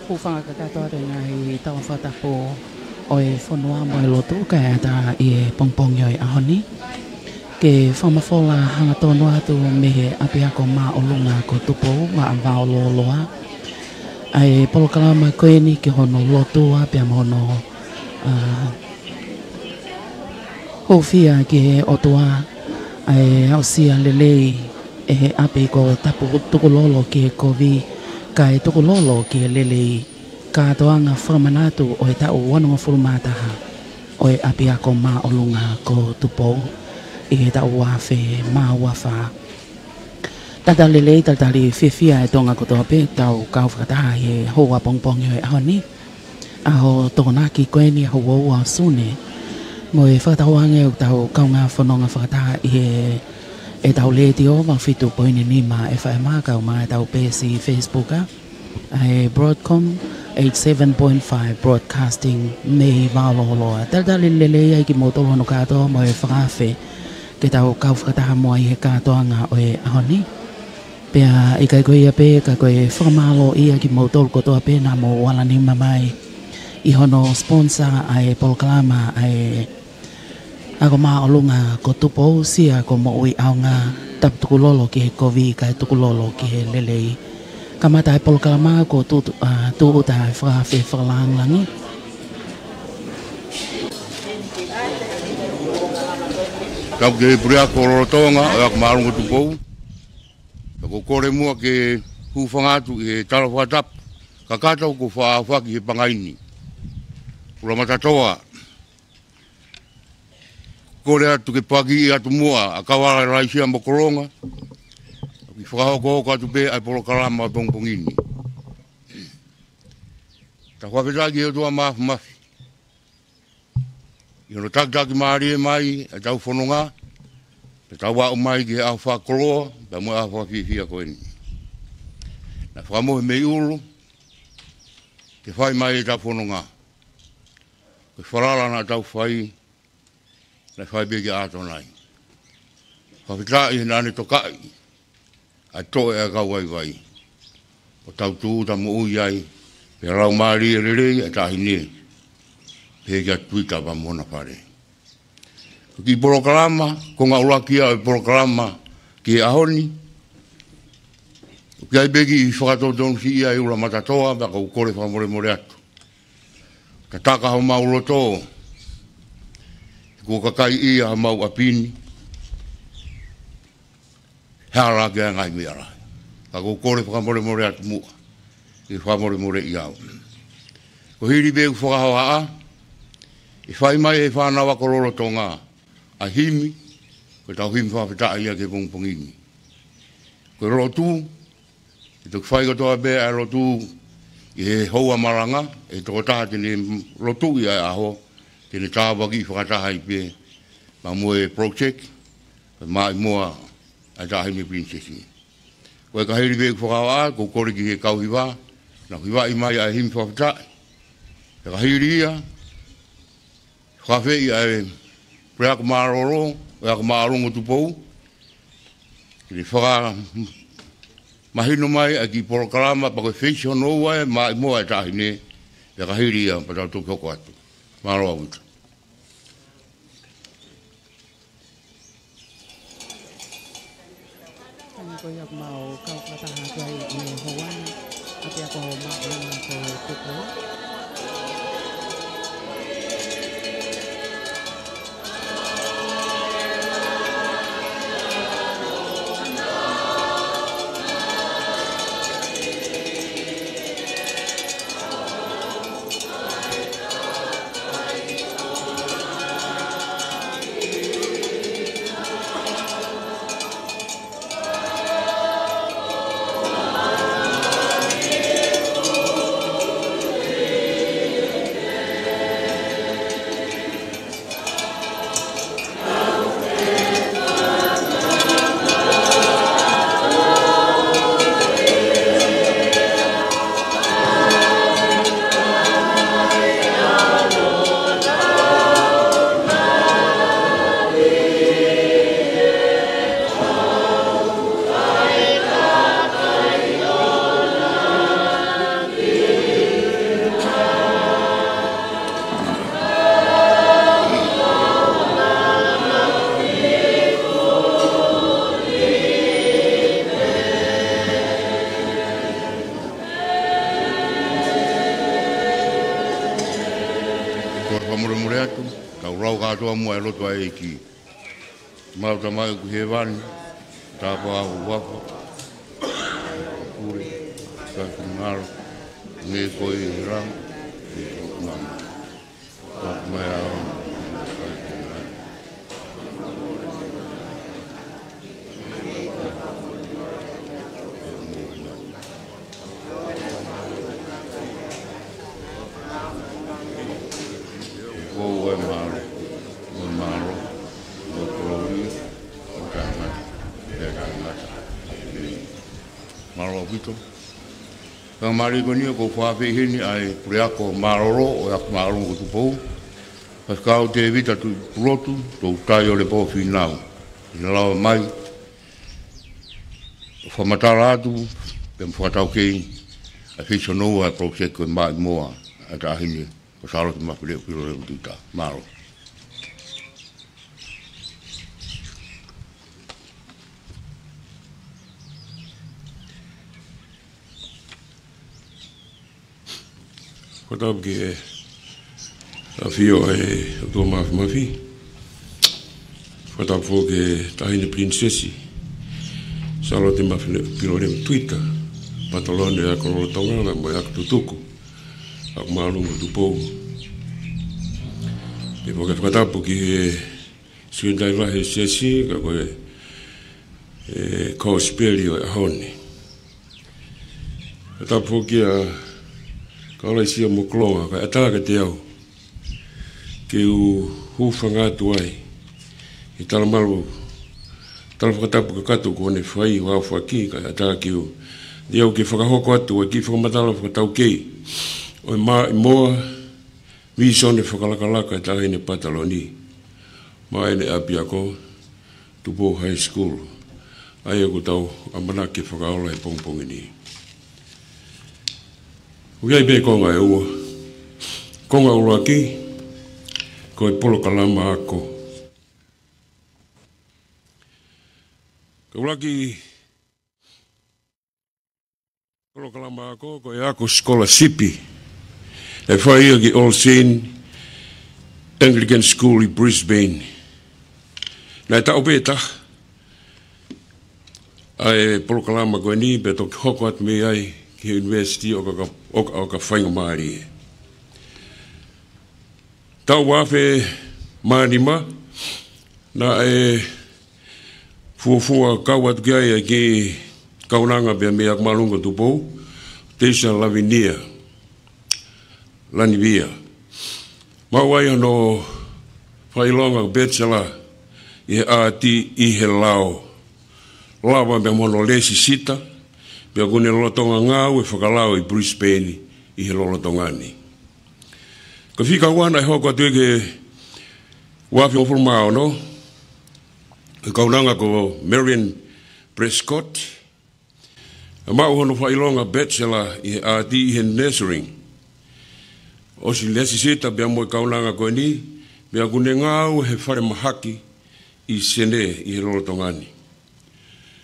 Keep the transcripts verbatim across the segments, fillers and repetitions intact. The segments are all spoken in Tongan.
Hūfanga kakato atu e ngaahi tala fakatapu ʻo e fonua mo e lotu kae ʻatā ʻi he pongipongi ʻo e ʻaho ni ke fakamafola hangatonu atu mei he ʻapiako māʻolunga ko Tupou, Vaʻa Vaololoa, ʻa e polokalama ko eni ki hono lotua pea mo hono, ā, hūfia ki he ʻOtua, ʻa e aʻusia lelei ʻe he ʻapi ko Tapu Tukulolo ki he kovi, kae tukulolo ki he lelei. Kātoanga fakamanatu ʻo e taʻu uangofulu mā taha ʻo e ʻapiako māʻolunga ko Tupou ʻi he taʻu ua afe mā ua fā. Talitali lelei, talitali fiefia e Tonga kotoa pē, tau kau fakataha ʻi he houa pongipongi ʻo e ʻaho ni. ʻAho Tokonaki ko eni, ʻaho ua ua ʻo Sune. Mo e fakatauange ʻoku tau kaungā fononga fakataha ʻi he, ʻetau letiō valu fitu poini nima FM, kau mai ʻetau peesi Facebook, ʻa e Broadcom eighty seven point five Broadcasting mei Vaololoa. Talitali lelei ai kimoutolu hono kātoa mo e fakaafe ke tau kau fakataha muʻa ʻi he kātoanga ʻo e ʻaho ni. Pea ʻikai ko ia pē, ka ko e fakamālō ia kimoutolu kotoa pē naʻa mou ala nima mai ʻi hono sponsor ʻa e polokalama ʻa e ʻapiako māʻolunga ko Tupou, Sia ko Moʻui ʻAonga, Tapu Tukulolo ki he kovi kae tukulolo ki he lelei. Kamata e polokalama kuo tū, ā, tūʻuta e fakaafe fakalāngilangi. Kau ki he puleako lolotonga ʻo e ʻapiako māʻolunga Tupou. Ka ʻoku ou kole muʻa ke hūfanga atu ʻi he tala fakatapu kakato kuo faʻa ʻaofaki he pangai ni. ʻUlamatatoa. Kole atu ke pakiʻi atu muʻa ʻa Kavalaʻesia mo Kolonga, ke fakahokohoko atu pē ʻa e polokalama ʻo e pongipongi ni. Tau fakafetaʻi ki he ʻOtua Māfimafi ʻi hono takitaki mālie mai ʻetau fononga, pea tau aʻu mai ki he ʻaho fakakoloa pea mo e ʻaho fakafiefia ko eni. Naʻe fakamohe mei ʻulu ke fai mai ʻetau fononga. Ko e falala naʻa tau fai, naʻe fai pē kia ʻAtonai. Fakafetaʻi he naʻa ne tokaʻi ʻa e toʻe ʻa e kau vaivai, ʻo tau tūʻuta moʻui ai, pea laumālie lelei ʻa e taʻahine, pehē kia Tuita pea mo hona fale. Ko e kiʻi polokalama, ko e ngaahi ʻuluaki ia ʻo e polokalama ki he ʻaho ni. ʻOku ʻi ai pē kiʻi fakatonutonusiʻi ia ʻi ʻUlamatatoa, pea ʻoku ou kole fakamolemole atu. Tataka homau loto, he kuo kakaiʻia homau ʻapi ni, he hala ki he ngaahi meʻa lahi. Ka ʻoku ou kole fakamolemole atu muʻa, ʻe fakamolemoleʻi au. Ko e hili pē ʻeku fakahohaʻa, ʻe fai mai ʻe he fānau ako lolotonga ʻa e himi, ko ʻetau himi fakafetaʻi ia ki he pongipongi ni. Ko e lotu, ʻe toki fai kotoa pē ʻa e lotu ʻi he houa malanga, ʻe he tokotaha te ne lotuʻi ʻa e ʻaho, te ne tāpuakiʻi fakataha ai pē, pea mo e project, pea maʻimoa ʻa e taʻahine Pilinisesi. Ko e ka hili pē ʻeku fakahohaʻa, ʻoku ou kole ki he kau hiva, naʻa ku hivaʻi mai ʻa e himi fakafetaʻi. Pea ka hili ia, fakaafeʻi ʻa e puleako mālōlō ʻo e ʻapiako māʻolunga Tupou, ke ne fakamahino mai ʻa e kiʻi polokalama, pea ko e feisi hono ua ʻe maʻimoa ʻa e taʻahine, pea ka hili ia, pea tau toki hoko atu. Mālō ʻaupito. Ko ia ʻoku mau kau fakataha atu ai ʻi he houa ni, ʻapiako māʻolunga ko Tupou. Mole atu, tau lau kātoa muʻa e lotu ʻa e ʻEiki. Mau Tamai ʻoku ʻi hēvani, tāpuaki ho huafa, pule, ka ki ngalo, nge ko i herang, e o ngam. Ka mai a o, Ko e mālō, ko e mālō, ko e kolōlia, ʻo taʻengata, pea taʻengata. ʻĒmeni. Mālō ʻaupito. Ka mālō ko eni ʻoku ou fakaafeʻi heni ʻa e puleako mālōlō ʻo e Ako Māʻolunga ko Tupou, Faifekau Tēvita Tuʻipulotu Toutai ʻo Lepō Fīnau, ʻi he lava mai ʻo fakamatala atu pea mo fakataukei ʻa e feisonou ʻa e project ko e Maʻimoa ʻa e Taʻahine ko Sālote Mafileʻo Pilolevu Tuita. Mālō. Fakatapu ki he ʻAfio ʻa e ʻOtua Māfimafi. Fakatapu foki ki he Taʻahine Pilinisesi Sālote Mafileʻo Pilolevu Tuita, Pataloni ʻo e Ako Lolotonga mo e Ako Tutuku, Ako Māʻolunga Tupou. Pea foki fakatapu ki he Sēnitali Lahi ʻo e Siasi, ka ko e, e, Kosipeli ʻo e ʻaho ni. Fakatapu foki kia Kalaisia mo Kolonga, kae ʻatā kiate au ke u hūfanga atu ai he talamalu, tala fakatapu kakato kuo ne fai ʻo aofaki, kae ʻatā ke u, te au ke fakahoko atu ʻa e kiʻi fakamatala fakataukei ʻo e Maʻimoa, vīsone fakalakalaka ʻa e Taʻahine Pataloni maʻa ʻene ʻapiako, Tupou High School, ʻa ia ʻoku tau ʻamanaki ke fakaola he pongipongi ni. ʻOku ʻi ai pē konga ʻe ua. Konga ʻuluaki, ko e polokalama ako. Ko e ʻuluaki polokalama ako, ko e ako sikolasipi ʻe fai ia ki All Saints Anglican School ʻi Brisbane. Naʻe taʻu pē taha ʻa e polokalama ko eni pea toki hoko atu mei ai ki he University ʻo ka, ʻo ka, ʻo ka faingamālie. Taʻu ua afe mā nima, naʻe fuofua kau atu ki ai ʻa e kiʻi kaunanga pea mei he Ako Māʻolunga Tupou, Teisa Lavinia Lanivia. Maʻu ai hono fakaʻilonga Bachelor ʻi he ʻAti ʻi he Lao. Lava pea mo hono lēsisita, pea ʻoku ne lolotonga ngāue fakalao ʻi Brisbane ʻi he lolotonga ni. Ko e fika ua naʻe hoko atu ia ki he ua afe hongofulu mā ono, ko e kaunanga ko Marion Prescott, ʻa ia ʻoku maʻu hono fakaʻilonga Bachelor ʻi he ʻAti ʻi he Nursing. ʻOsi lēsisita pea mo e kaunanga ko eni, pea ʻoku ne ngāue he falemahaki ʻi Senē ʻi he lolotonga ni.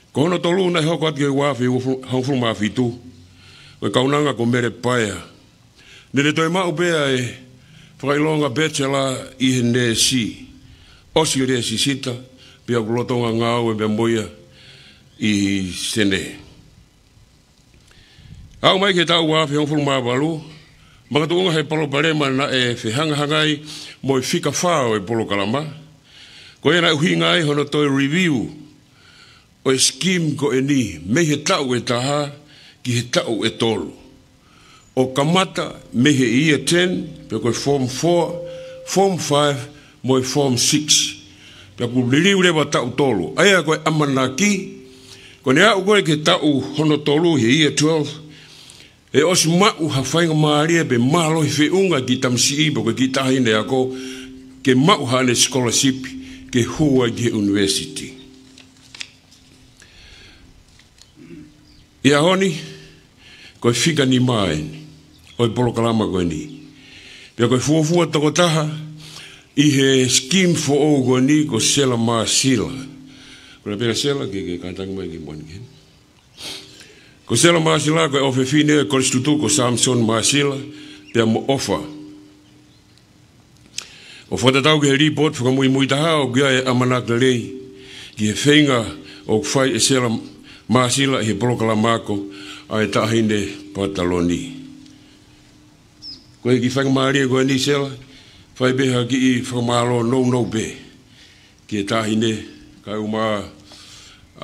Ko hono tolu naʻe hoko atu ki he ua afe hongofulu mā fitu, ko e kaunanga ko Mele Paea. Naʻa ne toe maʻu pē ʻa e fakaʻilonga Bachelor ʻi he nēsi. ʻOsi lēsisita, pea ʻoku lolotonga ngāue pea mo ia ʻi Senē. Aʻu mai ki he taʻu ua afe hongofulu mā valu, makatuʻunga he palopalema naʻe fehangahangai mo e fika fā ʻo e polokalama, ko ia naʻe ʻuhinga ai hono toe review ʻo e scheme ko eni mei he taʻu ʻe taha ki he taʻu ʻe tolu. ʻO kamata mei he Year ten, pea ko e Form four, Form five, mo e Form six. Pea ʻoku liliu leva taʻu tolu. ʻA ia ko e ʻamanaki, ko ʻene aʻu ko ē ki he taʻu hono tolu he Year twelve, ʻe ʻosi maʻu ha faingamālie pe mālohi feʻunga ki he tamasiʻi pe ko e kiʻi taʻahine ako ke maʻu haʻane scholarship ke hū ai ki he university. ʻI he ʻaho ni, ko e fika nima eni ʻo e polokalama ko eni. Pea ko e fuofua tokotaha ʻi he scheme foʻou ko eni ko Sela Māsila. Ko e pea Sela ke, ke kātaki mai ki muʻa ni. Ko Sela Māsila ko e ʻofefine ʻo e Kolisi Tutuku ko Samson Māsila pea mo ʻOfa. ʻOku fakatatau ki he lipooti fakamuimui taha ʻoku ʻi ai e ʻamanaki lelei ki he feinga ʻoku fai ʻe Sela Māsila ʻi he polokalama ako ʻa e Taʻahine Pataloni. Ko e kiʻi faingamālie ko eni Sela, fai pē ha kiʻi fakamālō nounou pē ki he Taʻahine kae ʻumaʻā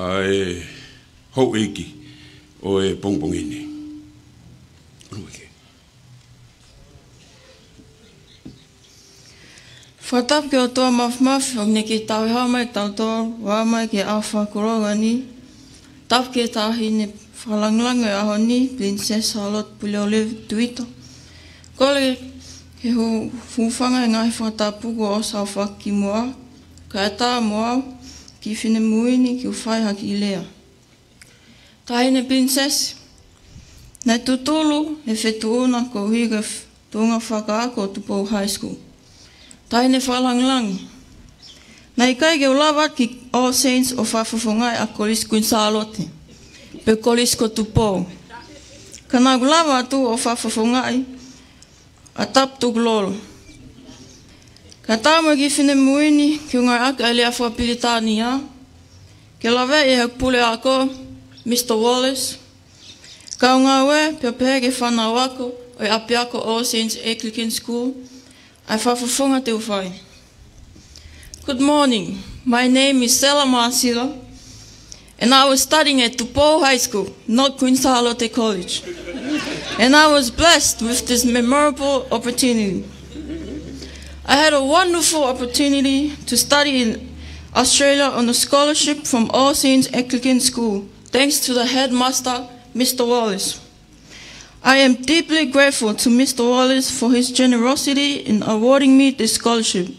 ʻa e houʻeiki ʻo e pongipongi ni. Fakatapu ki he ʻOtua Māfimafi ʻoku ne kei tauhi mai kitautolu ʻo aʻu mai ki he ʻaho fakakoloa ni. Tapu ki he Taʻahine Fakalāngilangi ʻo e ʻaho ni, Pilinisesi Sālote Puleʻulevu Tuita. Kole ke u hūfanga he ngaahi fakatapu kuo ʻosi ʻaofaki kimuʻa, kae ʻatā mo au, kiʻi finemui ni ke u fai ha kiʻi lea. Taʻahine Pilinisesi, naʻe tutulu e fetuʻu na koeʻuhi ko e tuʻunga fakaako ʻo Tupou High School. Taʻahine Fakalāngilangi, naʻe ʻikai ke u lava ki All Saints ʻo fakafofongaʻi ʻa Kolisi Kuini Sālote, pe Kolisi ko Tupou. Ka naʻa ku lava atu ʻo fakafofongaʻi ʻa Tapu Tukulolo. Kae ʻatā mo e kiʻi finemui ni ke u ngāueʻaki ʻa e lea fakapilitānia ke laveʻi ʻe he puleako, Mr Wallace, kau ngāue pea pehē ki he fānau ako ʻo e ʻapiako All Saints Anglican School, ʻa e fakafofonga te u fai. Good morning. My name is Sela Māsila, and I was studying at Tupou High School, not Kuini Sālote College. And I was blessed with this memorable opportunity. I had a wonderful opportunity to study in Australia on a scholarship from All Saints Anglican School, thanks to the headmaster, Mr Wallace. I am deeply grateful to Mr Wallace for his generosity in awarding me this scholarship.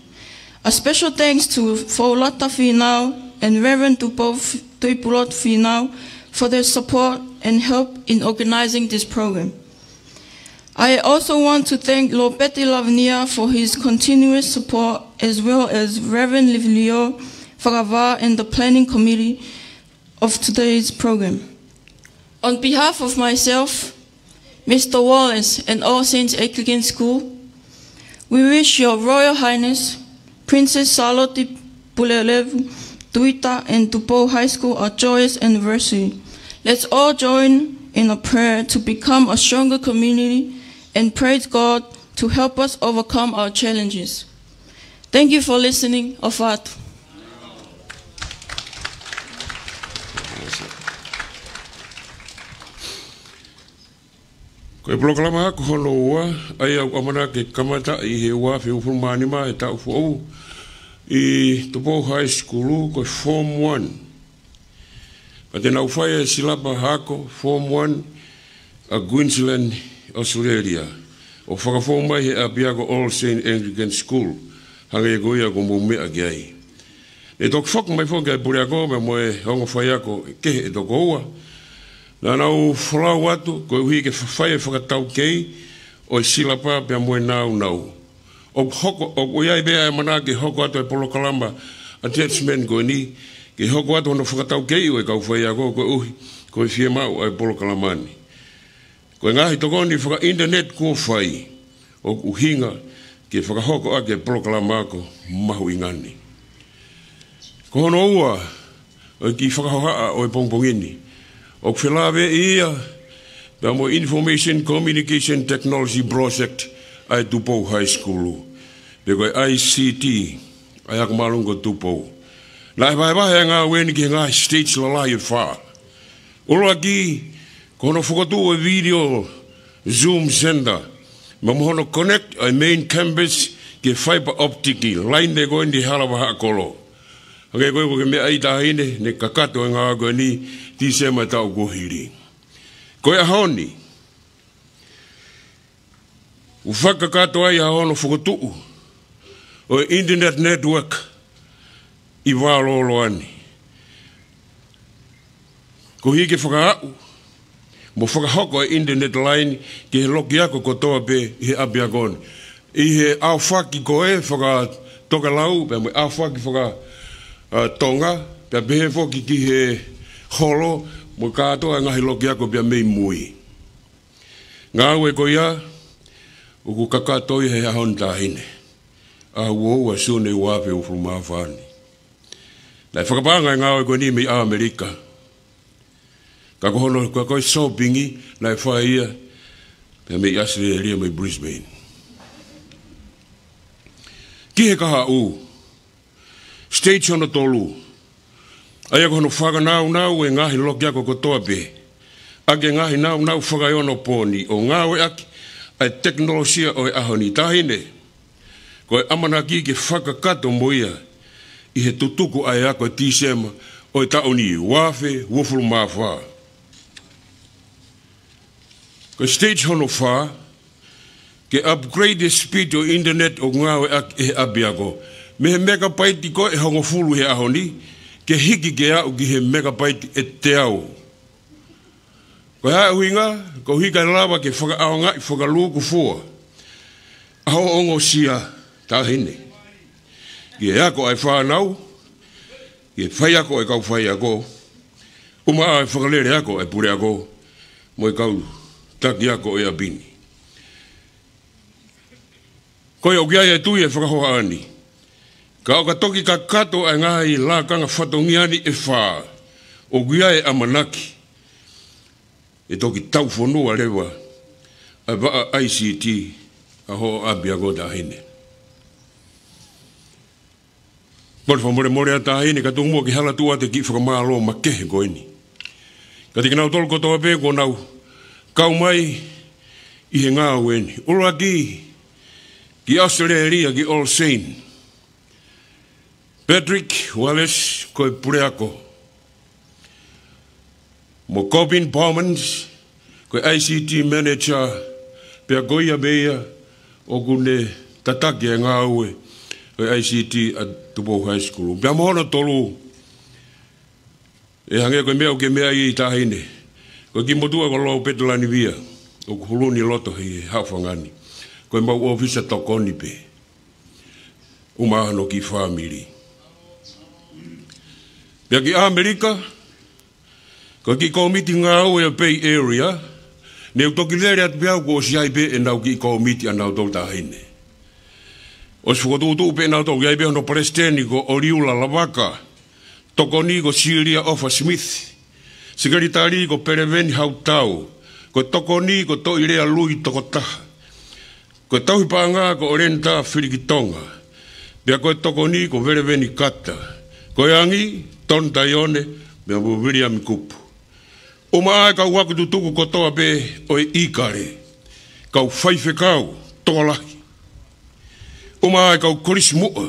A special thanks to Foulata Finau and Reverend Tupo F-, Tuipulotu Finau for their support and help in organizing this program. I also want to thank Lopeti Lavinia for his continuous support, as well as Reverend Livilio Fakavā and the planning committee of today's program. On behalf of myself, Mr Wallace, and All Saints Anglican School, we wish Your Royal Highness, Princess Sālote Puleʻulevu Tuita, and Tupou High School a joyous anniversary. Let's all join in a prayer to become a stronger community and praise God to help us overcome our challenges. Thank you for listening. ʻOfa atu. Ko e polokalama ako hono ua, ʻa ia ʻoku ʻamanaki ke kamata ʻi he ua afe uofulu mā nima he taʻu foʻou ʻi Tupou High School, ko e Form One. Pea te nau fai e silapa ako Form One ʻa Queensland, Australia, ʻo fakafou mai he ʻapiako All Saints Anglican School, hangē ko ia kuo mou meʻa ki ai. Ne toki foki mai foki ʻa e puleako pea mo e ongo faiako kehe ʻe toko ua. Naʻa nau folau atu koeʻuhi ke fai e fakataukei ʻo e silapa pea mo e nāunau. ʻOku hoko, ʻoku ʻi ai pē ʻa e ʻamanaki ke hoko atu e polokalama attachment ko eni, ke hoko atu hono fakataukei ʻo e kau faiako koeʻuhi ko e fiemaʻu ʻa e polokalama ni. Ko e ngaahi tokoni faka-internet kuo fai, ʻoku ʻuhinga ke fakahoko ʻaki e polokalama ako mahuʻinga ni. Ko hono ua ʻo e kiʻi fakahohaʻa ʻo e pongipongi ni, ʻoku felāveʻi ia pea mo e Information Communication Technology Project ʻa e Tupou High School, pe ko e I C T, ʻa ia ko mālunga ko Tupou. Naʻe vahevahe ʻa e ngāue ni ki he ngaahi stage lalahi ʻe fā. ʻUluaki, ko hono fokotuʻu e video Zoom center, pea mo hono connect ʻa e main campus ki he fiber optic line ko eni hala vahaʻa kolo. Hangē ko ia ʻoku ke meʻa ai Taʻahine, ne kakato e ngāue ko eni Tīsema taʻu kuo hili. Ko e ʻaho ni, ʻoku fakakakato ai ʻa hono fokotuʻu ʻo e internet network ʻi Vaololoa ni, koeʻuhi ke fakaaʻu mo fakahoko e internet line ki he loki ako kotoa pē ʻi he ʻapiako ni, ʻi he ʻaofaki ko ē fakatokelau pea mo e ʻaofaki faka, ʻa, Tonga, pea pehē foki ki he holo mo kātoa e ngaahi loki ako pea mei mui. Ngāue ko ia ʻoku kakato ia he ʻaho ni Taʻahine. ʻaho ua ua Sune ua afe uofulu mā fā ni. Naʻe fakapaʻanga e ngāue ko eni mei ʻAmelika. Ka ko hono, ka ko e sōpingi naʻe fai ia pea mei ʻAositelēlia mei Brisbane. Ki he kahaʻu, stage hono tolu. ʻA ia ko hono fakanaunau e ngaahi lokiako kotoa pē ʻaki e ngaahi naunau fakaeonopooni ʻo ngāueʻaki ʻa e tekinolosia ʻo e ʻaho ni, taʻahine. Ko e ʻamanaki ke fakakakato mo ia ʻi he tutuku ʻa e ako ʻi Tīsema ʻo e taʻu ni, ua afe uofulu mā fā. Ko e stage hono fā, ke upgrade e speed ʻo e internet ʻoku ngāueʻaki ʻe he ʻapiako mei he megabyte ko ē ʻe hongofulu he ʻaho ni, ke hiki ke aʻu ki he megabyte ʻe teau. Ko e hā e ʻuhinga? Koeʻuhi kae lava ke fakaʻaongaʻi fakalūkufua ʻa hoʻo ongosia, taʻahine, ki he ako ʻa e fānau, ki he faiako ʻa e kau faiako, ʻumaʻā e fakalele ako ʻa e puleako mo e kau taki ako ʻo e ʻapi ni. Ko ia ʻoku ʻi ai e tui e fakahohaʻa ni, ka ʻo ka toki kakato ʻa e ngaahi lakanga fatongia ni ʻe fā, ʻoku ʻi ai e ʻamanaki ʻe toki taufonua leva ʻa e vaʻa I C T ʻa hoʻo ʻapiako, taʻahine. Kole fakamolemole ʻa taʻahine ka tuku muʻa ke hala tuʻu atu e kiʻi fakamālō makehe ko eni kiate kinautolu kotoa pē kuo nau kau mai ʻi he ngāue ni. ʻUluaki, ki ʻAositelēlia, ki Olsen, Patrick Wallace ko e puleako, mo Corbin Bowmans ko e I C T manager, pea ko ia pē ia ʻoku ne tataki e ngāue ʻo e I C T ʻa Tupou High School. Pea mo hono tolu, ʻe hangē ko e meʻa ʻoku ke meaʻi, taʻahine, ko e kiʻi motuʻa ko Lopeti Lanivia ʻoku hulu ni loto he haʻofanga ni, ko e mau ʻōfisa tokoni pē, ʻumaʻā hono kiʻi fāmili. Pea ki ʻAmelika, ko e kiʻi kōmiti ngāue ʻa e Bay Area, ne u toki lele atu pē au kuo ʻosi ʻi ai pē ʻenau kiʻi kōmiti ʻanautolu, taʻahine. ʻOsi fokotuʻutuʻu pē ʻenautolu, ʻi ai pē hono palesiteni ko ʻOliula Lavaka, tokoni ko Silia ʻOfa Smith, sekelitali ko Peleveni Hautau, ko e tokoni ko Toʻilea Lui Tokotaha, ko e tauhi paʻanga ko ʻOlenita Filikitonga, pea ko e tokoni ko Veleveni Kata, ko e angi Tonu Taione, pea mo Viliami Kupu. ʻUmaʻā e kau ako tutuku kotoa pē ʻo e ʻIkale, kau faifekau tokolahi, ʻumaʻā e kau kolisi muʻa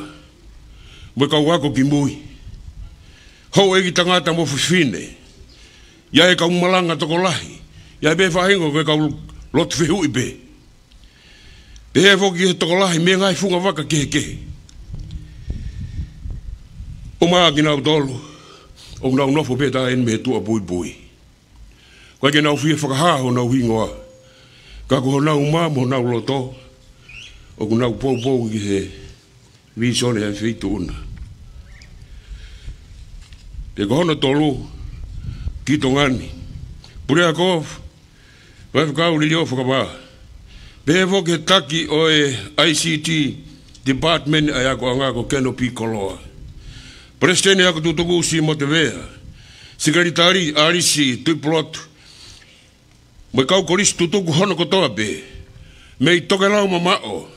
mo e kau ako kimui, houʻeiki tangata mo fefine, ʻi ai e kau malanga tokolahi, ʻi ai pē faʻahinga ko e kau lotu fehuʻi pē, pehē foki ki he tokolahi mei he ngaahi fungavaka kehekehe. ʻUmaʻā kinautolu ʻoku nau nofo pē, taʻahine, mei he tuʻa puipui. ʻOku ʻikai ke nau fie fakahā honau hingoa, ka ko honau mā mo honau loto ʻoku nau poupou ki he vīsone ʻa e feituʻu na. Pea ko hono tolu, ki Tonga ni, puleako, faifekau Liliʻo Fakavā, pehē foki ki he taki ʻo e I C T department ʻa e akoʻanga ko Kenopi Koloa, palesiteni ako tutuku Simo Tevea, sekelitali ʻAlisi Tuʻipulotu, mo e kau kolisi tutuku hono kotoa pē, mei tokelau mamaʻo,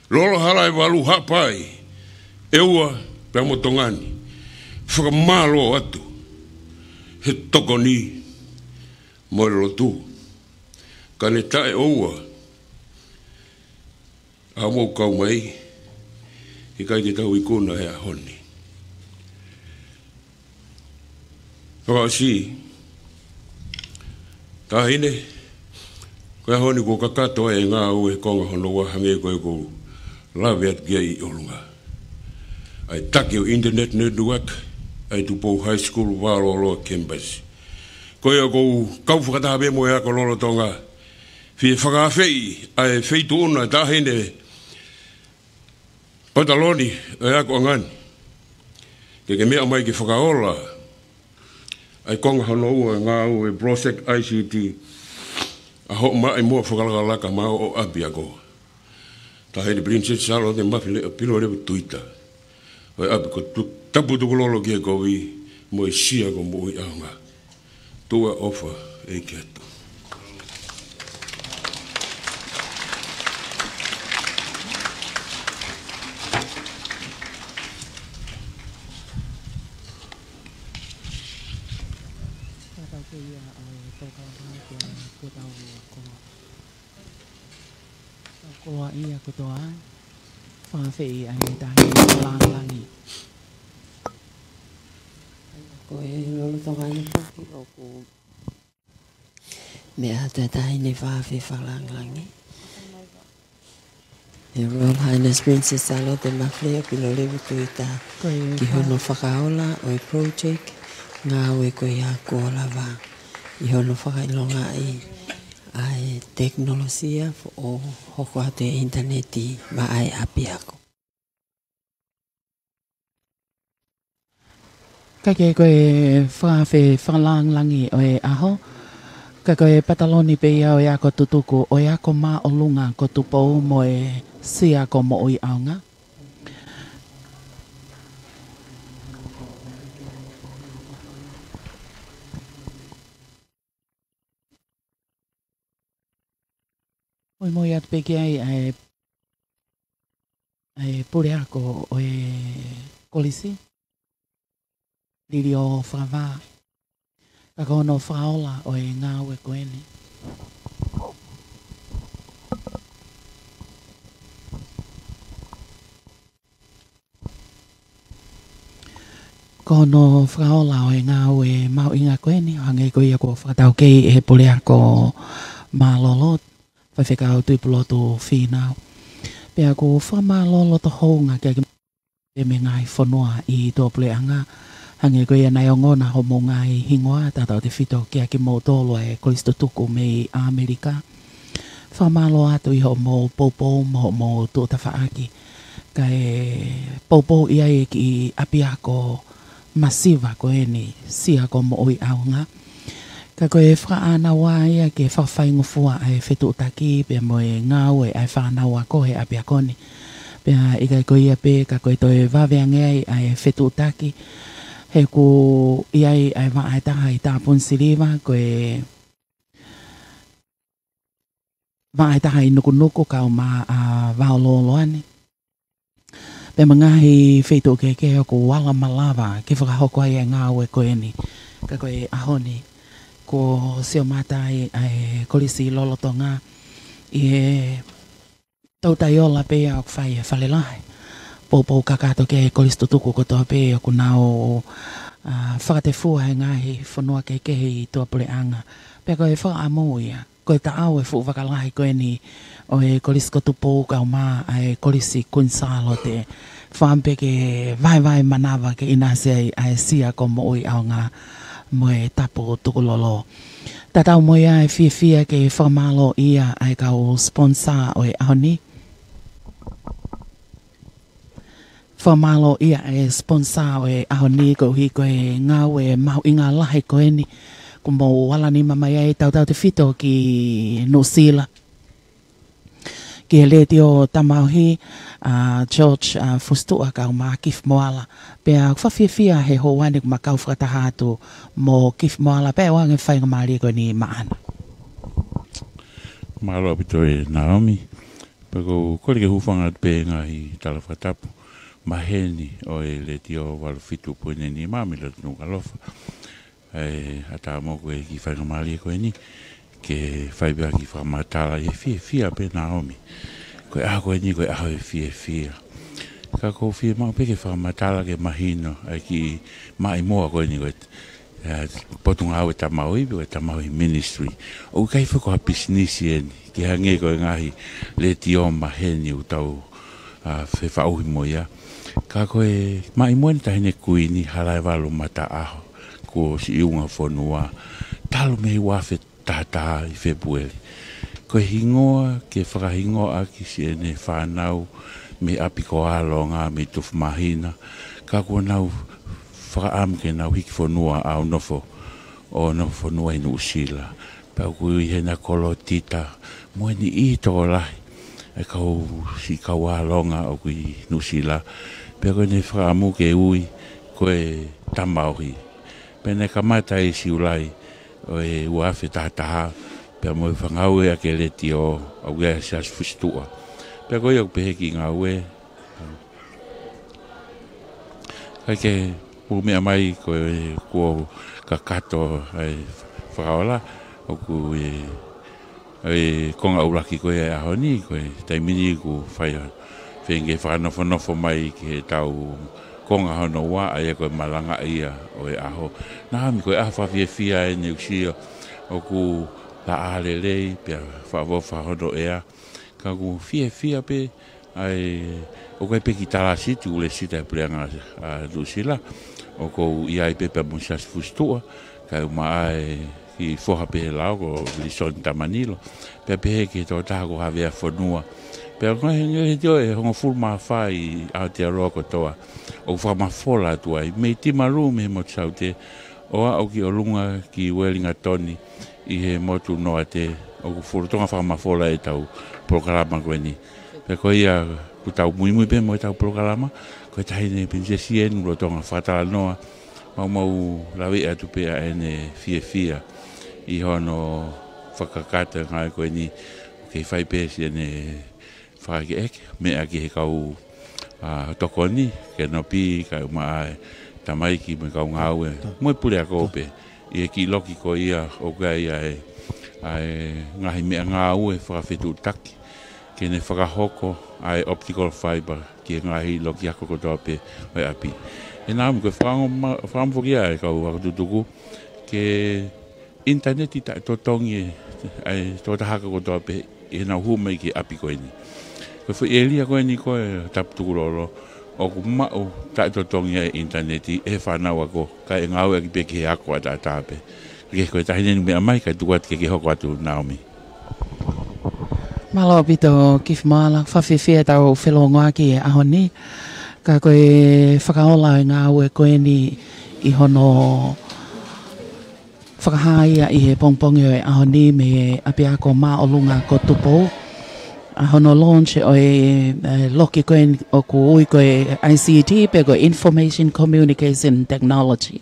Lolo Halaevalu, Haʻapai, ʻEua, pea mo Tonga ni, fakamālō atu he tokoni mo e lotu. Ka ne taʻeʻoua ʻa hoʻomou kau mai, ʻikai ke tau ikuna e ʻaho ni. Fakaʻosi, taʻahine, ko e ʻaho ni kuo kakato ai e ngāue he konga hono ua, hangē ko ia kuo u lave atu ki ai ʻi ʻolunga, ʻa e taki ʻo e Internet Network ʻa e Tupou High School Vaololoa Campus. Ko ia ʻoku ou kau fakataha pē mo e ako lolotonga, fie fakaafeʻi ʻa e feituʻu na, taʻahine Pataloni ʻo e akoʻanga ni, ke ke meʻa mai ke fakaola ʻa e konga hono ua e ngāue ʻa e project I C T ʻa hoʻo maʻimoa fakalakalaka maʻa hoʻo ʻapiako. Taʻahine Pilinisesi Sālote Mafileʻo Pilolevu Tuita, ʻo e ʻapi ko Tu-, Tapu Tukulolo ki he kovi mo e Sia ko Moʻui ʻAonga. Tuʻa ʻofa ʻEiki atu. Fakatauange ia ʻa e tokanga ki he kuo tau koloa. Koloa ia kotoa, fakaafeʻi ʻa e Taʻahine Fakalangilangi. Ko e lolotonga ni foki ʻoku meʻa atu ʻa e Taʻahine Fakaafeʻi Fakalangilangi, Her Royal Highness Princess Sālote Mafileʻo Pilolevu Tuita, ko e ki fa- hono fakaola ʻo e project ngāue ko ia kuo lava ʻi hono fakaʻilongaʻi ʻa e tekinolosia ʻo hoko atu e ʻinitaneti maʻa e ʻapiako. Ka ke ko e Fakaafeʻi Fakalangilangi ʻo e ʻaho, ka ko e pataloni pē ia ʻo e ako tutuku ʻo e Ako Māʻolunga ko Tupou mo e Sia ko Moʻui ʻAonga. Muimui atu pē ki ai ʻa e, ʻa e puleako ʻo e kolisi, Liliō Fakavā, ka ko hono fakaola ʻo e ngāue ko eni. Ko hono fakaola ʻo e ngāue mahuʻinga ko eni, hangē ko ia kuo fakataukei ʻe he puleako mālōlō, Faifekau Tuʻipulotu Fīnau. Pea ʻoku ou fakamālō loto hounga kiate kimoutolu mei he ngaahi fonua ʻi tuʻapuleʻanga, hangē ko ia naʻe ongona homou ngaahi hingoa, tautautefito kiate kimoutolu ʻa e kolisi tutuku mei ʻAmelika. Fakamālō atu ʻi hoʻomou poupou mo hoʻomou tuʻu tafaʻaki. Kae poupou ʻi ai e kiʻi ʻapiako masiva ko eni, Sia ko Moʻui ʻAonga. Ka ko e fakaʻānaua ia ke fakafaingofua ʻa e fetuʻutaki pea mo e ngāue ʻa e fānau ako he ʻapiako ni. Pea ʻikai ko ia pē, ka ko e toe vave ange ai ʻa e fetuʻutaki, he ʻoku ʻi ai ʻa e vaʻa ʻe taha ʻi Tāpuni Siliva, ko e vaʻa ʻe taha ʻi Nukunuku kaeʻumaʻā Vaololoa ni. Pea mo e ngaahi feituʻu kehekehe ʻoku ala malava ke fakahoko ai e ngāue ko eni. Ka ko e ʻaho ni, kuo sio mata ai ʻa e kolisi lolotonga ʻi he toutai ola pē ia ʻoku fai ʻe he Fale Lahi. Poupou kakato ki he kolisi tutuku kotoa pē ʻoku nau, ā, fakatefua he ngaahi fonua kehekehe ʻi tuʻapuleʻanga. Pea ko e fakaʻamu ia, ko e taʻau e fuʻu vaka lahi ko eni ʻo e Kolisi ko Tupou kaeʻumaʻā e Kolisi Kuini Sālote. Fakaʻamu pē ke vaevae manava ke ʻinasi ai ʻa e Sia ko Moʻui ʻAonga mo e Tapu Tukulolo. Tatau mo ia, ʻe fiefia ke fakamālōʻia ʻa e kau sponsor ʻo e ʻaho ni. Fakamālōʻia e sponsor ʻo e ʻaho ni koeʻuhi ko e ngāue mahuʻinga lahi ko eni kuo mou ala nima mai ai, tautautefito ki Nuʻusila, ki he Letiō Tamaohi, ʻa George, ʻa Fusituʻa kaeʻumaʻā Kifi Moala. Pea ʻoku fakafiefia he houa ni kuo ma kau fakataha atu mo Kifi Moala pea ʻoange faingamālie ko eni maʻana. Mālō ʻaupito ʻe Naomi. Pea ʻoku ou kole ke u hūfanga atu pē he ngaahi tala fakatapu maheni ʻo e Letiō valu fitu poini nima mei loto Nukuʻalofa. ʻE ʻatā moʻoku e kiʻi faingamālie ko eni ke fai pē ha kiʻi fakamatala, ʻi he fiefia pē Naomi. Ko e ʻaho ko eni ko e ʻaho ʻo e fiefia. Ka ʻoku ou fiemaʻu pē ke fakamatala ke mahino ʻa e kiʻi maʻimoa ko eni ko e ʻa e Potungāue Tamaohi pe ko e Tamaohi Ministry. ʻOku ʻikai foki ko ha pisinisi eni, ke hangē ko e ngaahi letiō maheni ʻoku tau, ʻa, fefaʻuhi mo ia. Ka ko e maʻimoa eni Taʻahine Kuini Halaevalu Mataʻaho, kuo ʻosi ʻi ʻolunga fonua talu mei he ua afe taha taha ʻi Fēpueli. Ko e hingoa ke fakahingoa ʻaki siʻene fānau mei ʻapi ko Alonga mei Tufumahina, ka kuo nau fakaʻamu ke nau hiki fonua ʻo nofo, ʻo nofo fonua ʻi Nuʻusila. Pea ʻoku ʻi hena Kolotita mo e niʻihi tokolahi, e kau, siʻi kau ʻālonga ʻoku ʻi Nuʻusila. Pea ko ʻene fakaʻamu ke ui ko e Tamaohi. Pea naʻe kamata ʻi Siulai ʻo e ua afe taha taha, pea mo e fakangāueʻaki e letiō ʻoku ʻi ai ʻa Siaosi Fusituʻa. Pea ko ia ʻoku pehē e kiʻi ngāue. Kae ke mou meʻa mai, ko e kuo kakato ʻa e fakaola, ʻoku ʻi ai e konga ʻuluaki ko ia ʻo e ʻaho ni, ko e taimi ni ʻoku fai ʻa, feinga ke fakanofonofo mai ki heʻetau konga hono ua, ʻa ia ko e malangaʻi ia ʻo e ʻaho. Naʻa mi ko e ʻaho fakafiefia eni, ʻoku sio ʻoku laʻā lelei, pea fakaʻofoʻofa hono ʻea. Ka ʻoku fiefia pē, ʻa e, ʻoku ʻi ai pē e kiʻi talāsiti ʻoku lesita ʻe he puleʻanga ʻa Nuʻusila, ʻoku ou ʻi ai pē pea mo Siaosi Fusituʻa, kae ʻumaʻā e kiʻi foha pē he lao ko Vilisoni Tamanilo, pea pehē ki he tokotaha ko Havea Fonua. Pea ko e ngaahi letiō ʻe hongofulu mā fā ʻi Aotearoa kotoa, ʻoku fakamafola atu ai, mei Timaru, mei he motu Saute, ʻo aʻu ki ʻolunga ki Uelingatoni, ʻi he motu Noate, ʻoku fuoloa ʻetau fakamafola ʻetau polokalama ko eni. Pea ko ia ʻoku tau muimui pē mo ʻetau polokalama, ko e Taʻahine Pilinisesi eni lolotonga fakatalanoa, maumau laveʻi atu pē ʻa ʻene fiefia ʻi hono fakakakato e ngāue ko eni, ʻoku kei fai pē siʻene fakaʻekeʻeke, meʻa ki he kau, ʻa, tokoni, kanopi, kae ʻumaʻā e tamaiki mo e kau ngāue, mo e puleako pē, ʻi he kiʻi loki ko ia ʻoku ʻi ai ʻa e, ʻa e ngaahi meʻangāue fakafetuʻutaki, ke ne fakahoko ʻa e optical fiber ki he ngaahi loki ako kotoa pē ʻo e ʻapi. ʻE Naomi, ko e fakaongo ma-, fakaongo foki ʻa e kau ako tutuku, ke ʻinitaneti taʻetotongi e, ʻa e tokotaha ako kotoa pē ʻi heʻenau hū mai ki he ʻapi ko eni. Ko e foʻi ʻēlia ko eni ko e Tapu Tukulolo, ʻoku maʻu taʻetotongi ʻa e ʻinitaneti ʻe he fānau ako, kae ngāueʻaki pē ki he ako ʻataʻatā pē. Ke ko e Taʻahine ʻoku meʻa mai, kae tuku atu ke ke hoko atu, Naomi. Mālō ʻaupito, Kifi Moala, fakafiefia ʻetau felōngoaki he ʻaho ni. Ka ko e fakaola e ngāue ko eni ʻi hono fakahā ia ʻi he pongipongi ʻo e ʻaho ni mei he ʻapiako māʻolunga ko Tupou. ʻA hono launch ʻo e, e, loki ko eni ʻoku ui ko e I C T pe ko e Information Communication Technology.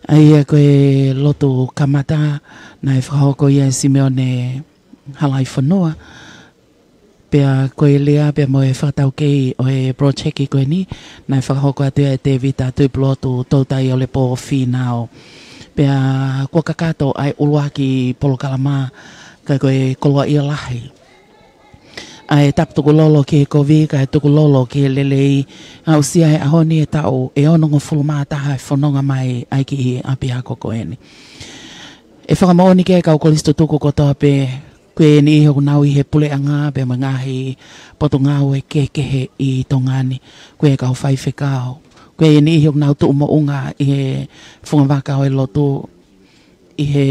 ʻA ia ko e lotu kamata naʻe fakahoko ia ʻe Simeone Halaifonua. Pea ko e lea pea mo e fakataukei ʻo e project ko eni, naʻe fakahoko atu ʻe Tēvita Tuʻipulotu Toutai ʻo Lepō Fīnau. Pea kuo kakato ʻa e ʻuluaki polokalama, ka ko e koloaʻia lahi ʻa e Tapu Tukulolo ki he kovi, kae tukulolo ki he lelei, aʻusia he ʻaho ni e taʻu ʻe onongofulu mā taha e fononga mai ʻa e kiʻi ʻapiako ko eni. ʻE fakamoʻoni ki he kau kolisi tutuku kotoa pē, ko e niʻihi ʻoku nau ʻi he puleʻanga pea mo e ngaahi potungāue kehekehe ʻi Tonga ni, ko e kau faifekau, ko e niʻihi ʻoku nau tuʻu moʻunga ʻi he fungavaka ʻo e lotu, ʻi he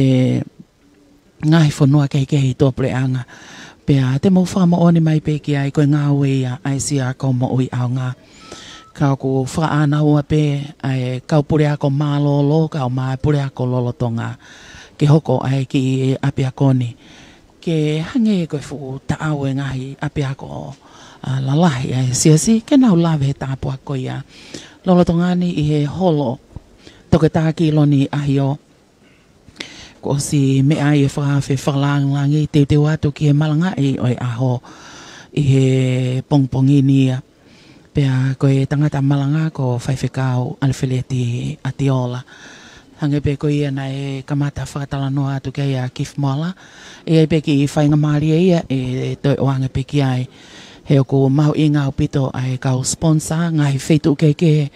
ngaahi fonua kehekehe ʻi tuʻapuleʻanga. Pea te mou fakamoʻoni mai pē ki ai, ko e ngāue ia ʻa e siʻi ako moʻui ʻaonga. Ka ʻoku fakaʻānaua pē ʻa e kau puleako mālōlō, kae ʻumaʻā e puleako lolotonga, ke hoko ʻa e kiʻi ʻapiako ni ke hangē ko e fuʻu taʻau e ngaahi ʻapiako, ʻa, lalahi ʻa e siasi, ke nau lave he tāpuaki ko ia. Lolotonga ni ʻi he holo Toketā Kiloni ʻAhio, kuo ʻosi meʻa ai e fakaafe fakalāngilangi, teuteu atu ki he malangaʻi ʻo e ʻaho ʻi he pongipongi ni ia. Pea ko e tangata malanga ko Faifekau ʻAlifeleti ʻAtiola. Hangē pē ko ia naʻe kamata fakatalanoa atu ki ai ʻa Kifi Moala, ʻe ʻi ai pē kiʻi faingamālie ia ʻe toe ʻoange pē ki ai. He ʻoku mahuʻinga ʻaupito ʻa e kau sponsor, ngaahi feituʻu kehekehe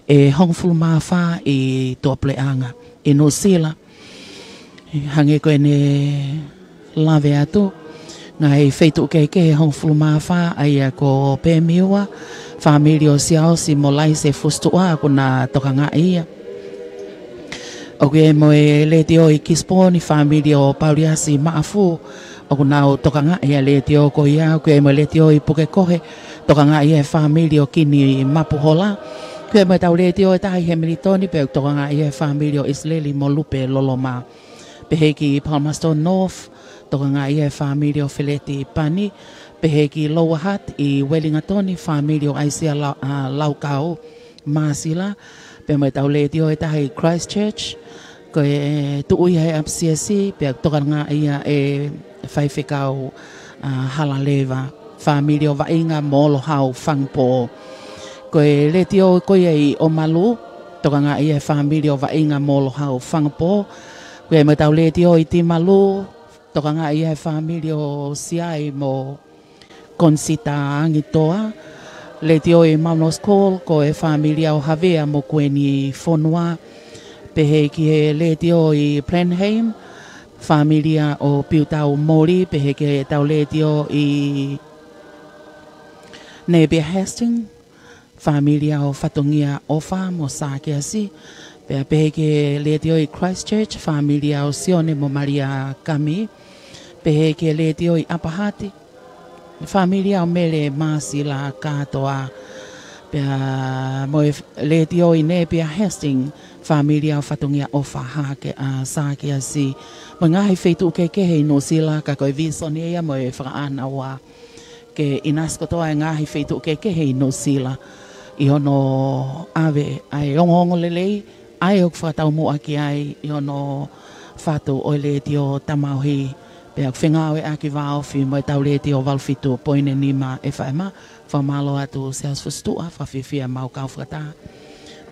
ʻe hongofulu mā fā ʻi tuʻapuleʻanga ʻi Nuʻusila. Hangē ko ʻene lave atu, ngaahi feituʻu kehekehe ʻe hongofulu mā fā, ʻa ia ko Pemiua, fāmili ʻo Siaosi mo Laise Fusituʻa, ʻoku na tokangaʻi ia. ʻOku ʻi ai mo e letiō ʻi Kisiponi, fāmili ʻo Pauliasi Maʻafu, ʻoku nau tokangaʻi ʻa e letiō ko ia. ʻOku ʻi ai mo e letiō ʻi Pukekohe, tokangaʻi ʻe he fāmili ʻo Kini Mapuhola. ʻOku ʻi ai mo ʻetau letiō ʻe taha ʻi Hemilitoni, pea ʻoku tokangaʻi ʻe he fāmili ʻo ʻIsileli mo Lupe Loloma. Pehē ki Palmerston North, tokangaʻi ia ʻe he fāmili ʻo Feleti Pani, pehē ki Lower Hutt ʻi Uelingatoni, fāmili ʻo ʻAisia Lau-, ʻa, Laukau Māsila, pea mo ʻetau letiō ʻe taha ʻi Christchurch, ko e tuʻu ia he ʻapisiasi, pea tokangaʻi ia ʻe Faifekau, ʻa, Halaleva, fāmili ʻo Vaʻinga mo Olohau Fangapō. Ko e letiō ko ia ʻi ʻOmalu, tokangaʻi ia ʻe fāmili ʻo Vaʻinga mo Olohau Fangapō. Ko ia mo ʻetau letiō ʻi Timalu, tokangaʻi ia ʻe fāmili ʻo Siai mo Konisita Angitoa. Letiō ʻi Maunos Call, ko e fāmili ʻo Havea mo Kueni Fonua. Pehē ki he letiō ʻi Blenheim, fāmili ʻo Piutau Moli, pehē ki heʻetau letiō ʻi Napier Hastings, fāmili ʻo Fatongia ʻOfa mo Sākeasi, pea pehē ki he letiō ʻi Christchurch, fāmili ʻo Sione mo Malia Kami, pehē ki he letiō ʻi ʻApahati, fāmili ʻo Mele Māsila Kātoa, pea mo e letiō ʻi Napier Hastings, fāmili ʻo Fatongia ʻOfa Hake, ʻa, Sākeasi, mo e ngaahi feituʻu kehekehe ʻi Nuʻusila, ka ko e vīsone ia mo e fakaʻānaua ke ʻinasi kotoa e ngaahi feituʻu kehekehe ʻi Nuʻusila ʻi hono ʻave ʻa e ongoongolelei, ʻa ia ʻoku fakataumuʻa ki ai ʻi hono fatu ʻo e letiō Tamaohi, pea ʻoku fengāueʻaki vāofi mo ʻetau letiō valu fitu poini nima F M. Fakamālō atu Siaosi Fusituʻa, fakafiefia ʻemau kau fakataha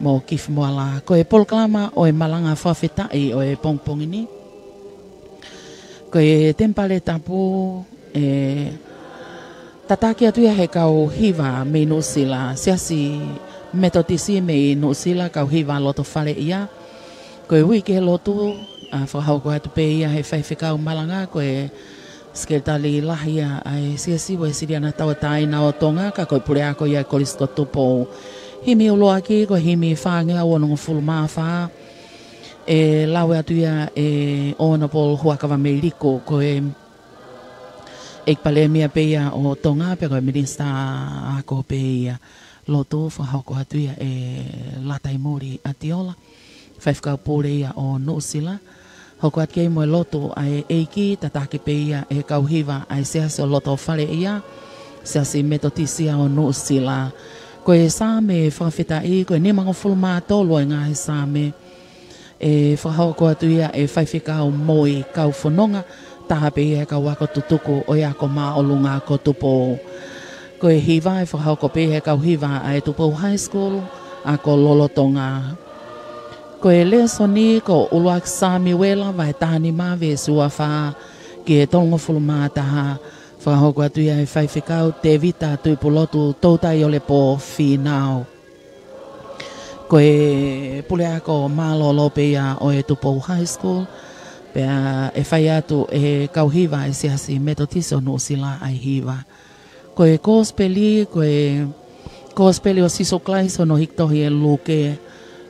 mo Kifi Moala. Ko e polokalama ʻo e malanga fakafetaʻi ʻo e pongipongi ni, ko e Temipale Tapu, ʻe tataki atu ia ʻe he kau hiva mei Nuʻusila, Siasi Metotisi mei Nuʻusila, kau hiva loto fale ia. Ko e uike lotu, ʻa, fakahoko atu pē ia ʻe he faifekau malanga, ko e Sekelitali Lahi ia ʻa e Siasi, Uēsiliana Tauʻatāina ʻo Tonga, ka ko e puleako ia ʻo e Kolisi ko Tupou. Himi ʻuluaki, ko e himi fāngeau onongofulu mā fā, ʻe lau atu ia ʻe Honourable Huʻakavameiliku, ko e ʻEiki Palēmia pē ia ʻo Tonga, pea ko e Minisitā Ako pē ia. Lotu fakahoko atu ia ʻe Lataimuli ʻAtiola, faifekau pule ia ʻo Nuʻusila. Hoko atu ki ai mo e lotu ʻa e ʻEiki, tataki pē ia ʻe he kau hiva ʻa e Siasi ʻo loto fale ia, Siasi Metotisi ʻo Nuʻusila. Ko e Saame fakafetaʻi, ko e nimangofulu mā tolu ʻo e ngaahi Saame, ʻe fakahoko atu ia ʻe Faifekau Moi Kaufononga, taha pē ia ʻo e kau ako tutuku ʻo e Ako Māʻolunga ko Tupou. Ko e hiva ʻe fakahoko pē ia ʻe he kau hiva ʻa e Tupou High School, Ako Lolotonga. Ko e lēsoni ko ʻUluaki Samiuela vahe taha nima veesi ua fā ki he tolungofulu mā taha, fakahoko atu ia ʻe Faifekau Tēvita Tuʻipulotu Toutaiolopō Fīnau. Ko e puleako mālōlō pē ia ʻo e Tupou High School, pea ʻe fai atu ʻe he kau hiva ʻa e Siasi Metotisi ʻo Nuʻusila ʻa e hiva. Ko e Kosipeli, ko e Kosipeli ʻo Sīsū Kalaisi ʻi hono hiki tohi ʻe Luke,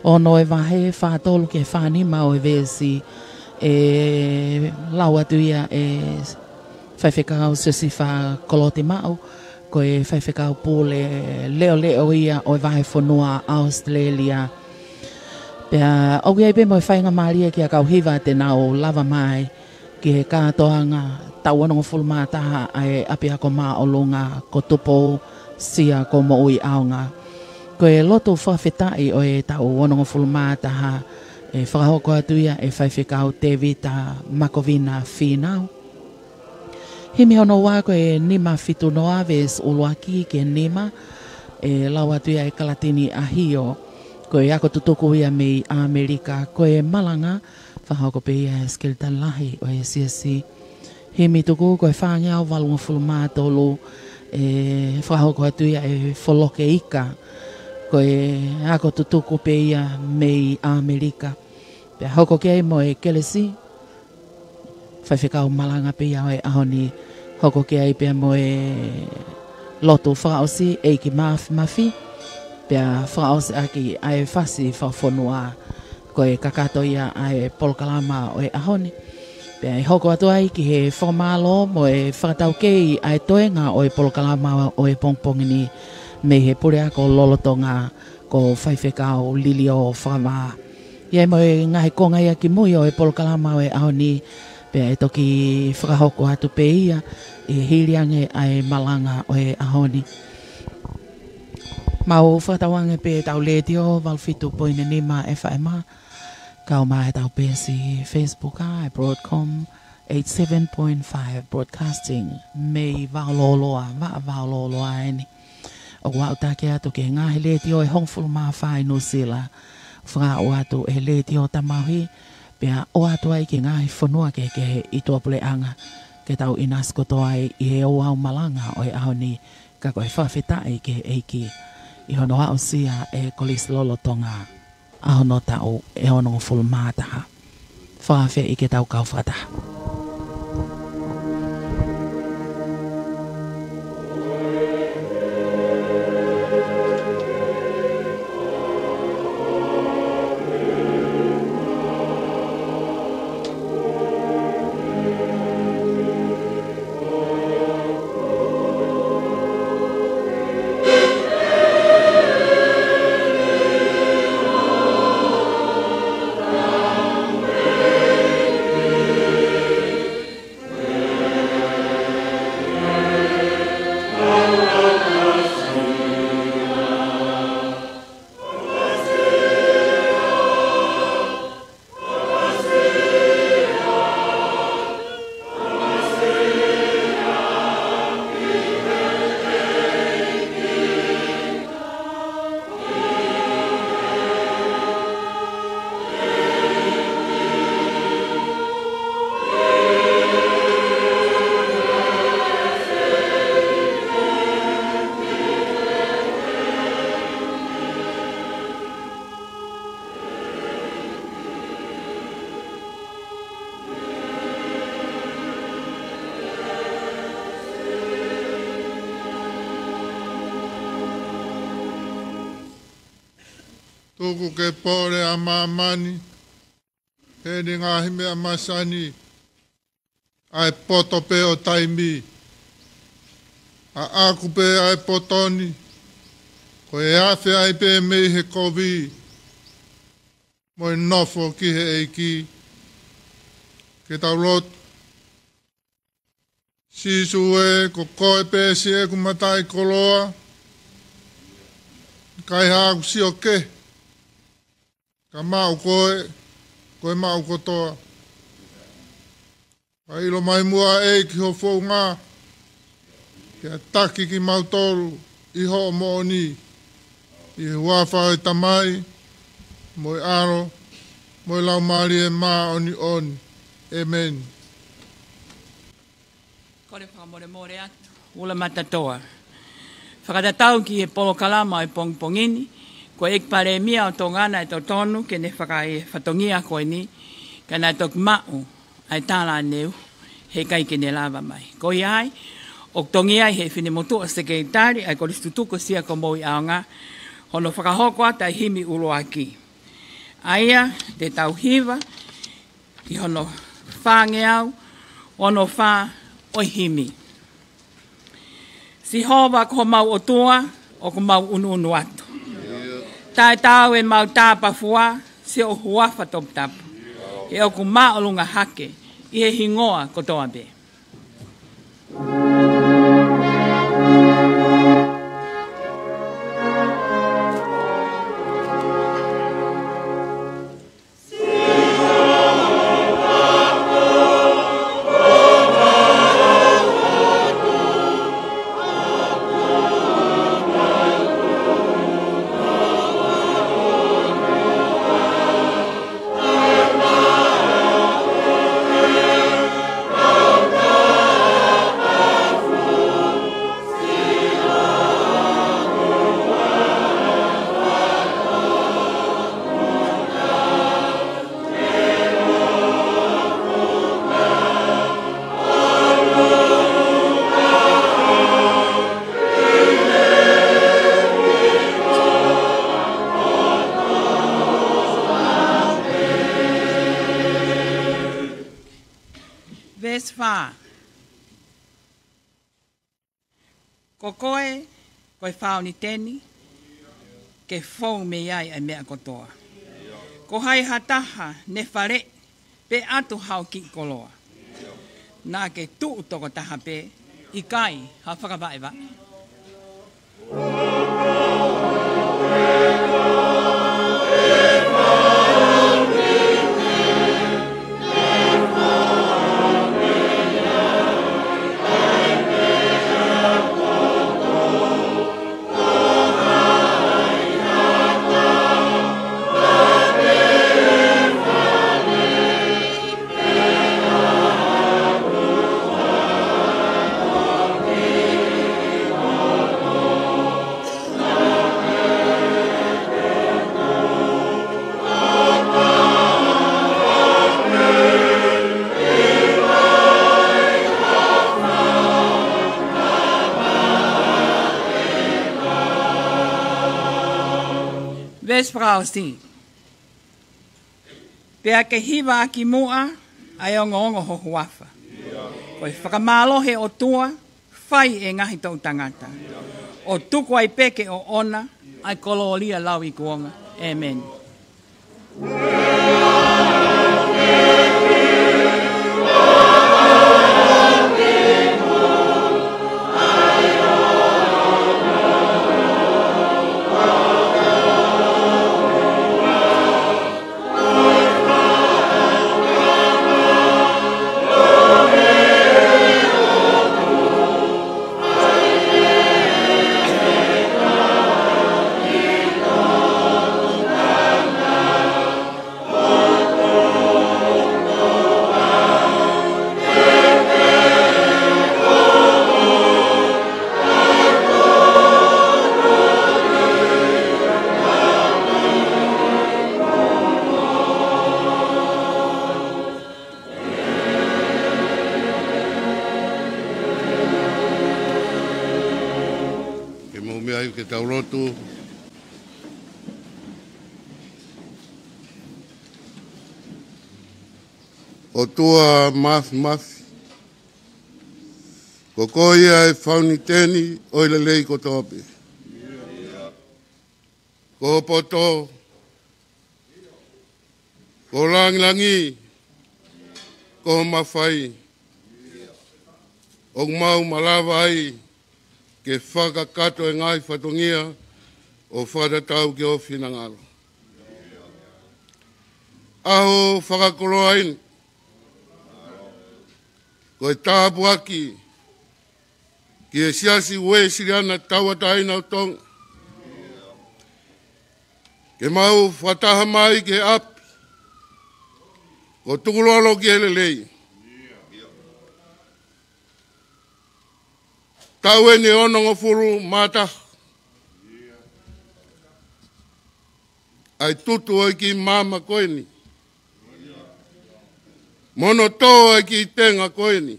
ono ʻo e vahe, fā tolu ki he fā nima ʻo e veesi, ʻe lau atu ia ʻe Faifekau Siosifa Kolotimaʻu, ko e faifekau pule leʻoleʻo ia ʻo e vahefonua ʻAositelēlia. Pea ʻoku ʻi ai pē mo e faingamālie ki he kau hiva te nau lava mai ki he kātoanga taʻu onongofulu mā taha ʻa e ʻApiako Māʻolunga ko Tupou, Sia ko Moʻui ʻAonga. Ko e lotu fakafetaʻi ʻo e taʻu onongofulu mā taha, ʻe fakahoko atu ia ʻe Faifekau Tēvita Makovina Fīnau. Himi hono ua ko e nima fitu noa veesi ʻuluaki ki he nima, ʻe lau atu ia ʻe Kalatini ʻAhio, ko e ako tutuku ia mei ʻAmelika. Ko e malanga, fakahoko pē ia ʻe he Sekelitali Lahi ʻo e Siasi. Himi tuku ko e fāngeau valungofulu mā tolu, ʻe fakahoko atu ia ʻe Foloke Ika, ko e ako tutuku pē ia mei ʻAmelika. Pea hoko ki ai mo e kelesi, faifekau malanga pē ia ʻo e ʻaho ni, hoko ki ai pea mo e lotu fakaʻosi, ʻEiki Mafimafi, pea fakaʻosi ʻaki ʻa e fasi fakafonua. Ko e kakato ia ʻa e polokalama ʻo e ʻaho ni. Pea ʻe hoko atu ai ki he fakamālō mo e fakataukei ʻa e toenga ʻo e polokalama ʻo e pongipongi ni mei he puleako lolotonga ko Faifekau Liliō Fakavā. ʻI ai mo e ngaahi konga ia ki mui ʻo e polokalama ʻo e ʻaho ni, Pea ʻe toki fakahoko atu pē ia ʻi he hili ange ʻa e malanga ʻo e ʻaho ni. Mau fakatauange pē ʻetau letiō valu fitu poini nima F M, kau mai ʻetau peesi Facebook ʻa e Broadcom eighty-seven point five Broadcasting, mei Vaololoa, Vaʻa Vaololoa eni. ʻOku aʻutaki atu ki he ngaahi letiō ʻe hongofulu mā fā ʻi Nuʻusila, fakaaʻu atu ʻe he Letiō Tamauhi, pea ʻoatu ai ki he ngaahi fonua kehekehe ʻi tuʻapuleʻanga, ke tau ʻinasi kotoa ai ʻi he ouau malanga ʻo e ʻaho ni, ka ko e fakafetaʻi ki he ʻEiki ʻi hono aʻusia ʻe he Kolisi Lolotonga ʻa hono taʻu ʻe onongofulu mā taha. Fakaafeʻi ke tau kau fakataha. Tuku ke pole ʻa māmani, he ʻene ngaahi meʻa masani, ʻa e poto pē ʻo taimi, ʻaʻaku pē ʻa e poto ni, ko e afe ai pē mei he kovi, mo e nofo ki he ʻEiki. Ke tau lotu. Sīsū ē, ko koe pē siʻeku mataʻikoloa, ʻikai haʻaku sio kehe, ka maʻu koe, ko e maʻu kotoa. Kae ʻilo mai muʻa ʻEiki ho founga, pea taki kimautolu ʻi hoʻo moʻoni, ʻi he huafa ʻo e Tamai, mo e ʻAlo, mo e Laumālie Māʻoniʻoni. ʻĒmeni. Kole fakamolemole atu, Ula Matatoa. Fakatatau ki he polokalama ʻo e pongipongi ni, ko e ʻEiki Palēmia ʻo Tonga naʻe totonu ke ne fakaʻi e fatongia ko eni, ka naʻe toki maʻu ʻa e tala ʻaneu, heʻikai ke ne lava mai. Ko ia ai, ʻoku tongi ai he finemotuʻa sekelitali ʻa e Kolisi Tutuki ʻo Siakomoʻui ʻAonga, hono fakahoko atu ʻa e himi ʻuluaki. ʻA ia, te tau hiva, ʻi hono fāngeau ono fā ʻo e himi. Sihova ko homau ʻOtua, ʻoku mau ʻunuʻunu atu. Tae taau ʻemau tāpafua, siʻo huafa toputapu. He ʻoku māʻolunga hake, ʻi he hingoa kotoa pē. Veesi fā. Ko koe, ko e fauniteni, ke fou mei ai ʻa e meʻa kotoa. Ko hai ha taha ne faleʻi, pe ʻatu hao kiʻi koloa. Naʻa ke tuʻu toko taha pē, ʻikai ha fakavaʻevaʻe. Veesi fakaʻosi. Pea ke hiva ʻaki muʻa ʻa e ongoongo ho huafa. Ko e fakamālō he ʻOtua, fai e ngaahi toʻu tangata. ʻO tuku ai pē ke ʻoʻona ʻa e kolōlia lauikuonga. ʻĒmeni. Ke mou meʻa ai ke tau lotu. ʻOtua Māfimafi, ko koe ia e fauniteni ʻo e lelei kotoa pē. Ko ho poto, ko ho langilangi, ko ho mafai, ʻoku mau malava ai ke fakakakato e ngaahi fatongia ʻo fakatatau ki ho finangalo. ʻAho fakakoloa eni, ko e tāpuaki ki he Siasi Uēsiliana Tauʻatāina ʻo Tonga, ke mau fakataha mai ki he ʻapi ko Tukulolo ki he Lelei. Taʻu eni ʻe onongofulu mā taha ʻa e tutu ʻo e kiʻi maama ko eni, mo hono tō ʻa e kiʻi tenga ko eni,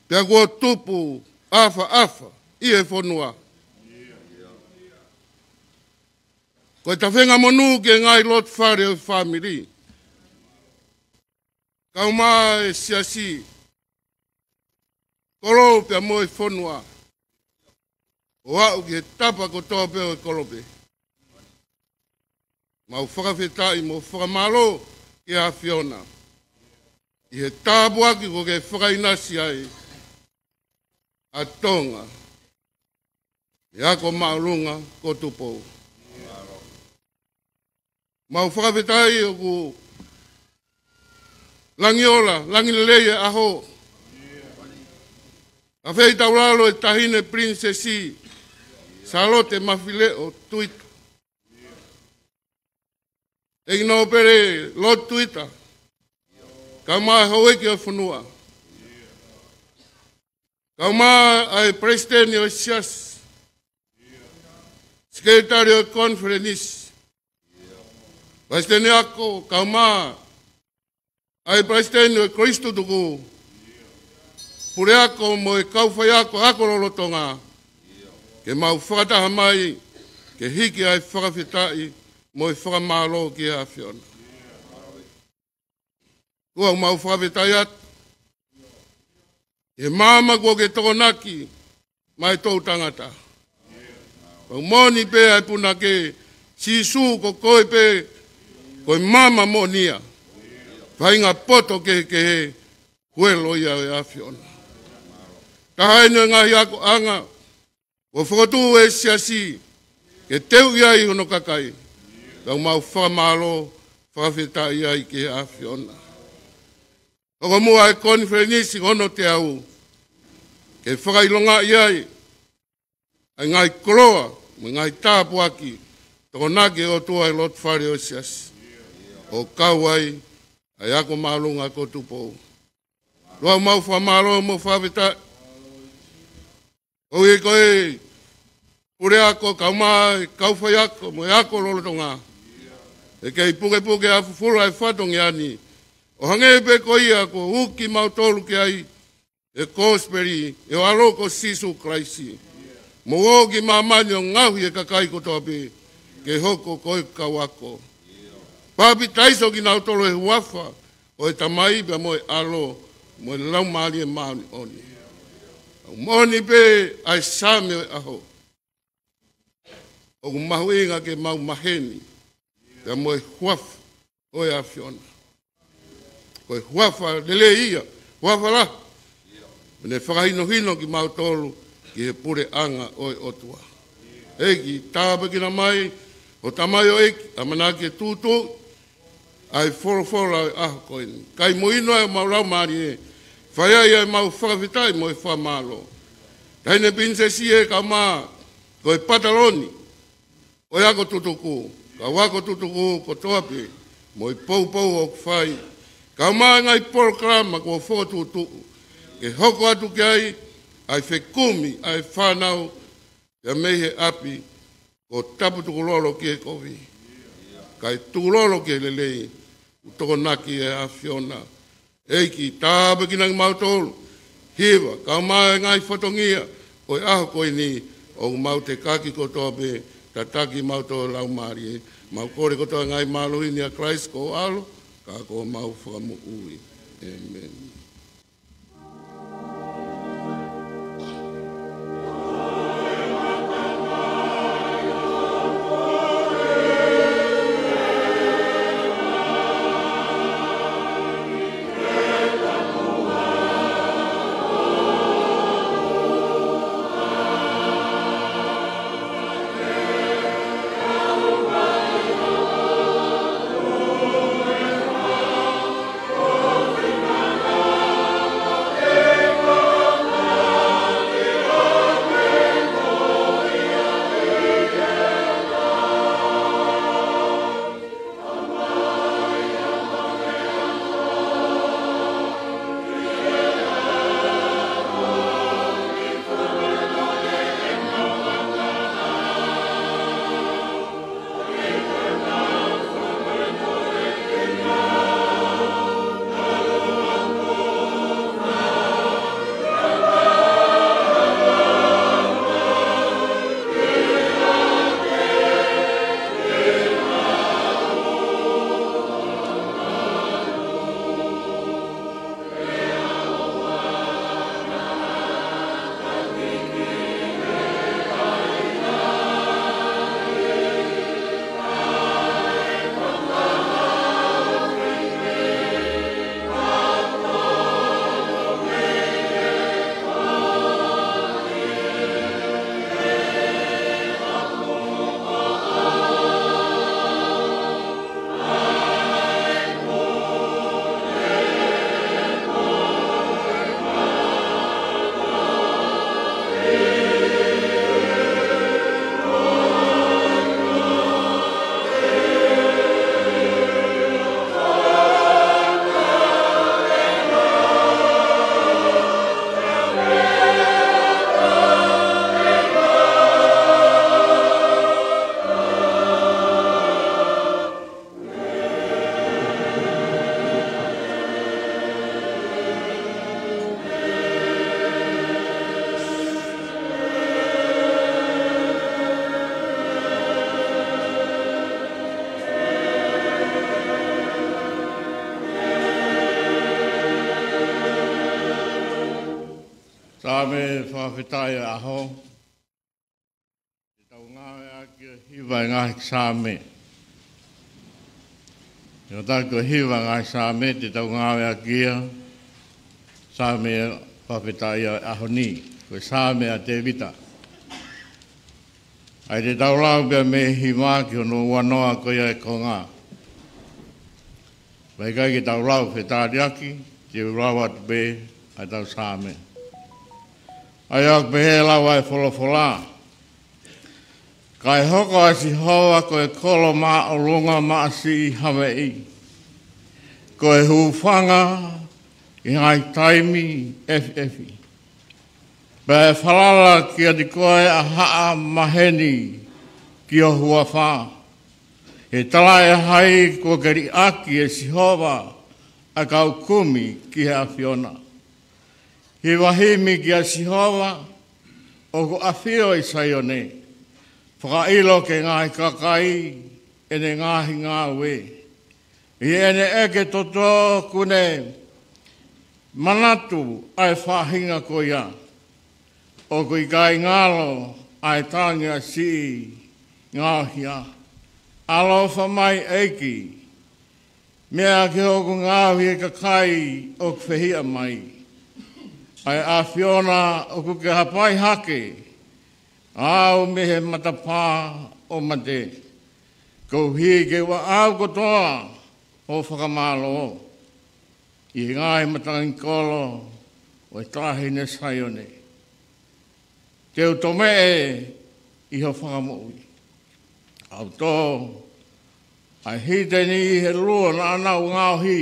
pea kuo tupu ʻafaʻafa ʻi he fonua. Ko e tafenga monū ki he ngaahi loto fale ʻo e fāmili, kaeʻumaʻā e siasi, kolo pea mo e fonua, ʻo aʻu ki he tapa kotoa pē ʻo e kolope. Mau fakafetaʻi mo fakamālō ki he ʻAfiona ʻi he tāpuaki kuo ke fakaʻinasi ai ʻa Tonga he ako māʻolunga ko Tupou. Mau fakafetaʻi ʻoku langi ola, langi lelei e ʻaho. ʻAfeitaulalo e Taʻahine Pilinisesi Sālote Mafileʻo Tuita, ʻEiki Nōpele Lord Tuita, kaeʻumaʻā e houʻeiki ʻo e fonua, kaeʻumaʻā e palesiteni ʻo e siasi, sekelitali ʻo e konifelenisi, palesiteni ako, kaeʻumaʻā e palesiteni ʻo e Kolisi Tutuku, puleako mo e kau faiako ako lolotonga, ke mau fakataha mai ke hiki ʻa e fakafetaʻi mo e fakamālō ki he ʻAfiona. Kuo mau fakafetaʻi atu he maama kuo ke tokonaki maʻa e toʻu tangata. Pea ʻoku moʻoni pē ʻa e punake, Sīsū, ko koe pē ko e maama moʻoni ia. Faʻahinga poto kehekehe, huelo ia ʻo e ʻAfiona. Taha eni ʻo e ngaahi akoʻanga kuo fokotuʻu ʻe he Siasi ke teuʻi ai hono kakai. Ka ʻoku mau fakamālō, fakafetaʻi ai ki he ʻAfiona. Hoko muʻa e konifelenisi hono teau ke fakaʻilongaʻi ai ʻa e ngaahi koloa mo e ngaahi tāpuaki tokonaki ʻe he ʻOtua ʻi he loto fale ʻo e Siasi, ʻo kau ai ʻa e ako māʻolunga ko Tupou. Loa mau fakamālō mo fakafetaʻi. ʻOku ʻi ai ko e puleako, kae ʻumaʻā e kau faiako mo e ako lolotonga, ʻe kei pukepuke ʻa e fufulu ʻa e fatongia ni, ʻo hangē pē ko ia kuo uki mautolu ki ai ʻe he kosipeli ʻo e ʻAlo ko Sīsū Kalaisi. Mou ō ki māmani ʻo ngaohi e kakai kotoa pē ke hoko ko e kau ako. Papitaiso kinautolu ʻi he huafa ʻo e Tamai pea mo e ʻAlo mo e Laumālie Māʻoniʻoni. ʻOku moʻoni pē ʻa e Saame ʻo e ʻaho. ʻOku mahuʻinga ke mau maheni pea mo e huafa ʻo e ʻAfiona. Ko e huafa lelei ia, huafa lahi. ʻOku ne fakahinohino kimautolu ki he puleʻanga ʻo e ʻOtua. ʻEiki, tāpuekina mai ho tamaioʻeiki, ʻamanaki ke tūtuuʻi ʻa e folofola ʻo e ʻaho ko eni. Kae ʻumaʻā ʻa homau laumālie, fai ai ʻa ʻemau fakafetaʻi mo e fakamālō. Taʻahine Pilinisesi ē, kae ʻumaʻā ko e pataloni ʻo e ako tutuku, kau ako tutuku kotoa pē, mo e poupou ʻoku fai, kae ʻumaʻā e ngaahi polokalama kuo fokotuʻutuʻu, ke hoko atu ki ai ʻa e fekumi ʻa e fānau, pea mei he ʻapi, ko Tapu Tukulolo ki he kovi, kae Tukulolo ki he lelei, ʻoku tokonaki ʻe he ʻAfiona. ʻEiki, tāpuekina kimautolu, hiva, kae ʻumaʻā e ngaahi fatongia ʻo e ʻaho ko eni, ʻoku mau tekaki kotoa pē, tataki kimautolu ʻe he Laumālie. Mau kole kotoa e ngaahi mālohi ni ʻia Kalaisi ko ho ʻAlo, ka ko homau Fakamoʻui. ʻĒmeni. Saame fakafetaʻi ʻo e ʻaho. Te tau ngāueʻaki ʻa e hiva ʻo e ngaahi Saame. Te tau taki ʻo e hiva ʻo e ngaahi Saame, te tau ngāueʻaki ia. Saame fakafetaʻi ʻo e ʻaho ni, ko e Saame ʻa Tēvita. ʻA ia te tau lau pea mei he hiva ki hono uanoa ko ia ʻo e konga. Pea ʻikai ke tau lau fetaliaki, te u lau atu pē ʻa ʻetau Saame. ʻA ia ʻoku pehē ʻa e lau ʻa e folofola: Kae hoko ʻa Sihova ko e kolo māʻolunga maʻasiʻi haveʻi, ko e hūfanga ʻi he ngaahi taimi ʻefiʻefi. Pea ʻe falala kiate koe ʻa haʻa maheni ki ho huafa. ʻE talaʻehai kuo ke liʻaki, ʻe Sihova, ʻa e kau kumi ki he ʻAfiona. Hiva himi kia Sihova, ʻoku ʻafio ʻi Saione. Fakaʻilo ki he ngaahi kakai ʻene ngaahi ngāue. ʻI heʻene ʻeke toto kuo ne manatu ʻa e faʻahinga ko ia. ʻOku ʻikai ngalo ʻa e tangi ʻa siʻi ngaohia. ʻAloʻofa mai, ʻEiki, meʻa ki hoku ngaohi ʻa e kakai ʻoku fehiʻa mai. ʻA e ʻAfiona, ʻoku ke hapai hake au mei he matapā ʻo mate, koeʻuhi ke u aʻau kotoa ʻo fakamālō ʻi he ngaahi matangi kolo ʻo e Taʻahine Saione. Te u tomeʻe ʻi ho fakamoʻui. ʻAuto, ʻa e hiteni ʻi he luo naʻa nau ngaohi,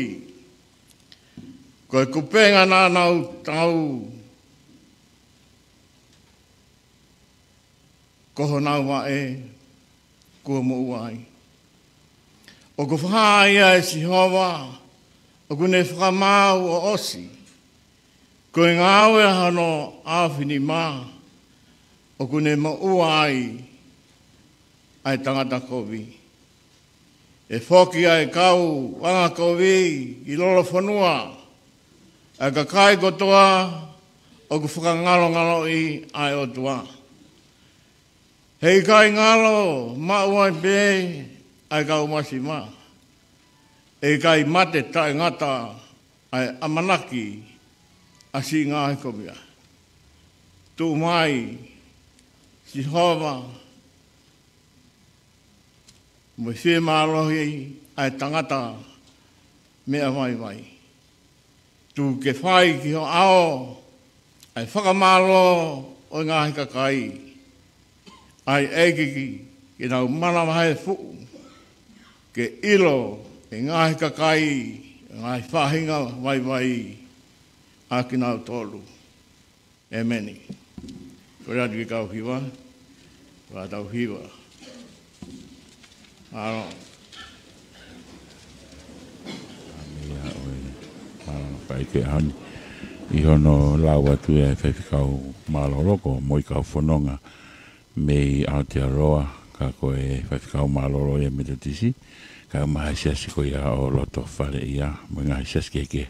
ko e kupenga naʻa nau tau, ko honau vaʻe kuo moʻua ai. ʻOku fakahā ia ʻe Sihova, ʻoku ne fakamaau ʻo ʻosi. Ko e ngāue ʻa hono ʻaofinima, ʻoku ne moʻua ai ʻa e tangata kovi. ʻE foki ʻa e kau angakovi ki lolofonua, ʻa e kakai kotoa ʻoku fakangalongaloʻi ʻa e ʻOtua. He ʻikai ngalo maʻu ai pē ʻa e kau masiva. ʻE ʻikai mate taʻengata ʻa e ʻamanaki ʻa siʻi ngaohikovia. Tuʻu mai, Sihova, mo e fiemālohi ʻa e tangata meʻa vaivai. Tuku ke fai ki ho ʻao ʻa e fakamālō ʻo e ngaahi kakai. ʻAi ʻEiki ke nau manavahē fuʻu, ke ʻilo ʻe he ngaahi kakai ʻa e ngaahi faʻahinga vaivai ʻa kinautolu. ʻEmeni. Kole atu ki he kau hiva, ʻo tau hiva. ʻAlo. ʻAmeni. ʻOi. ʻAlo, pea ʻi he ʻaho ni, ʻi hono lau atu ʻe he faifekau mālōlō ko Moikaufononga mei Aotearoa, ka ko e faifekau mālōlō ia Metotisi, kae ʻumaʻā e siasi ko ia ʻo Lotofale ia, mo e ngaahi siasi kehekehe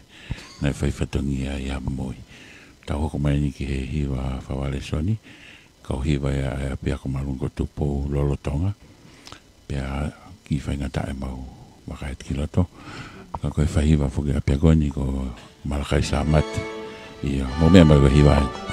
naʻe fai fatongia ia mo ia. Tau hoko mai eni ki he hiva fakavalesoni, kau hiva ia ʻa e ʻapiako māʻolunga ko Tupou lolotonga, pea kiʻi faingataʻa ʻemau vaka atu ki loto. Ka ko e faihiva foki ʻapiako ni ko Malakai Sāmate. ʻIo, mou meʻa mai ʻo hiva ai.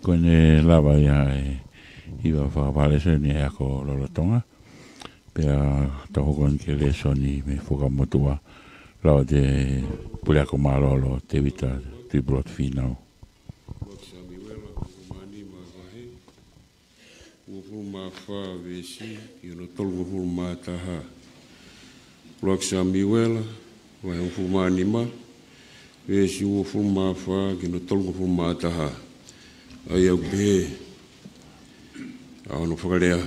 Ko ʻene lava ia e hiva fakavālesoni ʻa e ako lolotonga. Pea tau hoko eni ki he lēsoni mei he Fuakava Motuʻa, lau ʻe he Puleako Mālōlō, Tēvita Tuʻipulotu Fīnau. Uofulu mā fā veesi ki hono tolungofulu mā taha. ʻUluaki Samiuela, vahe hongofulu mā nima, veesi uofulu mā fā ki hono tolungofulu mā taha. ʻA ia ʻoku pehē ʻa hono fakalea: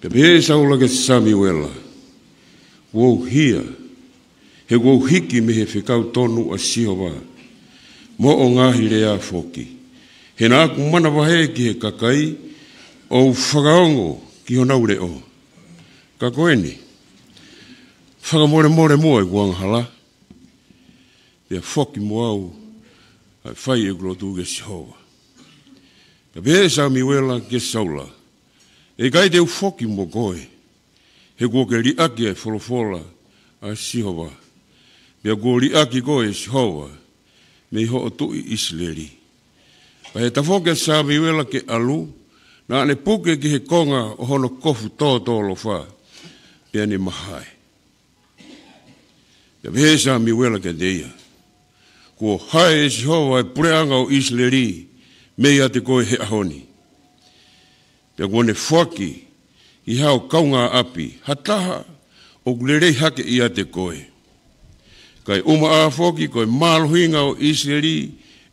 Pea pehē ʻe Saula kia Samiuela, Kuo u hia, he kuo u hiki mei he fekau tonu ʻa Sihova, mo hoʻo ngaahi lea foki. He naʻa ku manavahē ki he kakai, ʻo u fakaongo ki honau leʻo. Ka ko eni, fakamolemole muʻa ʻeku angahala, pea foki mo au ʻo fai ʻeku lotu kia Sihova. Pea pehē ʻe Samiuela kia Saula, ʻE ʻikai te u foki mo koe, he kuo ke liʻaki ʻa e folofola ʻa Sihova, pea kuo liʻaki koe ʻe Sihova mei hoʻo tuʻi ʻIsileli. Pea ʻi he tafoki ʻa Samiuela ke ʻalu, naʻa ne puke ki he konga ʻo hono kofu tōtōlofa, pea ne mahae. Pea pehē ʻe Samiuela kiate ia, Kuo hae ʻe Sihova ʻa e puleʻanga ʻo ʻIsileli meiate koe he ʻaho ni, pea kuo ne foaki ki hao kaungāʻapi ha taha ʻoku lelei hake ʻiate koe. Kae ʻumaʻā foki ko e mālohinga ʻo ʻIsileli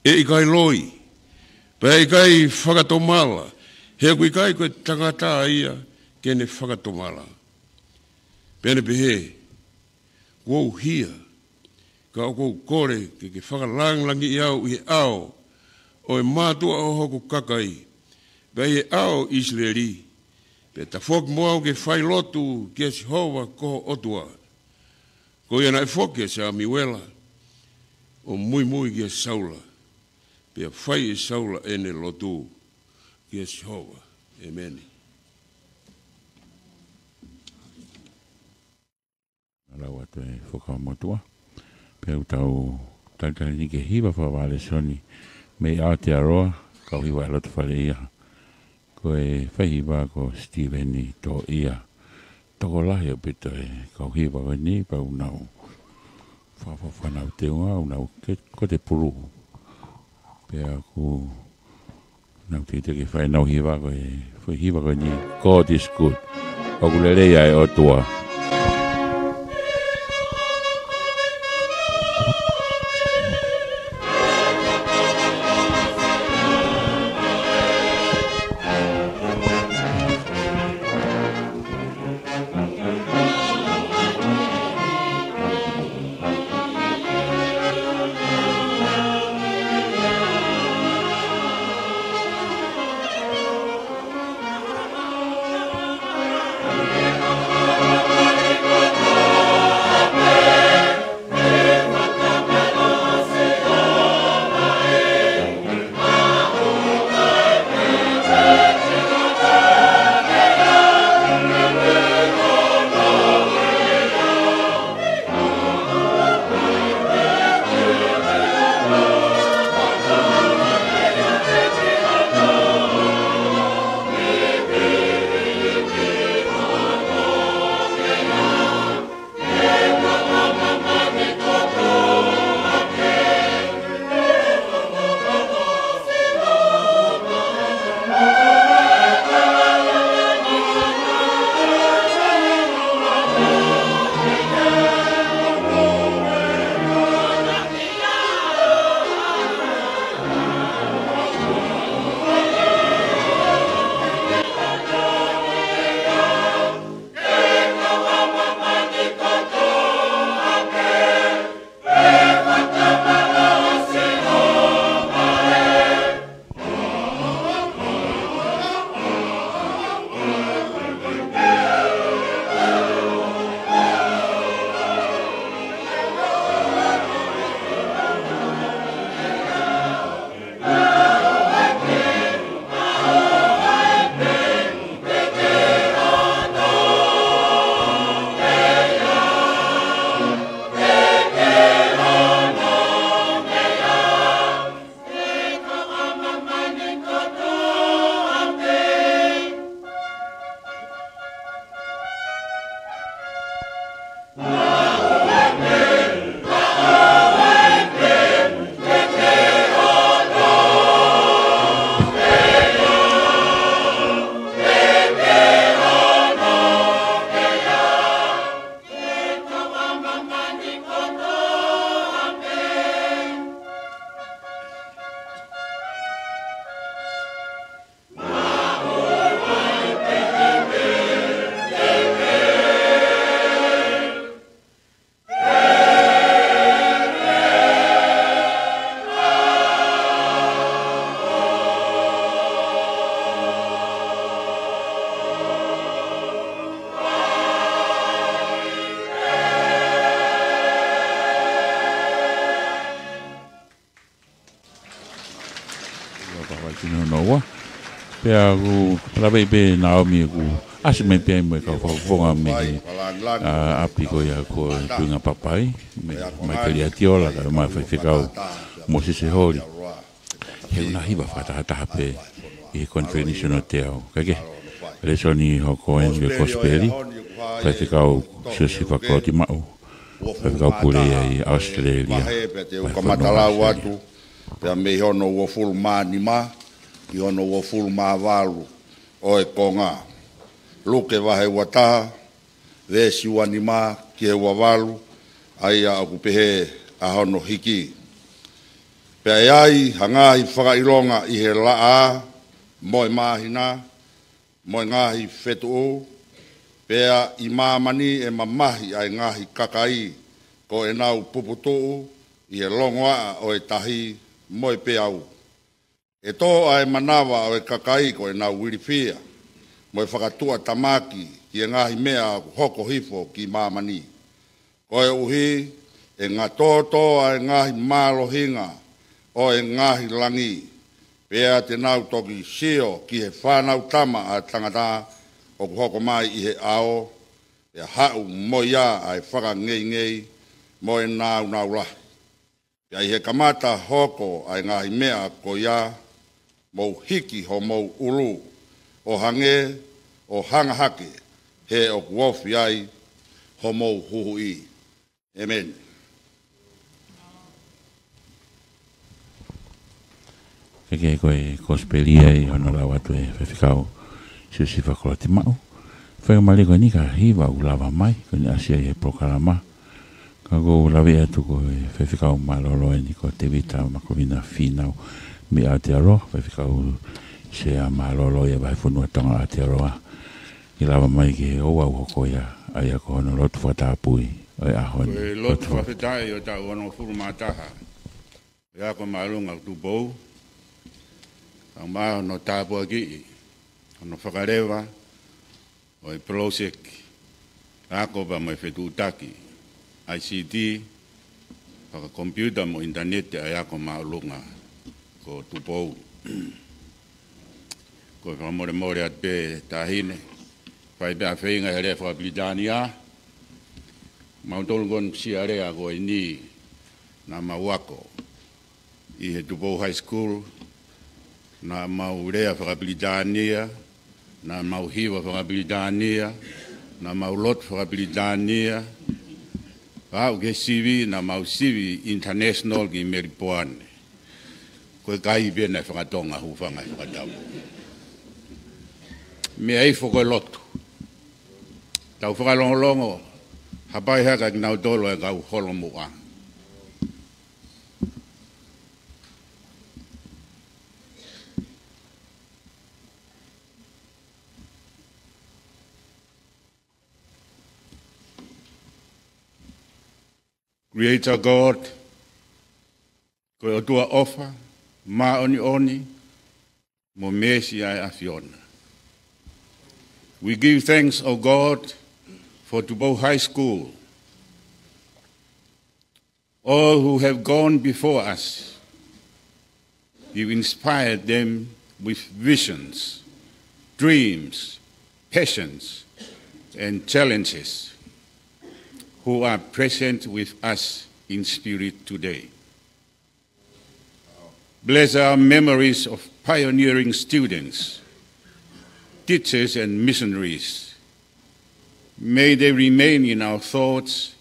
ʻe ʻikai loi, pea ʻikai fakatomala, he ʻoku ʻikai ko e tangata ia ke ne fakatomala. Pea ne pehē, Kuo u hia, ka ʻoku ou kole ke ke fakalangilangiʻi au ʻi he ʻao ʻo e mātuʻa ʻo hoku kakai, pea ʻi he ʻao ʻo ʻIsileli, pea tafoki mo au ke fai lotu kia Sihova ko ho ʻOtua. Ko ia naʻe foki ʻa Samiuela ʻo muimui kia Saula, pea fai ʻe Saula ʻene lotu kia Sihova. ʻEmeni. Lau atu e Fuakava Motuʻa. Pea ʻoku tau talitali ni ki he hiva fakavālesoni mei Aotearoa, kau hiva ʻa e loto fale ia. Ko e faihiva ko Steven Toʻia. Tokolahi ʻaupito e kau hiva ko eni, pea ʻoku nau fakafanau teunga, ʻoku nau ke, ko e pulu. Pea ʻoku nau teitei ke fai ʻenau hiva ko e, fai hiva ko eni, God is good. ʻOku lelei ʻa e ʻOtua. Ia, pea ʻoku ou lave pē, Naomi, ʻoku ʻasi mai pē mo e kau fakafofonga mei he, ʻa, ʻapi ko ia ko Tuʻinga Papai, mei, mei Kaliati Ola, kae ʻumaʻā e faifekau Mōsese Holi. He ʻoku na hiva fakatahataha pē ʻi he Konifelenisi hono teau. Kae kehe, lēsoni hoko eni ko e Kosipeli, faifekau Siosifa Kolotimaʻu, faifekau pule ia ʻi ʻAositelēlia. Vahe fā noa seli. Pea mei hono uofulu mā nima ki hono uofulu mā valu ʻo e konga. Luke vahe ua taha, veesi ua nima ki he ua valu, ʻa ia ʻoku pehē ʻa hono hiki. Pea ʻe ai ha ngaahi fakaʻilonga ʻi he laʻā, mo e māhina, mo e ngaahi fetuʻu, pea ʻi māmani ʻe mamahi ʻa e ngaahi kakai ko ʻenau puputuʻu ʻi he longoaʻa ʻo e tahi mo e peau. ʻE tō ʻa e manava ʻo e kakai ko ʻenau ilifia, mo e fakatuʻatamaki ki he ngaahi meʻa ʻoku hoko hifo ki māmani. Koeʻuhi ʻe ngatōtō ʻa e ngaahi mālohinga ʻo e ngaahi langi, pea te nau toki sio ki he Fanautama ʻa Tangata ʻoku hoko mai ʻi he ʻao, pea haʻu mo ia ʻa e fakangeingei mo e nāunau lahi. Pea ʻi he kamata hoko ʻa e ngaahi meʻa ko ia, mou hiki homou ʻulu ʻo hangē ʻo hanga hake, he ʻoku ofi ai homou huhuʻi. ʻĒmeni. Kae kehe, ko e Kosipeli ia ʻi hono lau atu ʻe he faifekau Siosifa Kolotimaʻu. Faingamālie ko eni ka hiva ʻoku lava mai, ko eni ʻasi ai he polokalama. Ka ʻoku ou lave atu ko e faifekau mālōlō eni ko Tēvita Makovina Fīnau mei Aotearoa, faifekau sea mālōlō ia Vahefonua Tonga Aotearoa. Ke lava mai ke ʻoua ʻe hoko ia, ʻa ia ko hono lotu fakatapui ʻo e ʻaho ni. Ko e lotu fakafetaʻi ʻo e taʻu onongofulu mā taha ʻo e Ako Māʻolunga ʻo Tupou, ʻa ia mo hono tāpuakiʻi hono fakaleva ʻo e poloseki ako pea mo e fetuʻutaki I C T, fakakomipiuta mo ʻinitaneti ʻa e ako māʻolunga ko Tupou. Ko e fakamolemole atu pē, Taʻahine, fai pē ʻa e feinga he lea fakapilitānia. Mautolu ko eni siʻa lea ko eni naʻa mau ako ʻi he Tupou High School, naʻa mau lea fakapilitānia, naʻa mau hiva fakapilitānia, naʻa mau lotu fakapilitānia, aʻu ki he sivi, naʻa mau sivi international ki Melipoane. Ko e kai pē naʻe fakatonga, hūfanga he fakatau. Meʻa ifo ko e lotu. Tau fakalongolongo, hapai hake kinautolu ʻa e kau holomuʻa. Creator God, ko e ʻOtua ʻofa, māʻoniʻoni, mo meesi ʻa e ʻAfiona. We give thanks, O God, for Tupou High School, all who have gone before us. You inspired them with visions, dreams, passions, and challenges, who are present with us in spirit today. Bless our memories of pioneering students, teachers, and missionaries. May they remain in our thoughts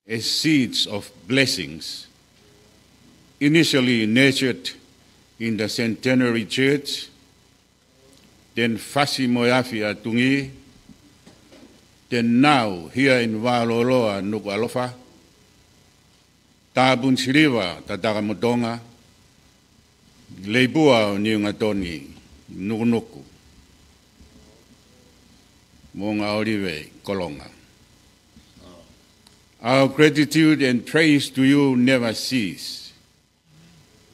as seeds of blessings, initially nurtured in the Centenary Church, then Fasi mo e Afi ʻa Tungī, then now here in Valoloa, Nukuʻalofa, Tapunusiliva, Tatakamotonga, Leipua ʻo Niungatoni, Nukunuku, Moʻungaʻolive, Kolonga. Our gratitude and praise to you never cease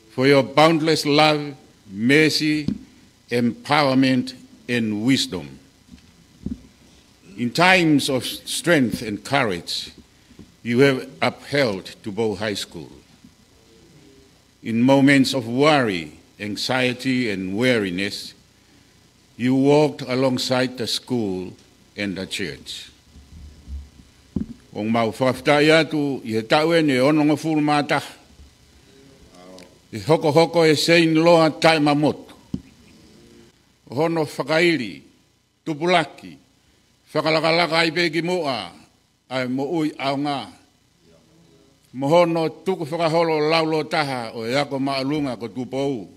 for your boundless love, mercy, empowerment, and wisdom. In times of strength and courage, you have upheld Tupou High School. In moments of worry, anxiety, and weariness, you walked alongside the school and the church. ʻOku mau fakafetaʻi atu ʻi he taʻu eni ʻe onongofulu mā taha, ʻi he hokohoko ʻa e Seini Loa Taʻemamotu, ʻo hono fakaili, tupulaki, fakalakalaka ai pē ki muʻa ʻa e moʻui ʻaonga, mo hono tukufakaholo laulōtaha ʻo e ako māʻolunga ko Tupou,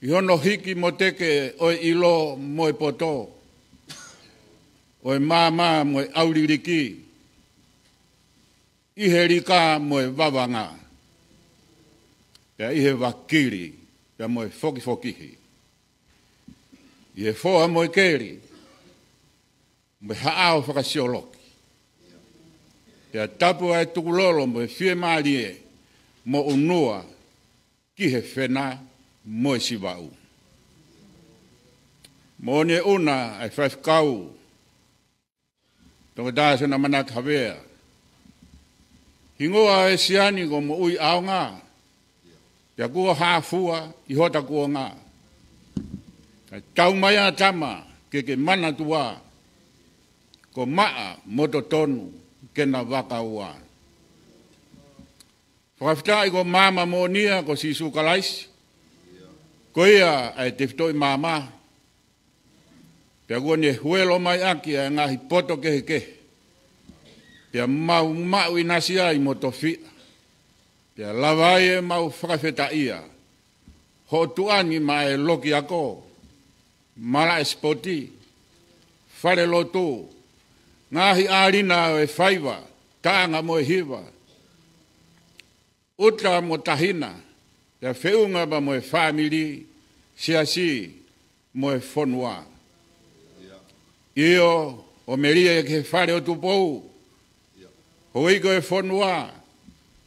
ʻi hono hiki mo teke ʻo e ʻilo mo e poto, ʻo e maama mo e ʻauliliki, ʻi he lika mo e vavanga, pea ʻi he vakili pea mo e fokifokihi, ʻi he foha mo e keli, mo e haʻao fakasioloki, pea tapu ʻa e tukulolo mo e fiemālie mo ʻunua ki he fena mo e sivaʻu. Moʻoni e ʻuna ʻa e faifekau Toketā Sione ʻAmanaki Havea, hingoa ʻo e siani ko Moʻui ʻAonga, pea kuo hāfua ʻi hota kuonga. Kae tau mai ʻa tama ke ke manatua, ko maʻa mo totonu ke na vakaua. Fakafetaʻi ko Maama Moʻonia ko Sīsū Kalaisi, ko ia ʻa e tefitoʻi maama, pea kuo ne huelo mai ʻaki ʻa e ngaahi poto kehekehe, pea mau maʻu ʻinasi ai mo tofiʻa, pea lava ai ʻemau fakafetaʻia hoʻo tuʻani maʻa e loki ako, malaʻe sipoti, fale lotu, ngaahi ʻālina ʻo e faiva, taʻanga mo e hiva, ʻuta mo tahina, pea feʻunga pea mo e fāmili, siasi mo e fonua. ʻIo, ʻo melie ki he fale ʻo Tupou, houʻeiki ʻo e fonua,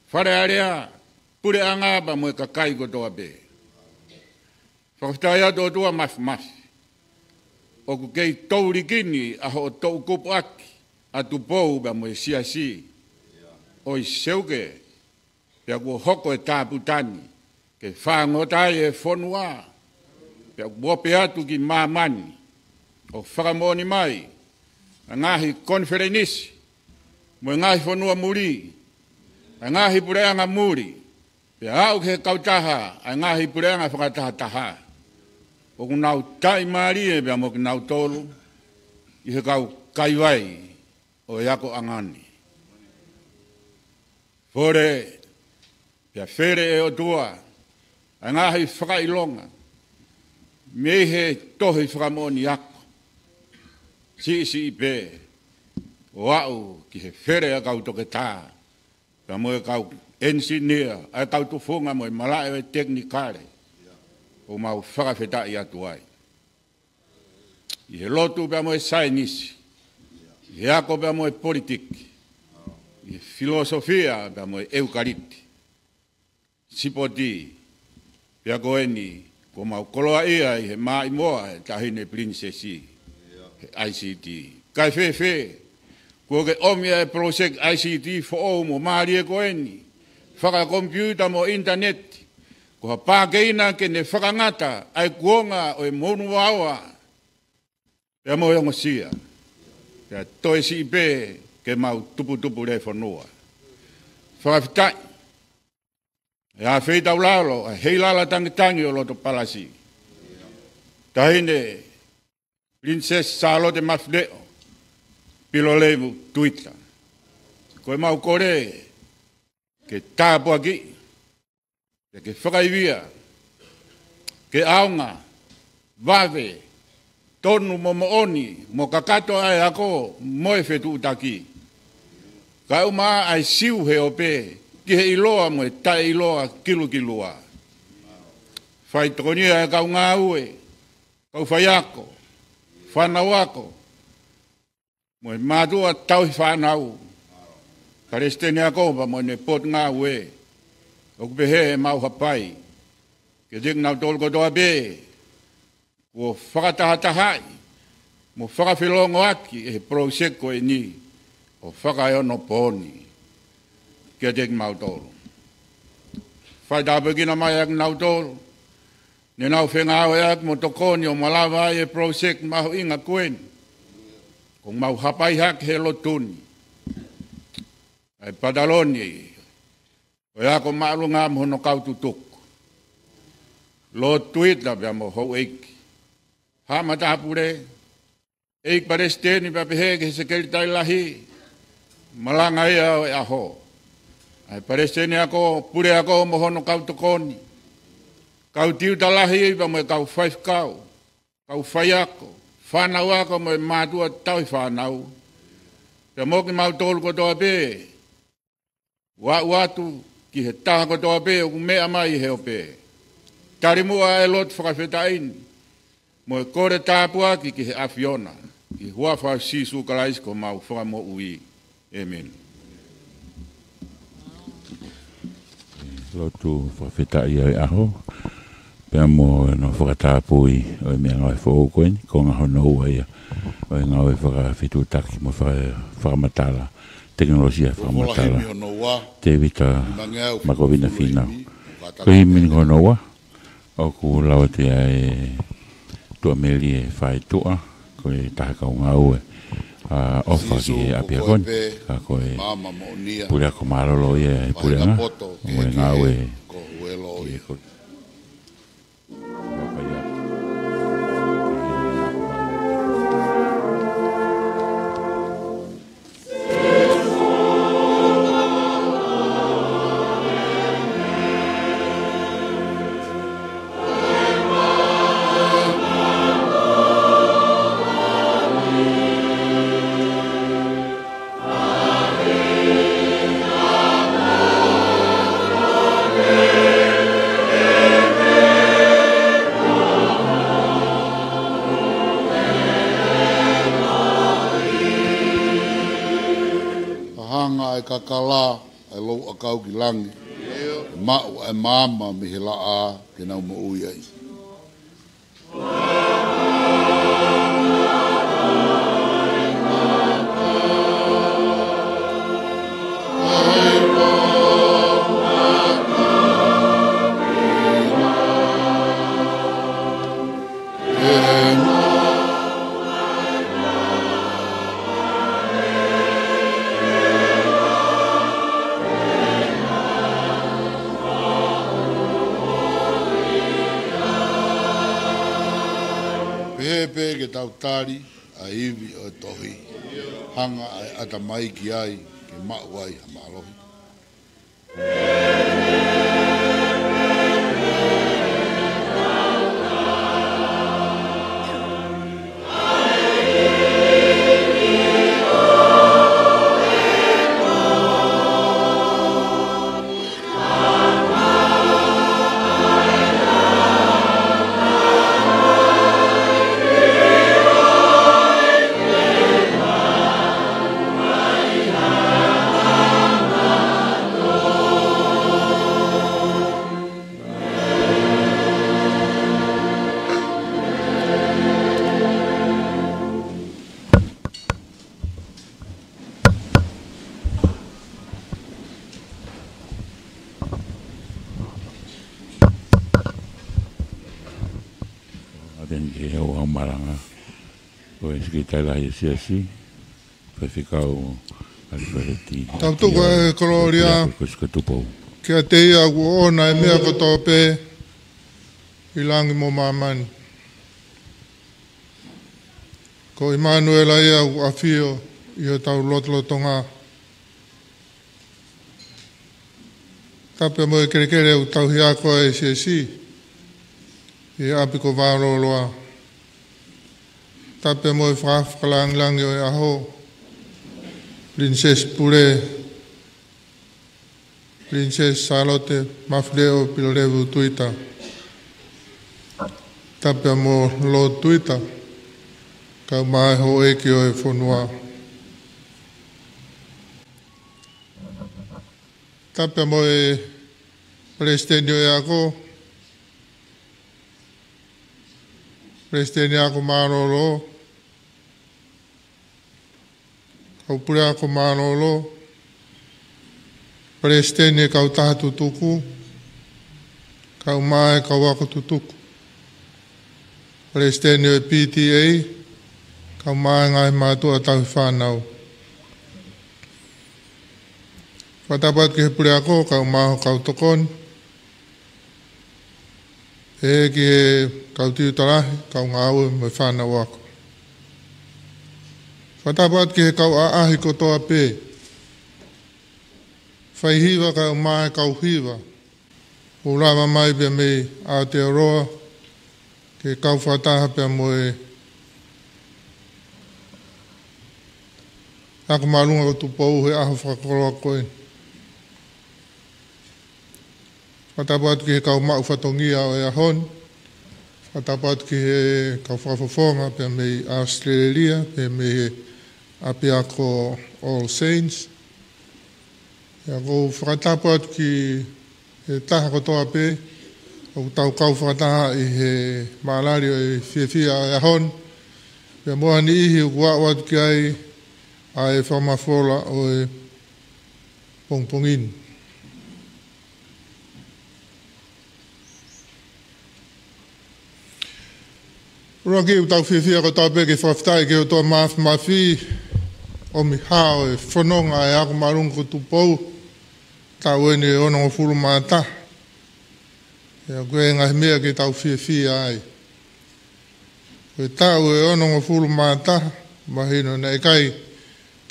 Fale Alea, puleʻanga pea mo e kakai kotoa pē. Fakafetaʻi atu ʻOtua Māfimafi, ʻoku kei toulikini ʻa hoʻo toʻukupu ʻaki ʻa Tupou pea mo e siasi ʻo e seuke, pea kuo hoko e tāputani ke fāngota ai e fonua, pea kuo ope atu ki māmani ʻo fakamoʻoni mai ʻa e ngaahi konifelenisi mo e ngaahi fonua muli, ʻa e ngaahi puleʻanga muli, pea aʻu ki he kautaha ʻa e ngaahi puleʻanga fakatahataha, ʻoku nau taʻimālie pea mo kinautolu ʻi he kau kaivai ʻo e akoʻanga ni. Fole pea fele ʻe ʻOtua ʻa e ngaahi fakaʻilonga mei he tohi fakamoʻoni ako, siʻisiʻi pē, ʻo aʻu ki he fele ʻa e kau toketā, pea mo e kau ʻenisinia, ʻa e kau tufunga mo e malaʻe ʻo e tekinikale, ʻoku mau fakafetaʻi atu ai. ʻI he lotu pea mo e saienisi, ʻi he ako pea mo e politiki, ʻi he filōsofia pea mo e ʻeukaliti, sipoti, pea ko eni kuo mau koloaʻia ʻi he maʻimoa ʻe he Taʻahine Pilinisesi he I C T. Kae fēfē, kuo ke ʻomi ʻa e poloseki I C T foʻou mo mālie ko eni, fakakomipiuta mo ʻinitaneti, ko ha pākeina ke ne fakangata ʻa e kuonga ʻo e moʻunga vaoa pea mo e ongosia, pea toe siʻi pē ke mau tuputupu lēfonua. Fakafetaʻi ʻa e afeitaulalo ʻa e heilala tangitangi ʻo loto palasi, Taʻahine Pilinisesi Sālote Mafileʻo, Piloleivu Tuita. Ko ʻemau kole ke tāpuakiʻi, ke fakaivia, ke ʻaonga, vave, tonu mo moʻoni, mo kakato ʻa e ako mo e fetuʻutaki. Kae ʻumaʻā ʻa e siu he ope ki he ʻiloa mo e taʻeʻiloa kilukilua. Faitokonia e kau ngāue, kau faiako, fānau ako, mo e mātuʻa tauhi fānau, palesiteni ako pea mo ʻene potungāue. ʻOku pehē ʻemau hapai kiate kinautolu kotoa pē kuo fakatahatahaʻi mo fakafelongoaki ʻe he project ko eni ʻo fakaeonopooni kiate kimautolu. Fai tāpuekina mai ʻa kinautolu ne nau fengāueʻaki mo tokoni ʻo malava ai e project mahuʻinga ko eni. Ko ʻemau hapai hake he lotu ni ʻa e pataloni ʻo e ako māʻolunga mo hono kau tutuku, Lord Tuita pea mo houʻeiki, haʻa matāpule, ʻeiki palesiteni pea pehē ki he sekelitali lahi, malanga ia ʻo e ʻaho, ʻa e palesiteni ako, puleako mo hono kau tokoni, kau tiuta lahi pea mo e kau faifekau, kau faiako, fānau ako mo e mātuʻa tauhi fānau, pea mo kimautolu kotoa pē ʻoku aʻu atu ki he taha kotoa pē ʻoku meʻa mai he ope. Talimuʻa e lotu fakafetaʻi ni mo e kole tāpuaki ki he ʻAfiona, ʻi he huafa ʻo Sīsū Kalaisi ko homau Fakamoʻui. ʻĒmeni. Lotu fakafetaʻi ʻo e ʻaho pea mo hono fakatapui ʻo e meʻangāue foʻou ko eni, konga hono ua ia ʻo e ngāue fakafetuʻutaki mo faka-, fakamatala, tekinolosia fakamatala. Tēvita Makovina Fīnau. Ko e himi ko hono ua, ʻoku lau atu ia ʻe Tuʻamelie Faituʻa, ko e taha kau ngāue ʻa ʻOfa ki he ʻapiako ni, ka ko e puleako mālōlō ia ʻi he puleʻanga, mo e ngāue ʻi he ko-, Hanga ʻe he kakala ʻa e louʻakau ki langi, maʻu ʻa e maama mei he laʻā ke nau moʻui ai. Pehē pē ke tau tali ʻa e ivi ʻo e tohi, hanga ʻe he ʻatamai ki ai ke maʻu ai ha mālohi. Ateni ke hau au malanga. Ko e Sekelitali Lahi ʻo e Siasi, Faifekau ʻAlifeleti. Tau tuku e kolōlia ko Sika Tupou. Kiate ia ʻoku ʻoʻona e meʻa kotoa pē ʻi langi mo māmani. Ko ʻImanuela ia ʻoku ʻafio ʻi hotau lotolotonga. Tapu mo e kelekele ʻoku tauhi ako ai e siasi ʻi he ʻapi ko Vālōloa. Tapu mo e faka-, fakalāngilangi ʻo e ʻaho, Pilinisesi Pule, Pilinisesi Sālote Mafileʻo Pilolevu Tuita. Tapu mo Lord Tuita, kae ʻumaʻā e houʻeiki ʻo e fonua. Tapu mo e Palesiteni ʻo e Ako, Palesiteni Ako Mālōlō, kau puleako mālōlō, Palesiteni e kautaha tutuku, kae ʻumaʻā e kau ako tutuku, Palesiteni ʻo e P T A, kae ʻumaʻā e ngaahi mātuʻa tauhi fānau. Fakatapu atu ki he puleako, kae ʻumaʻā hoʻo kau tokoni, ʻEiki, he kau tiuta lahi, kau ngāue mo e fānau ako. Fakatapu atu ki he kau ʻaʻahi kotoa pē, faihiva kae ʻumaʻā e kau hiva, ʻoku lava mai pea mei Aotearoa ke kau fakataha pea mo e Ako Māʻolunga ko Tupou he ʻaho fakakoloa ko eni. Fakatapu atu ki he kau maʻu fatongia ʻo e ʻaho ni. Fakatapu atu ki he kau fakafofonga pea mei ʻAositelēlia, pea mei he ʻapiako All Saints. Pea ʻoku ou fakatapu atu ki he taha kotoa pē ʻoku tau kau fakataha ʻi he maʻalali ʻo e fiefia ʻo e ʻaho ni. Pea mo ha niʻihi ʻoku aʻu atu ki ai ʻa e fakamafola ʻo e pongipongi ni. ʻUluaki, ʻoku tau fiefia kotoa pē ke fakafetaʻi ki he ʻOtua Māfimafi, ʻomi hao e fononga ʻa e Ako Māʻolunga ko Tupou, taʻu eni ʻe onongofulu mā taha. Pea ko e ngaahi meʻa ke tau fiefia ai. Ko e taʻu ʻe onongofulu mā taha, mahino naʻe ʻikai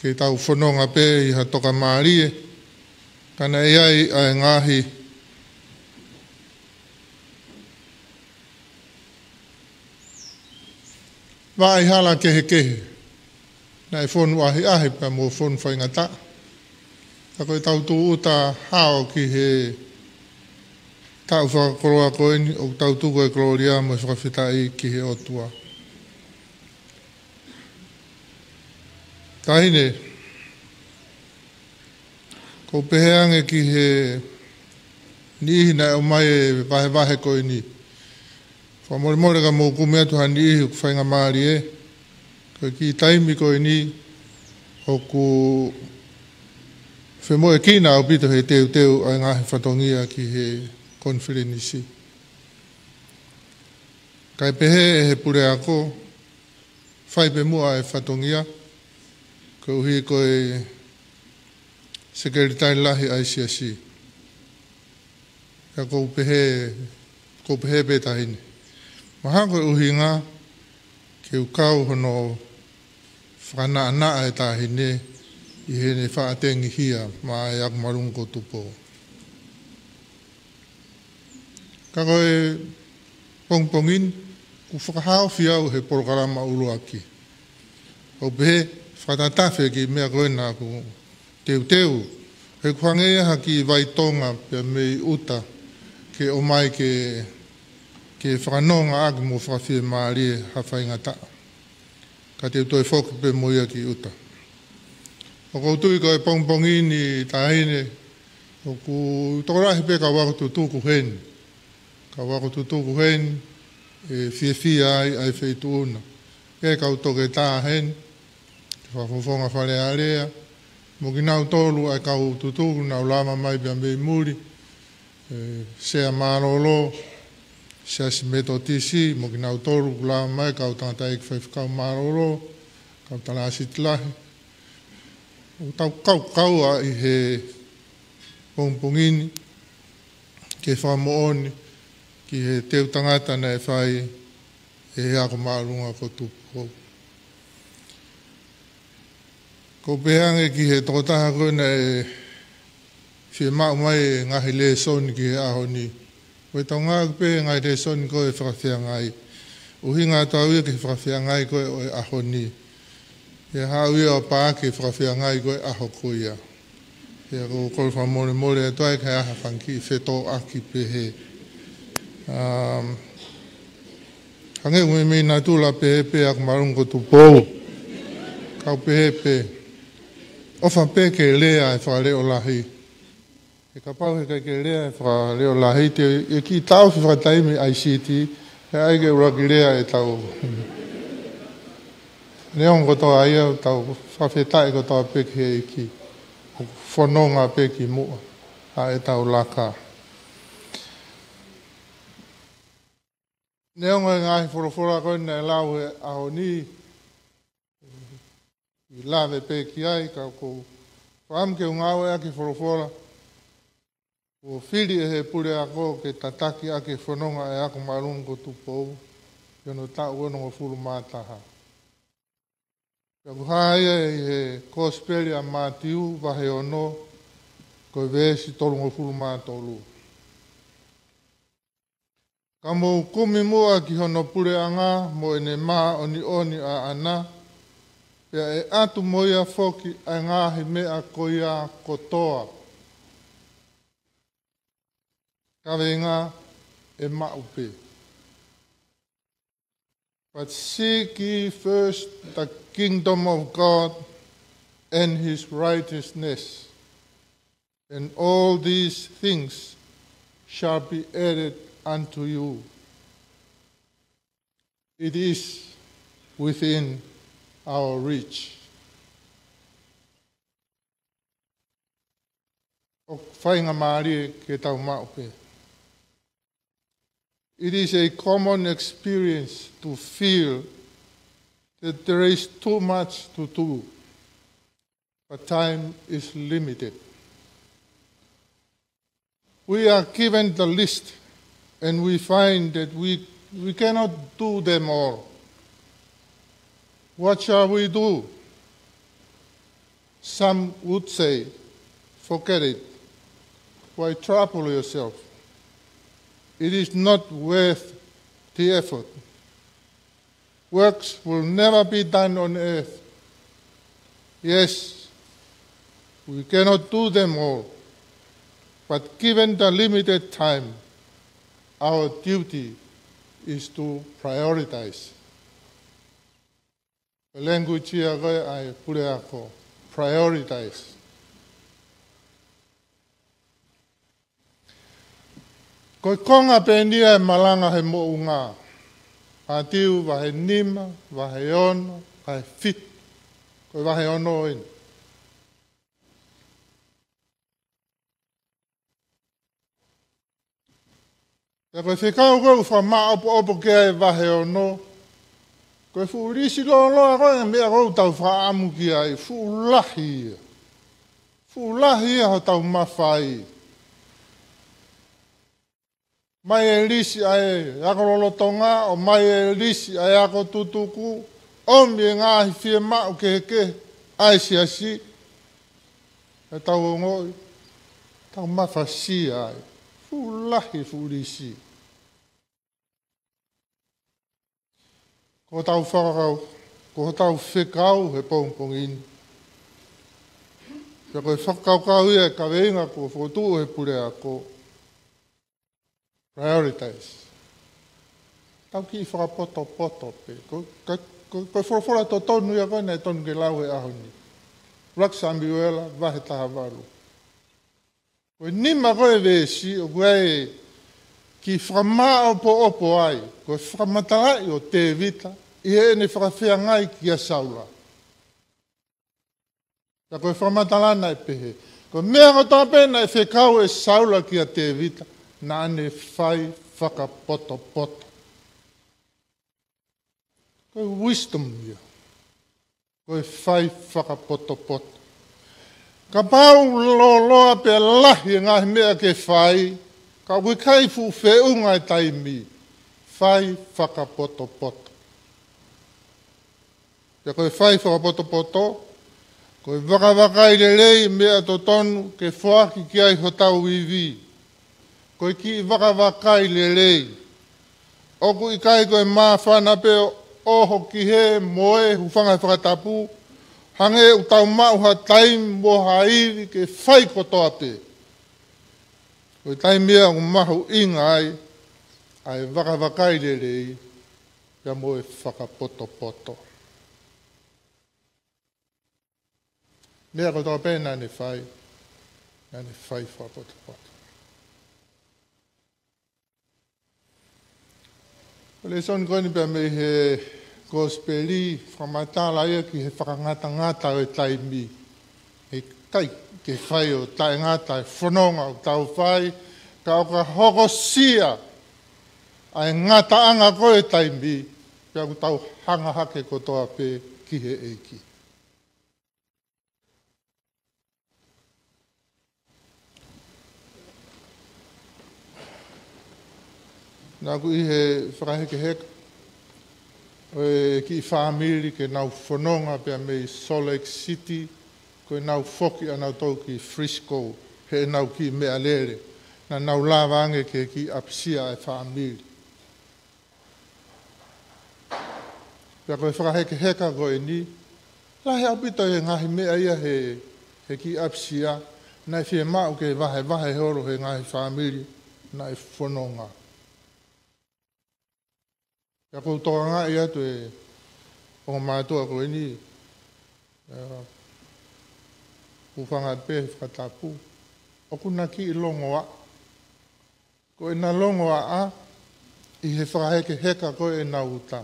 ke tau fononga pē ʻi ha tokamālie, ka naʻe ʻi ai ʻa e ngaahi vaʻa hala kehekehe, naʻe fonu ʻahiʻahi pea mo fonu faingataʻa. Ka ko ʻetau tūʻuta hao ki he taʻu fakakoloa ko eni, ʻoku tau tuku e kolōlia mo e fakafetaʻi ki he ʻOtua. Taʻahine, ʻoku ou pehē ange ki he niʻihi naʻe ʻomai e vahevahe ko eni. Fakamolemole ka mou kumi atu ha niʻihi ʻoku faingamālie, ko e kiʻi taimi ko eni ʻoku femoʻuekina ʻaupito he teuteu ʻa e ngaahi fatongia ki he konifelenisi. Kae pehē ʻe he puleako, fai pē muʻa e fatongia, koeʻuhi ko e Sekelitali Lahi ʻa e Siasi. Ka ʻoku ou pehē, ʻoku ou pehē pē, Taʻahine, mahalo ko e ʻuhinga ke u kau hono fakanaʻanaʻa e Taʻahine ʻi heʻene faʻa tengihia maʻa e Ako Māʻolunga ko Tupou. Ka ko e pongipongi ni, ʻoku fakahaofi au he polokalama ʻuluaki. ʻOku ou pehē, fakatatafe ki he meʻa ko ena ʻoku teuteu, he ʻoku hangē ia ha kiʻi vai Tonga pea mei ʻuta ke ʻomai ke, ke fakanonga ʻaki mo fakafiemālie ha faingataʻa. Ka te u toe foki pē mo ia ki ʻuta. ʻOku ou tui ko e pongipongi ni, Taʻahine, ʻoku tokolahi pē kau ako tutuku heni. Kau ako tutuku heni ʻe fiefia ai ʻa e feituʻu na. ʻE kau toketā heni, fakafofonga Fale Alea, mo kinautolu ʻa e kau tutuku naʻa nau lava mai pea mei muli, ʻe Sea Mālōlō, Siasi Metotisi, mo kinautolu kuo lava mai, kau tangataʻeiki faifekau mālōlō, kau talāsiti lahi. ʻOku tau kaukau ʻi he pongipongi ni ke fakamoʻoni ki he teu tangata naʻe fai ʻe he Ako Māʻolunga ko Tupou. Ko u pehē ange ki he tokotaha ko ē naʻe fiemaʻu mai e ngaahi lēsoni ki he ʻaho ni. Ko e tau ngāueʻaki pē ngaahi lēsoni ko e fakafeangai. ʻUhinga atu au ia ki he fakafeangai ko ē ʻo e ʻaho ni. Pea haʻu ia ʻo paaki e fakafeangai ko e ʻaho ko ia. Pea ko u kole fakamolemole atu ai ka ʻi ai ha fanga kiʻi fetōʻaki pehē. Um, Hangē ʻoku meimei natula pehē pē ʻa ʻAkumalunga ko Tupou. Kau pehē pē. ʻOfa pē ke lea e fakaleʻo lahi. He kapau he ʻikai ke lea e fakaleʻo lahi, te u kiʻi taʻofi fakataimi ʻa e I C T, he ʻai ke ʻuluaki lea e tau. Neongo kotoa ia, tau fakafetaʻi kotoa pē ki he ʻEiki. Fononga pē ki muʻa ʻa e tau laka. Neongo e ngaahi folofola ko ē naʻe lau he ʻaho ni, ʻi lave pē ki ai, ka ko u fakaʻamu ke u ngāueʻaki e folofola kuo fili ʻe he puleako ke tataki ʻaki e fononga ʻa ʻAkumalunga ko Tupou, ʻi hono taʻu onongofulu mā taha. Pea ʻoku hā ia ʻi he Kosipeli ʻa Mātiu vahe ono, ko e veesi tolungofulu mā tolu. Ka mou kumi muʻa ki hono puleʻanga mo ʻene māʻoniʻoni ʻaʻana, pea ʻe ʻatu mo ia foki ʻa e ngaahi meʻa ko ia kotoa. Kaveinga, ʻe maʻu pē. But seek ye first the kingdom of God and his righteousness, and all these things shall be added unto you. It is within our reach. ʻOku faingamālie ke tau maʻu pē. It is a common experience to feel that there is too much to do, but time is limited. We are given the list and we find that we, we cannot do them all. What shall we do? Some would say, "Forget it. Why trouble yourself? It is not worth the effort. Works will never be done on earth." Yes, we cannot do them all, but given the limited time, our duty is to prioritize. Ko e language ia ko ē ʻa e puleako, prioritize. Ko e konga pē eni ia e malanga he moʻunga. Mātiu vahe nima, vahe ono, vahe fitu. Ko e vahe ono eni. Pea ko e fekau ko ē ʻoku fakamāʻopoʻopo ki ai e vahe ono, ko e fuʻu lisi lōloa ko ē e meʻa ko ē ʻoku tau fakaʻamu ki ai, fuʻu lahi ia. Fuʻu lahi ia hotau mafai. ʻOmai e lisi ʻa e ako lolotonga, ʻomai e lisi ʻa e ako tutuku, ʻomi e ngaahi fiemaʻu kehekehe ʻa e siasi, ʻe tau ongoʻi, tau mafasia ai. Fuʻu lahi fuʻu lisi. Ko hotau fakakau, ko hotau fekau he pongipongi ni. Pea ko e fakakaukau ia e kaveinga kuo fokotuʻu he puleako. Prioritize. Tau kiʻi fakapotopoto pē. Ko, ka, ko, ko e folofola totonu ia ko ē naʻe tonu ke lau he ʻaho ni. ʻUluaki Samiuela, vahe taha valu. Ko e nima ko ē e veesi ʻoku ʻi ai e kiʻi fakamāʻopoʻopo ai, ko e fakamatalaʻi ʻo Tēvita, ʻi heʻene fakafeangai kia Saula. Pea ko e fakamatala naʻe pehē, ko e meʻa kotoa pē naʻe fekau ʻe Saula kia Tēvita, naʻa ne fai fakapotopoto. Ko e wisdom ia. Ko e fai fakapotopoto. Kapau lōloa pea lahi e ngaahi meʻa ke fai, ka ʻoku ʻikai fuʻu feʻunga e taimi, fai fakapotopoto. Pea ko e fai fakapotopoto, Ko e vakavakai lelei meʻa totonu ke foaki ki ai hotau ivi. Ko e kiʻi vakavakai lelei. ʻOku ʻikai ko e māfana pē ʻo ʻoho ki hē mo e hūfanga he fakatapu, hangē ʻoku tau maʻu ha taimi mo ha ivi ke fai kotoa pē. Ko e taimi ia ʻoku mahuʻinga ai ʻa e vakavakai lelei pea mo e fakapotopoto. Meʻa kotoa pē naʻa ne fai, naʻa ne fai fakapotopoto. Ko e lēsoni ko eni pea mei he Kosipeli, fakamatala ia ki he fakangatangata ʻo e taimi. ʻIkai ke fai ʻo taʻengata e fononga ʻoku tau fai, ka ʻoka hokosia ʻa e ngataʻanga ko ē taimi, pea ʻoku tau hanga hake kotoa pē ki he ʻEiki. Naʻa ku ʻi he fakahekeheka ʻo e kiʻi fāmili ke nau fononga pea mei Salt Lake City, ko ʻenau foki ʻanautolu ki Frisco, heʻenau kiʻi meʻalele. Naʻa nau lava ange ke kiʻi ʻapisia ʻa e fāmili. Pea ko e fakahekeheka ko eni, lahi ʻaupito e ngaahi meʻa ia he, he kiʻi ʻapisia, naʻe fiemaʻu ke vahevahe holo he ngaahi fāmili naʻe fononga. Pea ʻoku ou tokangaʻi atu e ongo mātuʻa ko eni, ʻa, hūfanga pē he fakatapu, ʻoku na kiʻi longoaʻa. Ko ʻena longoaʻa ʻi he fakahekeheka ko ē ʻenau uta.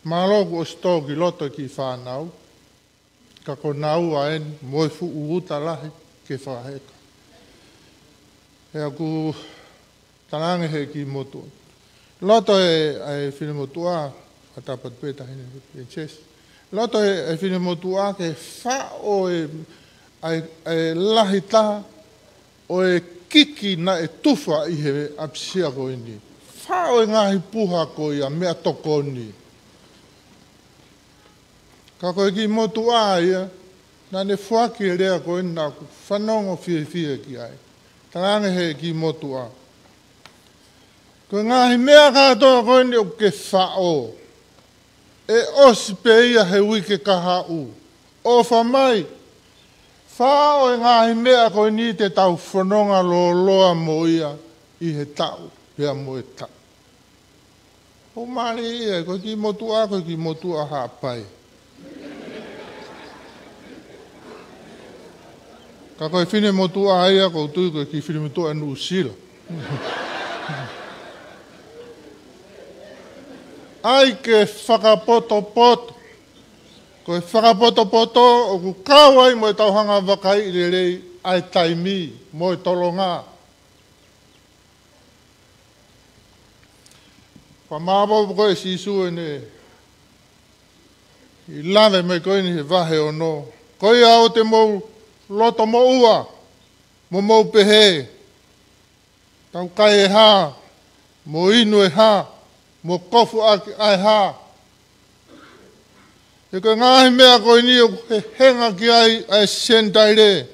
Mālō kuo ʻosi tō ki loto e kiʻi fānau, ka ko naua eni mo e fuʻu uta lahi ke fakaheka. He ʻoku talaange he kiʻi motuʻa. Loto e, ʻa e finemotuʻa, ʻa Tāpati pē taʻahine Princess. Loto e, e finemotuʻa ke faʻo e, ʻa e, ʻa e lahi taha ʻo e kiki naʻe tufa ʻi he ʻapisia ko eni. Faʻo e ngaahi puha ko ia meʻatokoni. Ka ko e kiʻi motuʻa ia, naʻa ne foaki e lea ko eni naʻa ku fanongo fiefia ki ai. Talaange he kiʻi motuʻa. Ko e ngaahi meʻa kātoa ko eni ʻoku ke faʻo, ʻe ʻosi pē ia he uike kahaʻu. ʻOfa mai, faʻo e ngaahi meʻa ko eni te tau fononga lōloa mo ia ʻi he taʻu pea mo e taʻu. ʻO mālie ia, ko e kiʻi motuʻa, ko e kiʻi motuʻa Haʻapai. Ka ko e finemotuʻa ia, ʻoku ou tui ko e kiʻi finemotuʻa Nuʻusila. ʻAi ke fakapotopoto. Ko e fakapotopoto ʻoku kau ai mo e tau hanga vakaiʻi lelei ʻa e taimi mo e tolonga. Fakamāopoopo ko ē ʻe Sīsū ʻene kiʻi lave mai ko eni he vahe ono. Ko ia ʻoua te mou loto moʻua, mo mou pehē, tau kai e hā, mo inu e hā, mo kofu ʻaki ʻa e hā. He ko e ngaahi meʻa ko eni ʻoku hehenga ki ai ʻa e Senitaile.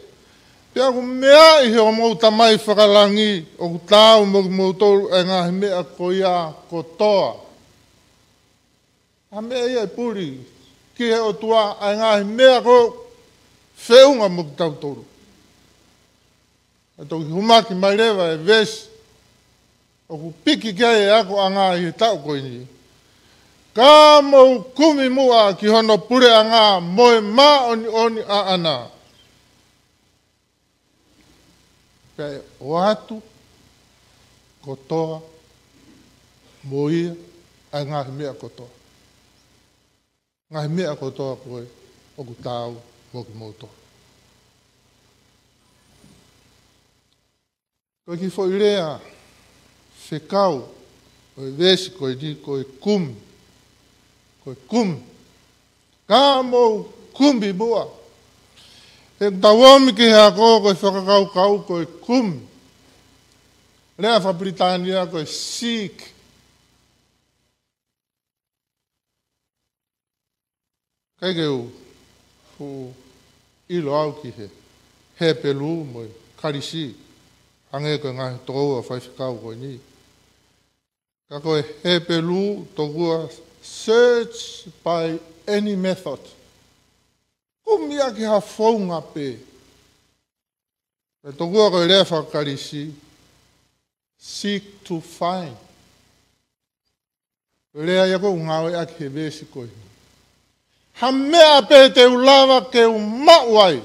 Pea ʻoku meaʻi he ʻoku mou Tamai fakalangi ʻoku taau mo kimoutolu ʻa e ngaahi meʻa ko ia kotoa. ʻA e meʻa ia ʻe puli ki he ʻOtua ʻa e ngaahi meʻa ko ē feʻunga mo kitautolu. ʻE toki hūmaki mai leva e veesi ʻoku piki ki ai e akoʻanga ʻi he taʻu ko eni. Ka mou kumi muʻa ki hono puleʻanga mo e māʻoniʻoni ʻaʻana. Pea ʻe ʻoatu kotoa mo ia ʻa e ngaahi meʻa kotoa. Ngaahi meʻa kotoa ko ē ʻoku taau mo kimoutolu. Ko e kiʻi foʻi lea fekau ʻo e veesi ko eni ko e kumi. Ko e kumi. Ka mou kumi muʻa. He ʻoku tau omi ki he ako ko e fakakaukau ko e kumi. Lea fakapilitānia ko e seek. ʻIkai ke u fuʻu ʻilo au ki he Hepelū mo e Kalisi, hangē ko e ngaahi tokoua faifekau ko eni. Ka ko e Hepelū, tokua search by any method. Kumi ʻaki ha founga pē. Pea tokua ko e lea faka-Kalisi, seek to find. Ko e lea ia ʻoku ngāueʻaki he veesi ko eni. Ha meʻa pē te u lava ke u maʻu ai.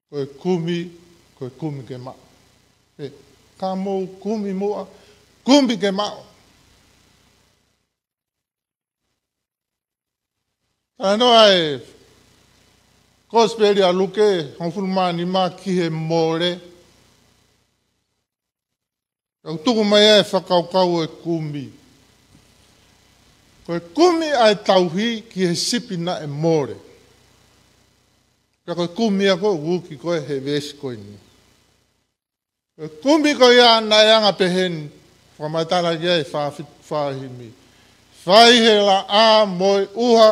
Ko e kumi, ko e kumi ke maʻu. ʻE, ka mou kumi muʻa, kumi ke maʻu. Talanoa e Kosipeli ʻa Luke, hongofulu mā nima, ki he mole. ʻOku tuku mai ai e fakakaukau ʻo e kumi. Ko e kumi ʻa e tauhi ki he sipi naʻe mole. Pea ko e kumi ia ʻoku uki ko ē he veesi ko eni. Ko e kumi ko ia naʻe anga peheni, fakamatala ki ai e fā fitu fā himi. Fai he laʻā mo e ʻuha,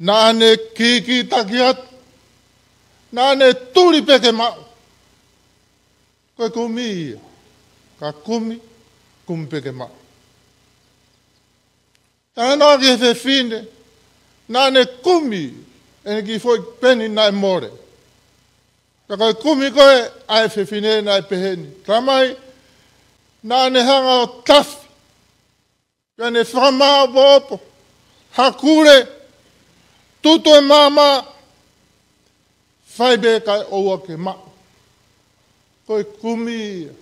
naʻa ne kikitaki atu, naʻa ne tuli pē ke maʻu. Ko e kumi ia, ka kumi, kumi pē ke maʻu. Talanoa ki he fefine, naʻa ne kumi ʻene kiʻi foʻi peni naʻe mole. Pea ko e kumi ko ē ʻa e fefine naʻe peheni. Talamai, naʻa ne hanga ʻo tafi, pea ne fakamāʻopoʻopo, hakule, tutu e maama, fai pē kae ʻoua ke maʻu. Ko e kumi ia.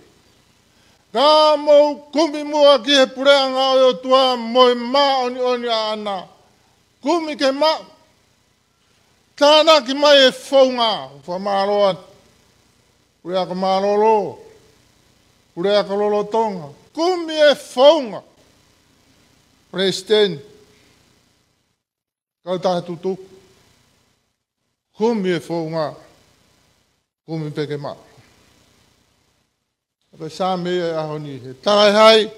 Ka mou kumi muʻa ki he puleʻanga ʻo e ʻOtua mo e māʻoniʻoni ʻaʻana. Kumi ke maʻu. Tānaki mai e founga, fakamālō atu. Puleako mālōlō. Puleako lolotonga. Kumi e founga. Palesiteni. Kautaha tutuku. Kumi e founga. Kumi pē ke maʻu. Ko e Saame ia ʻo e ʻaho ni, he talaʻehai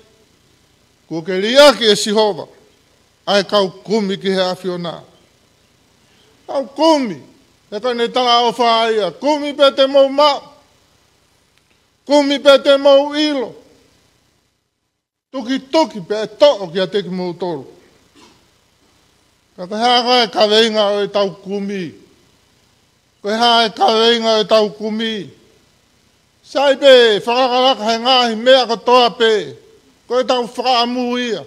kuo ke liʻaki ʻe Sihova ʻa e kau kumi ki he ʻAfiona. Kau kumi, he ko ʻene talaʻofa ia, kumi pē te mou maʻu, kumi pē te mou ʻilo, tukituki pē ʻe toʻo kiate kimoutolu. Ka ko e hā ko ē kaveinga ʻo ʻetau kumi? Ko e hā e kaveinga ʻo ʻetau kumi? Sai pē, fakalakalaka he ngaahi meʻa kotoa pē. Ko ʻetau fakaʻamu ia.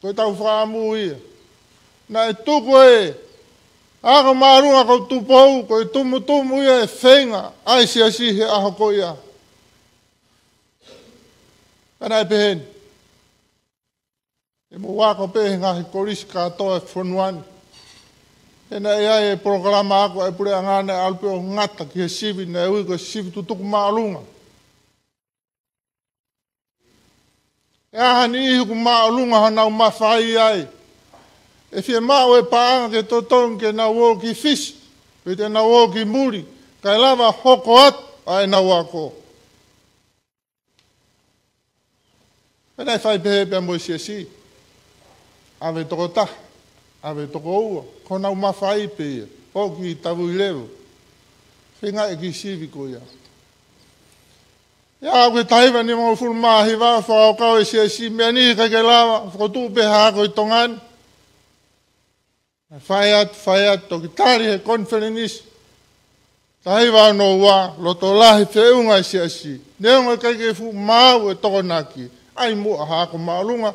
Ko ʻetau fakaʻamu ia. Naʻe tuku e ako māʻolunga ko Tupou, ko e tumutumu ia e feinga ʻa e siasi he ʻaho ko ia. Ka naʻe peheni. ʻE mou ako pē he ngaahi kolisi kātoa e fonua ni. He naʻe ʻi ai e polokalama ako ʻa e puleʻanga naʻe ʻalu pē ʻo ngata ki he sivi naʻe ui ko e sivi tutuku māʻolunga. ʻE ʻi ai ha niʻihi ʻoku māʻolunga honau mafai ai. ʻE fiemaʻu e paʻanga ke totongi ke nau ō ki Fisi, pe te nau ō ki muli, kae lava hoko atu ʻa ʻenau ako. Pea naʻe fai pehē pea mo e siasi. ʻAve tokotaha, ʻave tokoua, ko honau mafai pē ia, ʻo ki Tavuilevu. Feinga e kiʻi sivi ko ia. ʻI he taha hiva nimangofulu mā hiva, fakakaukau e siasi, meʻa ni ʻikai ke lava, fokotuʻu pē ha ako ʻi Tonga ni. Fai atu, fai atu, toki tali he konifelenisi. Taha hiva ono ua, loto lahi feʻunga e siasi. Neongo ʻikai ke fuʻu maau e Tokonaki, ʻai muʻa ha ako māʻolunga.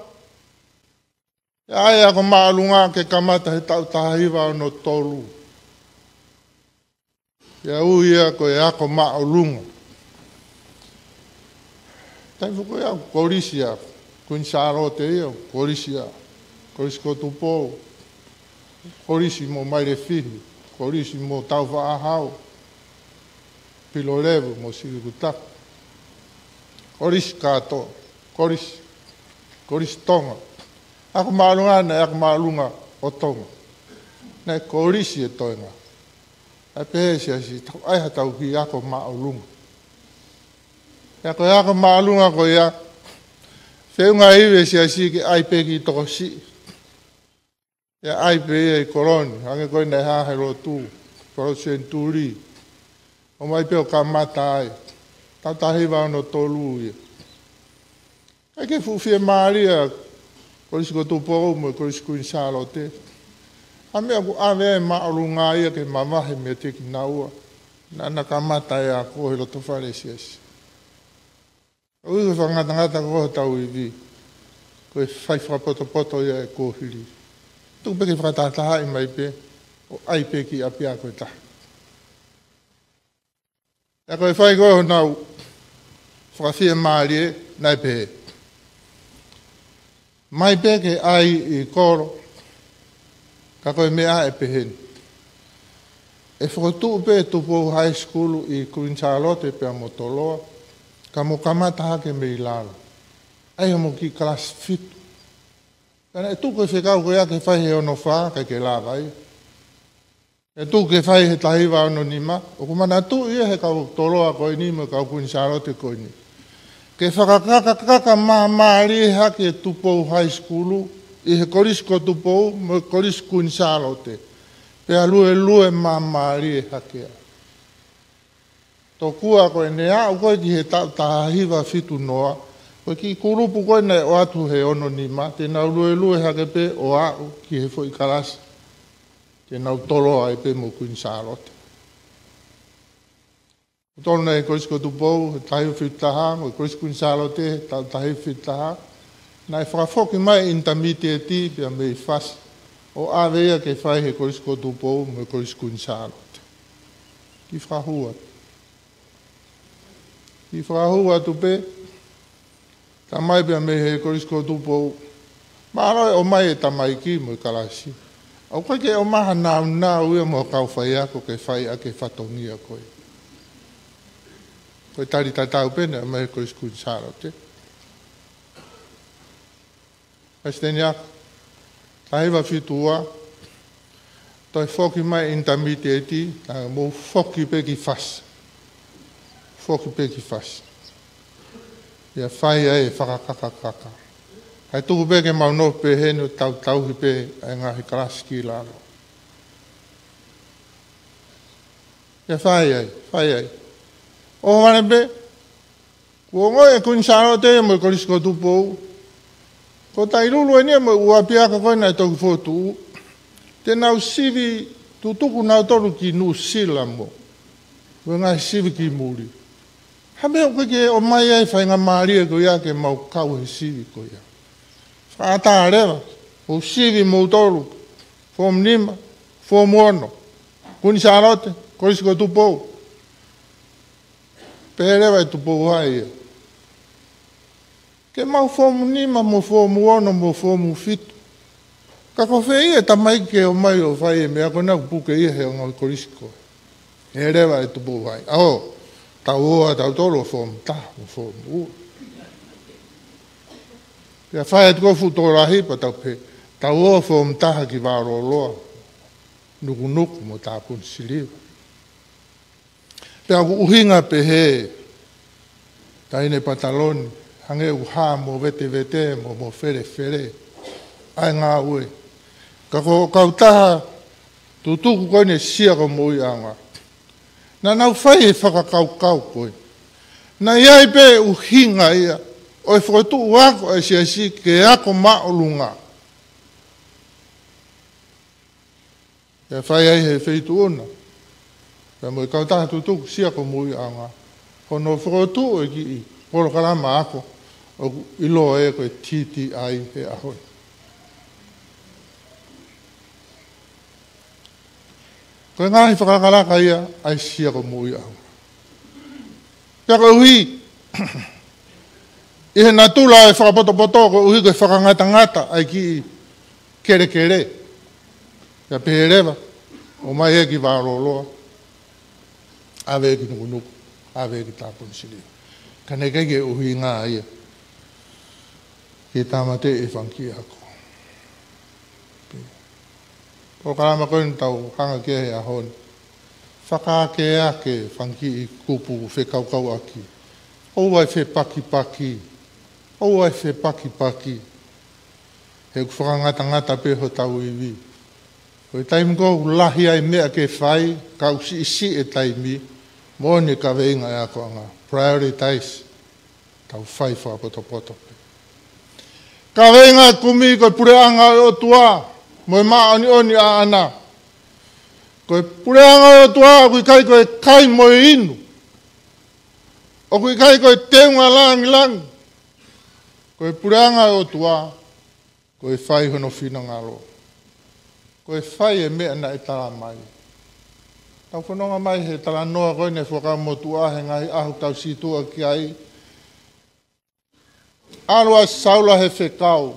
ʻE ʻai ako māʻolunga ke kamata he taʻu taha hiva ono tolu. ʻE ui ia ko e ako māʻolunga. Taimi foki ia, kolisi ia, Kuini Sālote ia, kolisi ia, Kolisi ko Tupou, kolisi mo Maile Fihmi, kolisi mo Taufaʻāhau, Pilolevu mo Sivikutapu, kolisi kātoa, kolisi, kolisi Tonga. Ako māʻolunga naʻe ako māʻolunga ʻo Tonga. Naʻe kolisi e toenga. ʻAi pē he siasi, tau ʻai ha tau kiʻi ako māʻolunga. ʻA ia ko e ako māʻolunga ko ia, feʻunga ivi e siasi ke ʻai pē kiʻi tokosiʻi. ʻIa, ʻai pē ia ʻi kolo ni, hangē ko ē naʻe hā he lotu, kolo senituli. ʻOmai pē ʻo kamata ai. Taʻu taha hiva ono tolu ia. ʻIkai ke fuʻu fiemālie ʻa e Kolisi ko Tupou mo e Kolisi Kuini Sālote. ʻA e meʻa ʻoku ʻave ai māʻolunga ia ke mavahe meiate kinaua. Naʻa na kamata ʻa e ako he loto fale siasi. ʻOku ʻi he fakangatangata ko hotau ivi, ko e fai fakapotopoto ia ʻe kuo hili. Tuku pē ke fakatahatahaʻi mai pē, ʻo ʻai pē ki ʻapiako ʻe taha. ʻA ia ko e fai ko ē honau fakafiemālie naʻe pehē. ʻOmai pē ke ʻai ʻi kolo, ka ko e meʻa ʻe pehē ni. ʻE fokotuʻu pē Tupou High School ʻi Kuini Sālote pea mo Toloa, ka mou kamata hake mei lalo. ʻAi hoʻomou kiʻi kalasi fitu. Ka naʻe tuku e fekau ko ia ke fai he ono fā, ʻikai ke lava ia. ʻE tuku ke fai he taha hiva ono nima, ʻoku manatuʻi ia he kau Toloa ko eni mo e kau Kuini Sālote ko eni. Ke fakakakakaka māmālie hake Tupou High School, ʻi he Kolisi ko Tupou mo e Kolisi Kuini Sālote. Pea luelue māmālie hake ai. Tokua ko ʻene aʻu ko ē ki he taʻu taha hiva fitu noa, ko e kiʻi kulupu ko ē naʻe ʻoatu he ono nima, te nau luelue hake pē ʻo aʻu ki he foʻi kalasi. Te nau Toloa ai pē mo Kuini Sālote. Ko Toloa naʻe Kolisi ko Tupou, he taha hiva fitu taha, mo Kolisi Kuini Sālote, taʻu taha hiva fitu taha, naʻe fakafoki mai intermediate pea mei fasi, ʻo ʻave ia ke fai he Kolisi ko Tupou, mo Kolisi Kuini Sālote. Kiʻi fakahū atu. Kiʻi fakahū atu pē, Tamai pea mei he Kolisi ko Tupou. Mālō e ʻomai e tamaiki mo e kalasi. ʻOku ʻikai ke ʻomai ha naunau ia mo e kau faiako ke fai ʻaki e fatongia ko ē. Ko e tali tatau pē naʻe ʻomai he Kolisi Kuini Sālote. Palesiteni ako, taha hiva fitu ua, toe foki mai intermediate, ka mou foki pē ki fasi. Foki pē ki fasi. ʻIa, fai ai e fakakakakaka. Kae tuku pē ke mau nofo pehē ni ʻo tautauhi pē ʻa e ngaahi kalasi ki lalo. ʻIa, fai ai, fai ai. ʻOhovale pē, kuo ongoʻi ʻe Kuini Sālote mo e Kolisi ko Tupou, ko Tailulu eni ia mo e ʻū ʻapiako ko ē naʻe toki fokotuʻu, te nau sivi tutuku nautolu ki Nuʻusila mo e ngaahi sivi ki muli. Ha meʻa ʻoku ʻikai ke ʻomai ai e faingamālie ko ia ke mau kau he sivi ko ia. Fakaʻatā leva, mou sivi moutolu, foomu nima, foomu ono, Kuini Sālote, Kolisi ko Tupou. Pehē leva ʻe Tupou High ia, ke mau foomu nima mo foomu ono mo foomu fitu. Ka ko fē ia e tamaiki ke ʻomai ʻo fai e meʻa ko ena, ʻoku puke ia he ongo kolisi ko ē. Pehē leva ʻe Tupou High, ʻaho, tau ō ʻa tautolu ʻo foomu taha mo foomu ua. Pea fai atu ko ē fuʻu tokolahi pea tau pehē, tau ō ʻo foomu taha ki Vaololoa, Nukunuku mo Tāpuni Siliva. Pea ʻoku ʻuhinga pehē, taʻahine Pataloni, hangē ʻoku hā mo vetevete mo, mo felefele ʻa e ngāue. Ka ko e kautaha tutuku ko eni Sia ko Moʻui ʻAonga, naʻa nau fai e fakakaukau ko ē. Naʻe ʻi ai pē ʻuhinga ia ʻo e fokotuʻu ako ʻa e siasi ke ako māʻolunga. ʻE fai ai he feituʻu na, pea mo e kautaha tutuku Sia ko Moʻui ʻAonga, hono fokotuʻu e kiʻi polokalama ako ʻoku ʻiloa ia ko e T T I he ʻaho ni. Ko e ngaahi fakalakalaka ia ʻa e Sia ko Moʻui ʻAonga. Pea koeʻuhi, ʻi he natula e fakapotopoto, koeʻuhi ko e fakangatangata ʻa e kiʻi kelekele. Pea pehē leva, ʻomai ia ki Vaololoa, ʻave ia ki Nukunuku, ʻave ia ki Tāpuni Siliva. Ka naʻe ʻikai ke ʻuhinga ia ke tāmateʻi e fanga kiʻi ako. Polokalama ko eni tau hanga ki ai he ʻaho ni. Fakaakeake fanga kiʻi kupu fekauʻaki. ʻOua ʻe fepakipaki. ʻOua ʻe fepakipaki. He ʻoku fakangatangata pē hotau ivi. Ko e taimi ko ē ʻoku lahi ai meʻa ke fai, ka ʻoku siʻisiʻi e taimi, moʻoni e kaveinga e akoʻanga. Prioritize. Tau fai fakapotopoto pē. Kaveinga kumi ko e puleʻanga ʻo e ʻOtua, mo e māʻoniʻoni ʻaʻana. Ko e puleʻanga ʻo e ʻOtua, ʻoku ʻikai ko e kai mo e inu. ʻOku ʻikai ko e teunga langilangi. Ko e puleʻanga ʻo e ʻOtua, ko e fai hono finangalo. Ko e fai e meʻa naʻe tala mai. Tau fononga mai he talanoa ko eni Fuakava Motuʻa he ngaahi ʻaho tau situʻa ki ai. ʻAlu ʻa Saula he fekau.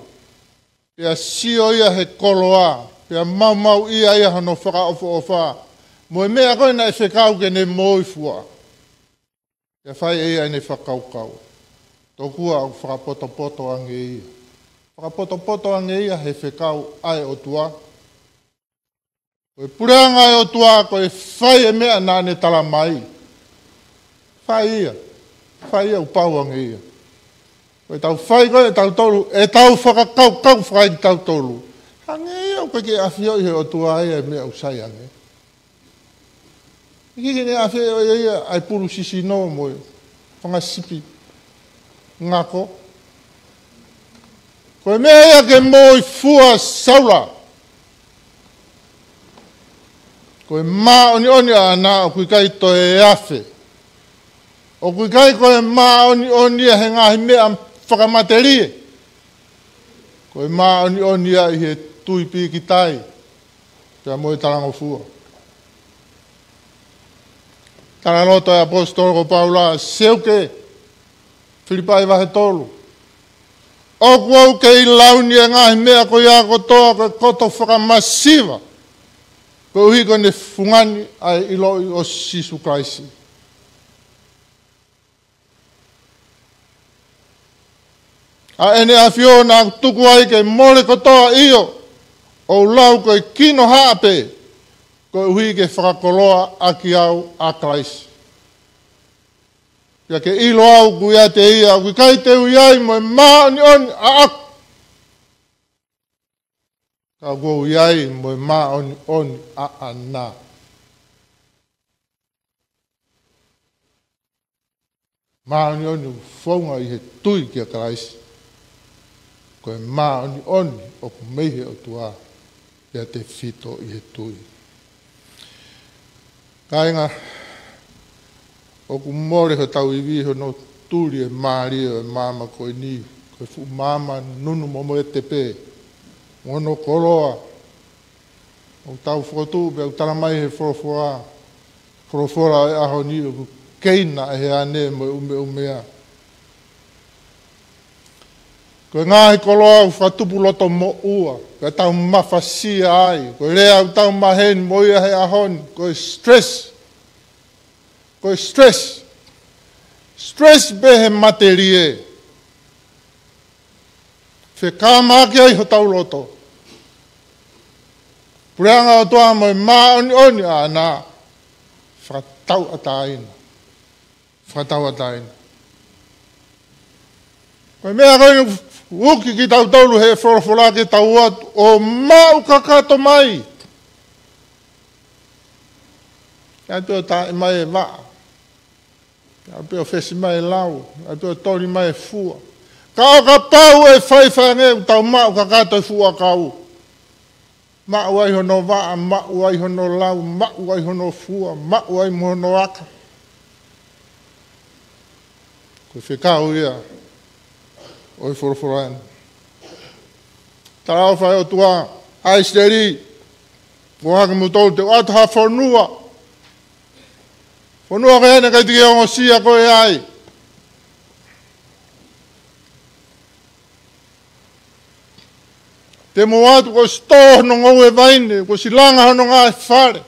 Pea sio ia he koloa. Pea maumauʻi ia hono fakaʻofoʻofa. Mo e meʻa ko ē naʻe fekau ke ne moʻui fua. Pea fai ʻe ia ʻene fakakaukau. Tokua ʻoku fakapotopoto ange ia. Fakapotopoto ange ia he fekau ʻa e ʻOtua. Ko e puleʻanga ʻo e ʻOtua, ko e fai e meʻa naʻa ne tala mai. Fai ia. Fai ia ʻoku pau ange ia. Ko e tau fai ko ē ʻe tautolu, ʻe tau fakakaukau fai tautolu. Hangē ia ʻoku ʻikai ke ʻafioʻi he ʻOtua ia e meʻa ʻoku sai ange. ʻIkai ke ne ʻafioʻi ia ʻa e pulu sisino mo e fanga sipi ngako. Ko e meʻa ia ke moʻui fua Saula. Ko e māʻoniʻoni ʻaʻana ʻoku ʻikai toe afe. ʻOku ʻikai ko e māʻoniʻoni ia he ngaahi meʻa fakamatelie. Ko e māʻoniʻoni ia ʻi he tui pīkitai. Pea mo e talangofua. Talaloto e ʻaposetolo ko Paula, seuke, Filipai vahe tolu. ʻOku ou kei lau ni e ngaahi meʻa ko ia kotoa ko e koto fakamasiva. Koeʻuhi ko ʻene fungani ʻa e ʻiloʻi ʻo Sīsū Kalaisi. ʻA ʻene ʻAfio naʻa ku tuku ai ke mole kotoa ʻio, ʻo u lau ko e kino haʻa pē, koeʻuhi ke fakakoloa ʻaki au ʻa Kalaisi. Pea ke ʻilo au ʻoku ʻiate ia, ʻoku ʻikai te u ʻi ai mo e māʻoniʻoni ʻaʻaku. Ka ʻoku ou ʻi ai mo e māʻoniʻoni ʻaʻana. Māʻoniʻoni ʻoku founga ʻi he tui kia Kalaisi. Ko e māʻoniʻoni ʻoku mei he ʻOtua, pea tefito ʻi he tui. Kāinga, ʻoku mole hotau ivi hono tuli e mālie ʻo e maama ko eni, ko e fuʻu maama nunu momoete pē, mo hono koloa, ʻoku tau fokotuʻu pea ʻoku tala mai he folofola, folofola ʻo e ʻaho ni ʻoku keina ʻe he ane mo e ʻumeʻumea. Ko e ngaahi koloa ʻoku fakatupu loto moʻua, pea tau mafasia ai, ko e lea ʻoku tau maheni mo ia he ʻaho ni, ko e stress. Ko e stress. Stress pē he matelie. Fekamaki ai hotau loto. Puleʻanga ʻo e ʻOtua mo e māʻoniʻoni ʻaʻana. Fakatauʻatāina. Fakatauʻatāina. Ko e meʻa ko eni ʻoku uki kitautolu he folofola ke tau ō atu ʻo maʻu kakato mai. ʻAi pē ʻo taaʻi mai e vaʻa. ʻAi pē ʻo fesi mai e lau. ʻAi pē ʻo toli mai e fua. Ka ʻo kapau ʻe faifai ange ʻoku tau maʻu kakato e fuʻu ʻakau. Maʻu ai hono vaʻa, maʻu ai hono lau, maʻu ai hono fua, maʻu ai mo hono aka. Ko e fekau ia ʻo e folofola eni. Talaʻofa ʻa e ʻOtua, ʻAisiteli, ko hake mo tolu te u ʻoatu ha fonua. Fonua ko ena ʻikai te ke ongosia koe ai. Te mo ʻoatu ko e sitoa hono ngoue vaine, ko e silanga hono ngaahi fale.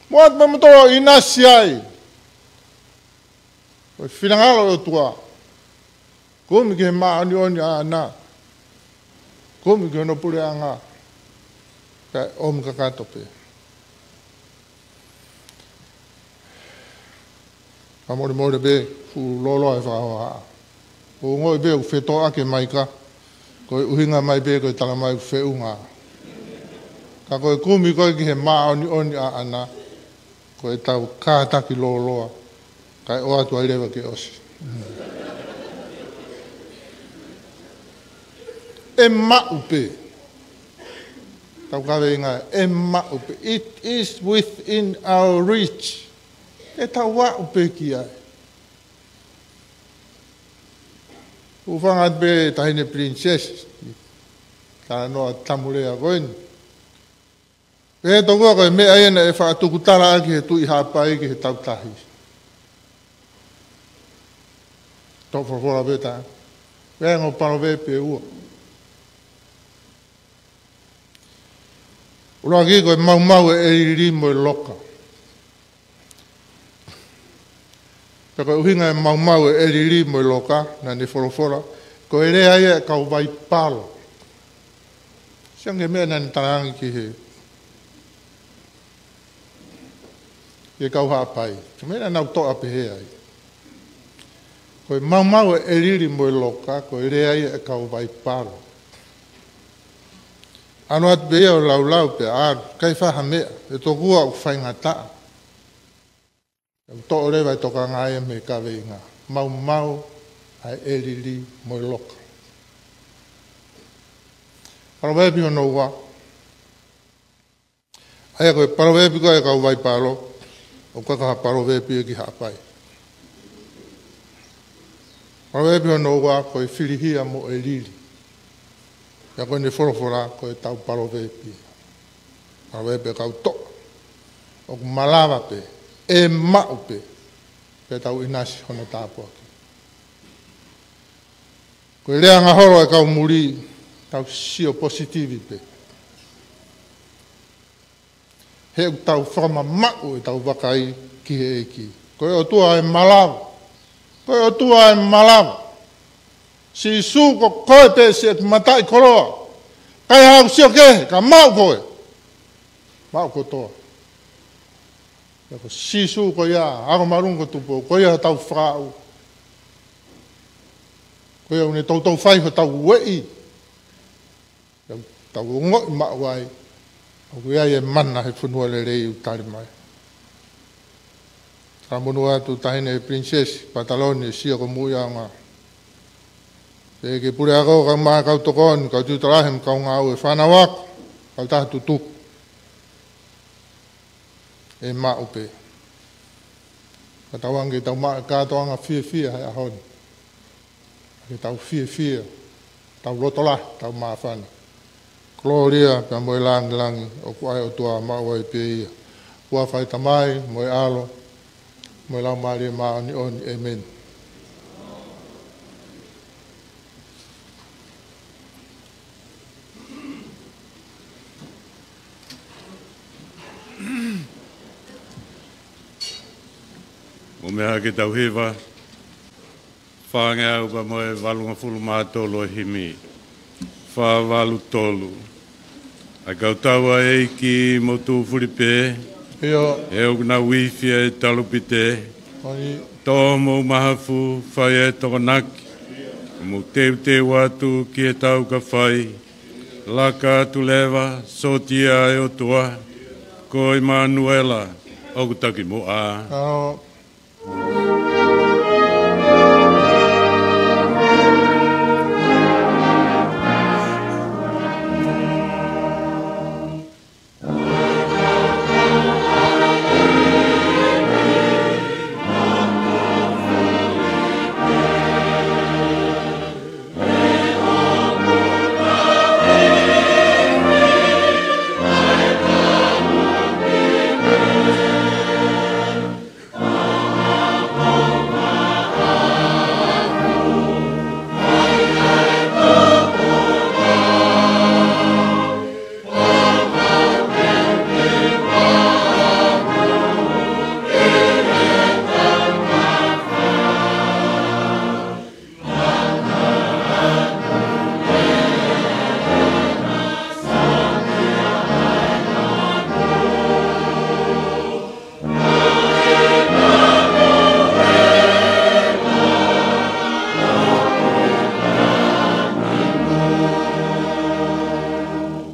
Mo ʻoatu mo motoro ʻinasi ai. Ko e finangalo ʻo e ʻOtua. Kumi ki he māʻoniʻoni ʻaʻana. Kumi ki hono puleʻanga. Kae ʻomi kakato pē. Ka molemole pē, fuʻu loloa e fakahohaʻa. ʻOku ou ongoʻi pē ʻoku fetoʻaki e maika, ko e ʻuhinga mai pē ko e tala mai ʻoku feʻunga. Ka ko e kumi ko ē ki he māʻoniʻoni ʻaʻana, ko ʻetau kātaki lōloa, kae ʻoatu ai leva ke ʻosi. ʻE maʻu pē. Tau kaveinga, ʻe maʻu pē. It is within our reach. ʻE tau aʻu pē ki ai. Hūfanga pē Taʻahine Princess. Talanoa tamulea ko eni. Pea tokua ko e meʻa ia naʻe faʻa tukutala ʻaki he Tuʻi Haʻapai ki he Tautahi. Toʻo folofola pē tā. Pea ngaahi paloveape ʻe ua. ʻUluaki ko e maumau ʻa e ʻelili mo e loka. Pea ko e ʻuhinga e maumau ʻa e ʻelili mo e loka, naʻa ne folofola, ko e lea ia ʻa e kau Vaipalo. Sio ange ki he meʻa naʻa ne talaange ki he, ki he kau Haʻapai. Ko e meʻa naʻa nau toʻa pehē ai. Ko e maumau ʻa e ʻelili mo e loka, ko e lea ia ʻa e kau Vaipalo. ʻAlu atu pē ia ʻo laulau pea ʻalu, ʻikai fai ha meʻa, ʻe tokua ʻoku faingataʻa. ʻOku toʻo leva e tokanga ia mei he kaveinga. Maumau ʻa e ʻelili mo e loka. Paloveape hono ua. ʻA ia ko e paloveape ko ē ʻa e kau Vaipalo, ʻoku ʻikai ko ha paloveape ia ki Haʻapai. Paloveape hono ua ko e filihia mo e ʻelili. Pea ko ʻene folofola ko ʻetau paloveape. Paloveape kau toʻa. ʻOku malava pē, ʻe maʻu pē, pea tau ʻinasi hono tāpuaki. Ko e lea ngaholo ʻa e kau muli, tau sio positivi pē. He ʻoku tau fakamamaʻu ʻetau vakai ki he ʻEiki. Ko e ʻOtua ʻe malava. Ko e ʻOtua ʻe malava. Sīsū ko koe pē siʻeku mataʻikoloa. ʻIkai haʻaku sio kehe, ka maʻu koe. Maʻu kotoa. Pea ko Sīsū ko ia, ʻa ʻoku māʻolunga ko Tupou, ko ia hotau fakaʻau. Ko ia ʻoku ne toutou fai hotau ueʻi. Tau, tau ongoʻi maʻu ai, ʻoku ʻi ai e mana he fonua lelei ʻoku tali mai. Talamonū atu Taʻahine Princess Pataloni ʻe sio ko Muiʻanga. Pea ki he puleako, kau mai kau tokoni, kau tiutola he kau ngāue, fānau ako, kau taha tutuku. ʻE maʻu pē. Ka tau ange tau maʻu e kātoanga fiefia he ʻaho ni. Ke tau fiefia, tau loto lahi, tau māfana. Kolōlia pea mo e langilangi, ʻoku ʻa e ʻOtua maʻu ai pē ia. Huafa ʻo e Tamai, mo e ʻAlo, mo e Laumālie Māʻoniʻoni, ʻēmeni. Mou meʻa ke tau hiva, fāngeau pea mo e valungofulu mā tolu ʻo e himi. Fā valu tolu. ʻA e kau tau ʻa e ʻEiki mou tūfuli pē. ʻIo. He ʻoku nau ifi ʻa e talupite. ʻOi. Tō mou mahafu, fai ʻa e tokonaki. Mou teuteu atu ki he tau ka fai. Laka atu leva, sōtia ʻa e ʻOtua. Ko ʻImanuela, ʻoku taki muʻa. ʻAo.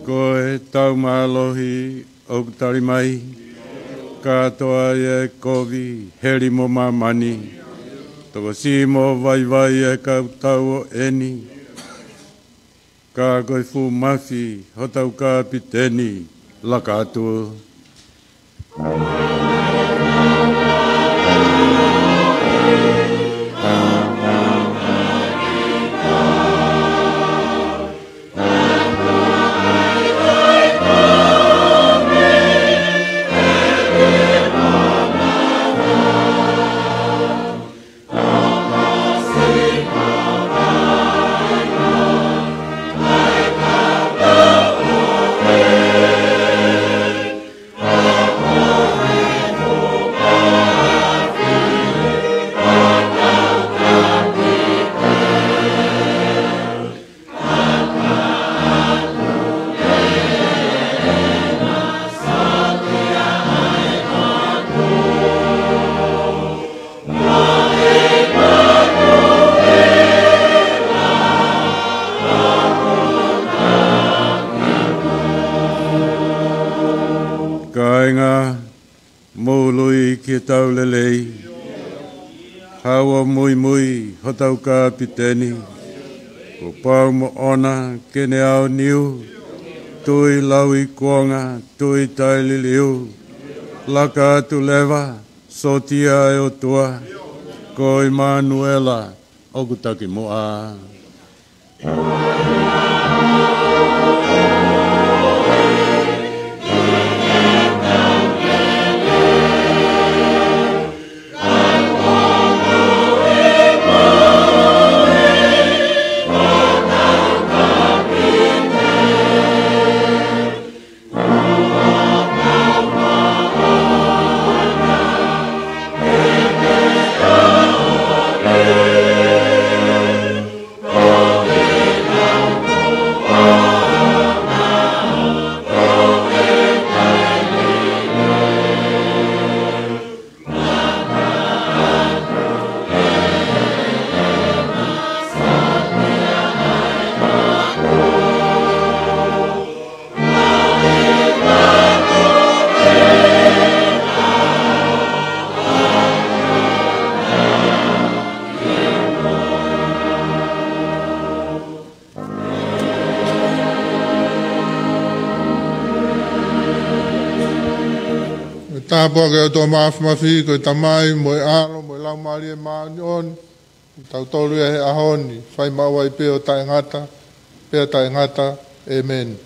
Ko e tau mālohi ʻOku tali mai, kātoa ʻa e kovi, heli mo māmani, tokosiʻi mo vaivai ʻa e kau tau ʻo eni, ka ko e fuʻu mafi hotau kapiteni, laka atu. Kāinga, mou ului ki heʻetau lelei. Haʻu ʻo muimui hotau kapiteni, kuo pau moʻona ke ne aoniu, tui lau ʻi kuonga, tui taʻeliliu, laka atu leva, sōtia ʻa e ʻOtua, ko ʻImanuela ʻoku taki muʻa. Tāpuaki ʻa e ʻOtua Māfimafi, ko e Tamai, mo e ʻAlo, mo e Laumālie Māʻoniʻoni, tautolu ia he ʻaho ni, fai maʻu ai pē ʻo taʻengata pea taʻengata. ʻĒmeni.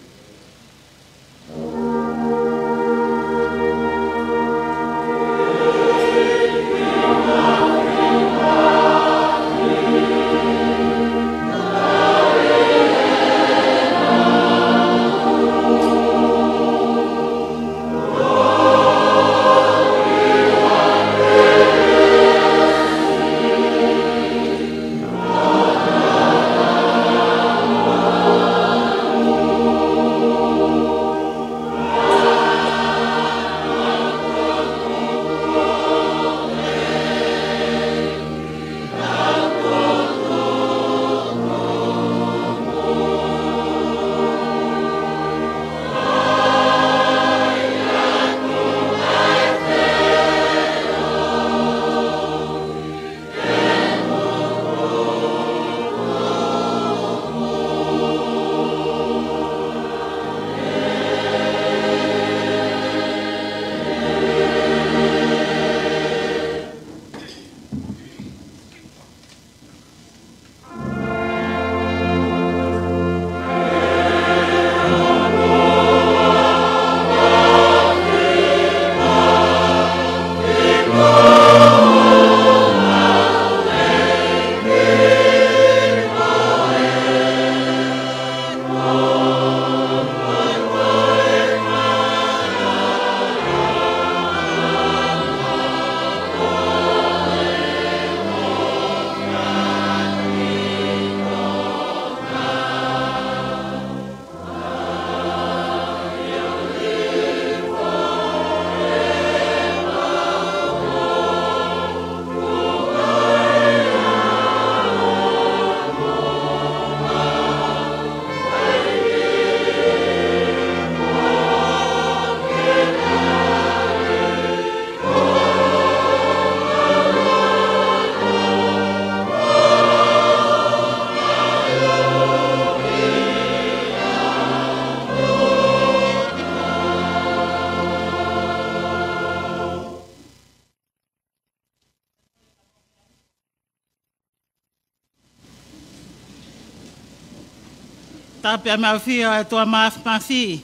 Tapu ʻa e ʻOtua Māfimafi.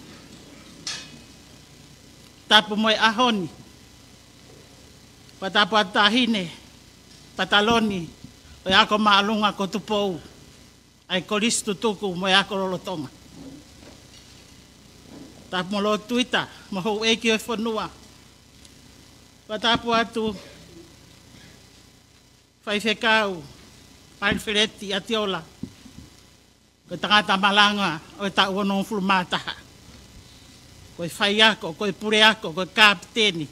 Tapu mo e ʻaho ni. Pea tapu ʻa e taʻahine pataloni ʻo e ako māʻolunga ko Tupou, ʻa e Kolisi Tutuku mo e ako lolotonga. Tapu mo Lord Tuita, mo houʻeiki ʻo e fonua. Pea tapu atu Faifekau Alifeleti ʻAtiola, ko e tangata malanga ʻo e taʻu onongofulu mā taha. Ko e faiako, ko e puleako, ko e kapiteni,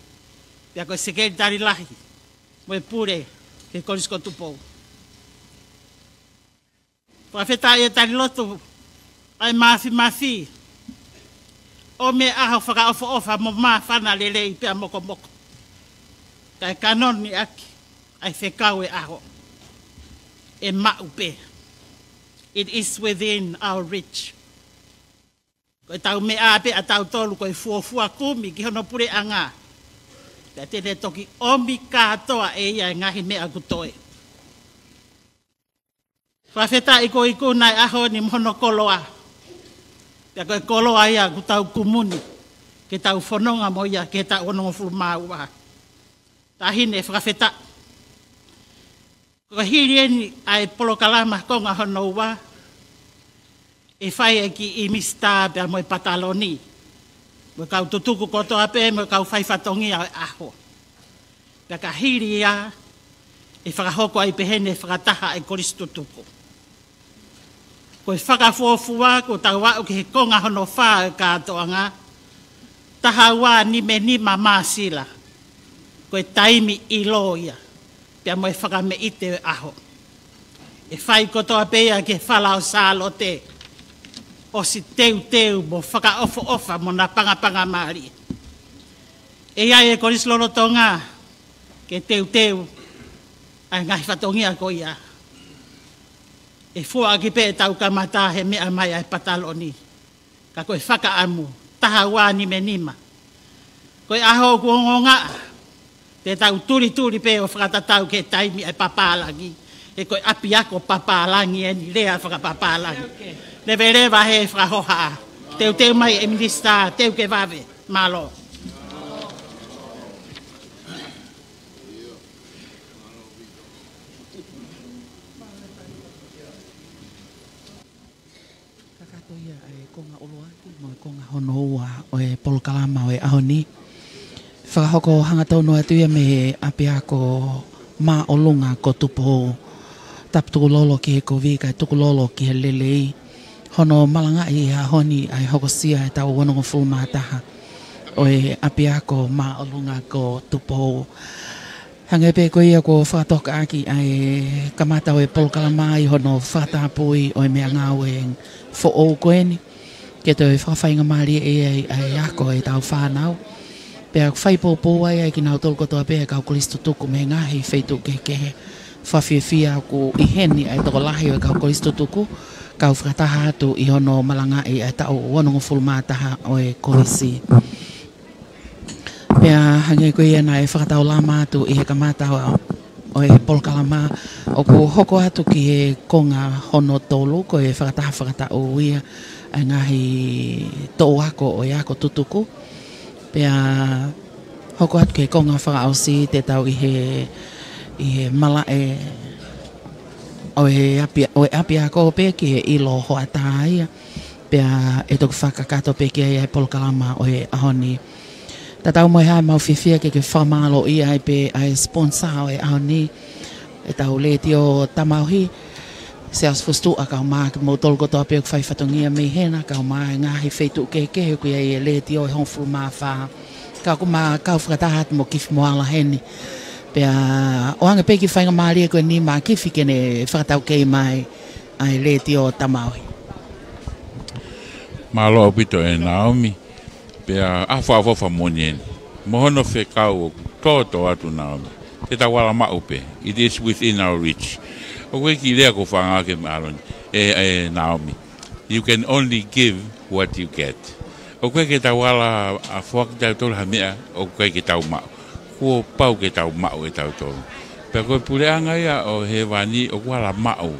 pea ko e sekelitali lahi mo e pule ki he Kolisi ko Tupou. Fakafetaʻi e tali lotu ʻa e Māfimafi. ʻOmi e ʻaho fakaʻofoʻofa mo māfana lelei pea mokomoko. Kae kanoni ʻaki ʻa e fekau e ʻaho. ʻE maʻu pē. It is within our reach. Ko e tau meʻa pē ʻa tautolu ko e fuofua kumi ki hono puleʻanga. Pea te ne toki ʻomi kātoa ʻe ia e ngaahi meʻa ʻoku toe. Fakafetaʻi ko e ikuna e ʻaho ni mo hono koloa. Pea ko e koloa ia ʻoku tau kumuni ke tau fononga mo ia ki he taʻu onongofulu mā ua. Taʻahine, fakafetaʻi. Ko e hili eni ʻa e polokalama konga hono ua, ʻe fai ʻe he kiʻi misitā pea mo e pataloni, mo e kau tutuku kotoa pē, mo e kau faifatongia ʻo e ʻaho. Pea ka hili ia, ʻe fakahoko ai pē heni e fakataha ʻa e Kolisi Tutuku. Ko e fakafuofua, kuo tau aʻu ki he konga hono fā ʻo e kātoanga, taha ua nima nima Māsila. Ko e taimi ʻilo ia, pea mo e fakameʻite ʻo e ʻaho. ʻE fai kotoa pē ia ki he fala ʻo Sālote, ʻosi teuteu mo fakaʻofoʻofa mo napangapangamālie. ʻE ʻi ai e Kolisi lolotonga ke teuteu ʻa e ngaahi fatongia ko ia. ʻE foaki pē ʻetau kamata he meʻa mai ʻa e pataloni. Ka ko e fakaʻamu, taha ua nima nima. Ko e ʻaho ʻoku ongoongaʻa, te tau tulituli pē ʻo fakatatau ki he taimi ʻa e papālangi. He ko e ʻapiako papālangi eni, lea fakapapālangi. Leveleva he fakahoha. Teuteu mai e minisitā, teu ke vave. Mālō. Kakato ia ʻa e konga ʻuluaki mo e konga hono ua ʻo e polokalama ʻo e ʻaho ni. Fakahoko hangatonu atu ia mei he ʻapiako māʻolunga ko Tupou. Tapu tukulolo ki he kovi kae tukulolo ki he lelei. Hono malangaʻi he ʻaho ni ʻa e hokosia e taʻu onongofulu mā taha ʻo e ʻapiako māʻolunga ko Tupou. Hangē pē ko ia kuo fakatokaʻaki ʻa e kamata ʻo e polokalama ʻi hono fakatapui ʻo e meʻangāue foʻou ko eni, ke toe fakafaingamālieʻi ai ʻa e ako ʻetau fānau. Pea ʻoku fai poupou ai ʻa kinautolu kotoa pē ʻa e kau Kolisi Tutuku mei he ngaahi feituʻu kehekehe. Fakafiefia ʻoku ʻi heni ʻa e tokolahi ʻo e kau Kolisi Tutuku, kau fakataha atu ʻi hono malangaʻi ʻa e taʻu onongofulu mā taha ʻo e Kolisi. Pea hangē ko ia naʻe fakataulama atu ʻi he kamata ʻo, ʻo e polokalama, ʻoku hoko atu ki he konga hono tolu, ko e fakataha fakataʻu ia ʻa e ngaahi toʻu ako ʻo e ako tutuku. Pea hoko atu ki he konga fakaʻosi te tau ʻi he, ʻi he malaʻe ʻo e ʻapi-, ʻo e ʻapiako pē ki he ʻilo hoʻatā ia. Pea ʻe toki fakakakato pē ki ai ʻa e polokalama ʻo e ʻaho ni. Tatau mo e hā, mau fiefia ke ke fakamālōʻia ai pē ʻa e sponsor ʻo e ʻaho ni, ʻetau Letiō Tamaohi, Siaosi Fusituʻa, kae ʻumaʻā kimoutolu kotoa pē ʻoku fai fatongia mei hena, kae ʻumaʻā e ngaahi feituʻu kehekehe ʻoku ʻi ai e Letiō ʻe hongofulu mā fā. Ka ʻoku ma kau fakataha atu mo Kifi Moala heni. Pea ʻoange pē kiʻi faingamālie ko eni maʻa Kifi ke ne fakataukei mai ʻa e Letiō Tamaohi. Mālō ʻaupito ʻe Naomi. Pea ʻaho fakaʻofoʻofa moʻoni eni. Mo hono fekau ʻoku tōtō atu Naomi. Te tau ala maʻu pē. It is within our reach. ʻOku ʻi ai e kiʻi lea ʻoku ou fakaangaʻaki ʻe Maloni, ʻe, ʻe Naomi. You can only give what you get. ʻOku ʻikai ke tau ala ʻo foaki ʻe tautolu ha meʻa ʻoku ʻikai ke tau maʻu. Kuo pau ke tau maʻu ʻe tautolu. Pea ko e puleʻanga ia ʻo hēvani ʻoku ala maʻu.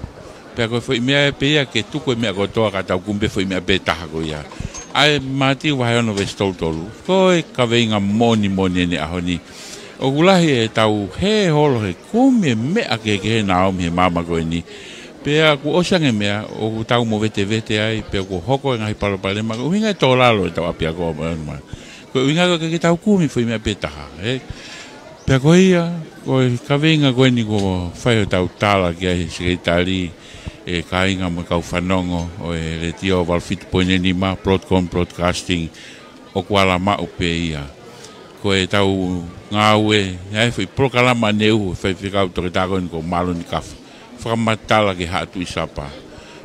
Pea ko e foʻi meʻa ē pē ia ke tuku e meʻa kotoa ka tau kumi pē foʻi meʻa pē taha ko ia. ʻA e Mātiu vahe ono veesi tolu tolu. Ko e kaveinga moʻoni moʻoni eni ʻaho ni. ʻOku lahi ʻetau hē holo he kumi e meʻa kehekehe naʻa ʻomi he maama ko eni. Pea kuo ʻosi ange meʻa, ʻoku tau movetevete ai, pea kuo hoko e ngaahi palopalema, ko e ʻuhinga e tō lalo ʻetau ʻapiako ʻo mai. Ko e ʻuhinga ko e ke tau kumi foʻi meʻa pē taha, ē? Pea ko ia, ko e kaveinga ko eni kuo fai hotau tala ki ai Sekelitali, e kāinga mo e kau fanongo ʻo e Letiō valu fitu poini nima, Broadcom Broadcasting, ʻoku ala maʻu pē ia. Ko ʻetau ngāue, ʻa e foʻi polokalama ʻaneuhu, faifekau toketā ko eni ko Maloni Kafa. Fakamatala ki he Haʻa Tuʻi Sapa.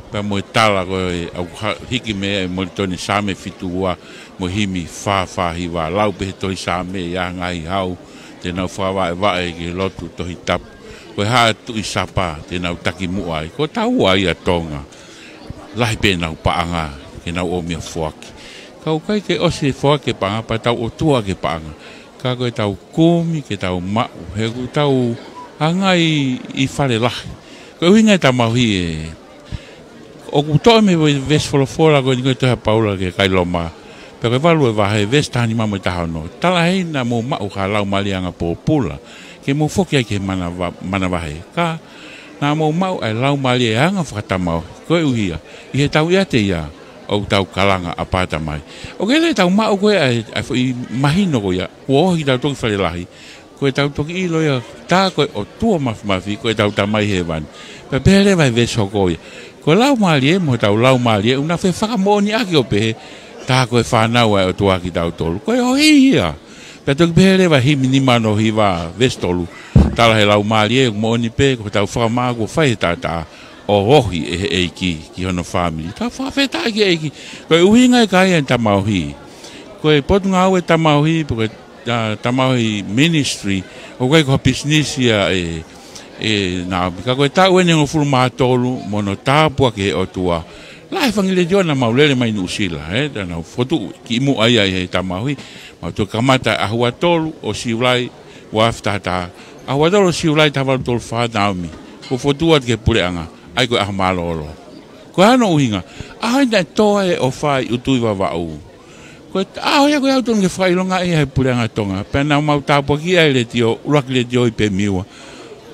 Pea mo e tala ko ē ʻoku ha-, hiki mei ai e Molitoni Saame fitu ua, mo e himi fā fā hiva, lau pē he tohi Saame ʻi he ngaahi hau, te nau fakavaʻevaʻe ki he lotu Tohi Tapu. Ko e Haʻa Tuʻi Sapa, te nau takimuʻa ai. Ko taua ia Tonga. Lahi pē ʻenau paʻanga, ke nau ʻomai ʻo foaki. Ka ʻoku ʻikai ke ʻosi e foaki e paʻanga, pea tau ʻotua ke paʻanga. Ka ko ʻetau kumi, ke tau maʻu, he ʻoku tau hangai ʻi fale lahi. Ko e ʻuhinga e tamaohi ē. ʻOku toʻo mei he veesi folofola ko eni ko e tohi ʻa Paula ki he kakai Loma. Pea ko e valu e vahe, veesi taha nima mo e taha ono. Talaʻehai naʻa mou maʻu ha laumālie anga pōpula. Ke mou foki ai ki he manava-, manavahē. Ka naʻa mou maʻu ʻa e laumālie anga fakatamaohi. Koeʻuhi ia, ʻi heʻetau ʻiate ia, ʻoku tau kalanga ʻa Pāpā Tamai. ʻOku ʻikai ke tau maʻu ko ē ʻa e, ʻa e foʻi mahino ko ia, kuo ohi kitautolu ki fale lahi. Ko ʻetau toki ʻilo ia, tā ko e ʻOtua Māfimafi, ko ʻetau Tamai Hēvani. Pea pehē leva he veesi hoko ia. Ko e laumālie, mo ʻetau laumālie, ʻoku na fefakamoʻoniʻaki ʻo pehē, tā ko e fānau ʻa e ʻOtua kitautolu. Ko e ohi ia. Pea toki pehē leva himi nima ono hiva veesi tolu. Tala he laumālie, moʻoni pē, ko ʻetau fakamaʻa kuo fai he taʻataʻa, ʻo ohi ʻe he ʻEiki, ki hono fāmili. Tau fakafetaʻi ki he ʻEiki. Ko e ʻuhinga e kai e tamaohi. Ko e potungāue tamaohi, pe ko e, ā, tamaohi ministry, ʻoku ʻikai ko ha pisinisi ia ʻe, ʻe Naomi. Ka ko e taʻu eni hongofulu mā tolu, mo hono tāpuaki ʻe he ʻOtua. Lahi e fanga letiō naʻa mau lele mai Nuʻusila, ē, tā nau fotu, kimuʻa ia ʻi he tamaohi, mau toki kamata ʻaho ua tolu ʻo Siulai, ua afe taha taha. ʻAho ua tolu ʻo Siulai taha valu tolu fā Naomi. Kuo fotu atu ki he puleʻanga, ʻa ia ko e ʻaho mālōlō. Ko hono ʻuhinga, ʻaho ia naʻe tō ai e ʻofa ʻi ʻUtui Vavaʻu. Ko e ʻaho ia ko ē ʻoku totonu ke fakaʻilongaʻi ʻe he puleʻanga Tonga. Pea naʻa mau tāpuakiʻi ʻa e letiō, ʻuluaki letiō ʻi Pemiua.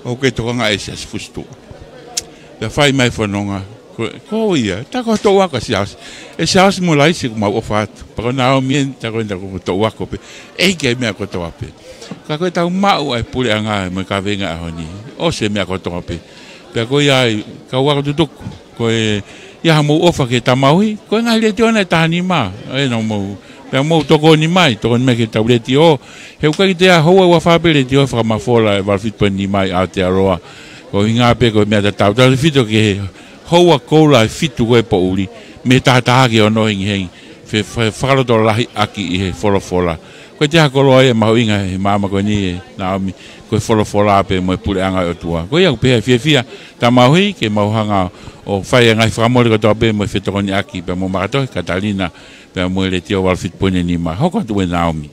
ʻOku kei tokangaʻi ʻe Siaosi Fusituʻa. Pea fai mai e fononga. Ko, ko ia, tā ko e toʻu ako ʻa Siaosi. ʻE Siaosi mo Laisi ʻoku mau ʻofa atu. Pea ko Naomi eni, tā ko eni tā ko e toʻu ako pē. ʻEiki ʻa e meʻa kotoa pē. Ka ko ʻetau maʻu ʻa e puleʻanga mo e kaveinga ʻaho ni. ʻOsi e meʻa kotoa pē. Pea ko ia ai, kau ako tutuku. Ko e, ʻi ai haʻamou ʻofa ki he tamaohi, ko e ngaahi letiō naʻe taha nima, ē, naʻa mou, pea mou tokoni mai, tokoni mai ki heʻetau letiō, he ʻoku ʻikai ke toe houa ʻe ua fā pē letiō fakamafola ʻe valu fitu poini nima ʻi Aotearoa, ko e ʻuhinga pē ko e meʻa tatau, tautefito ki he houa koula ʻe fitu ko ē poʻuli, mei he taha taha ki he ono hengihengi, fe-, fe-, fakalotolahiʻaki ʻi he folofola. Ko e toe ha koloa ia mahuʻinga he maama ko eni ē Naomi, ko e folofola pē mo e puleʻanga ʻo e ʻOtua. Ko ia ʻoku pehē ʻa e fiefia, tamaohi ke mau hanga ʻo fai e ngaahi fakamole kotoa pē mo e fetokoniʻaki pea mo Makatohi Katalina pea mo e letiō valu fitu poini nima. Hoko atu ē Naomi.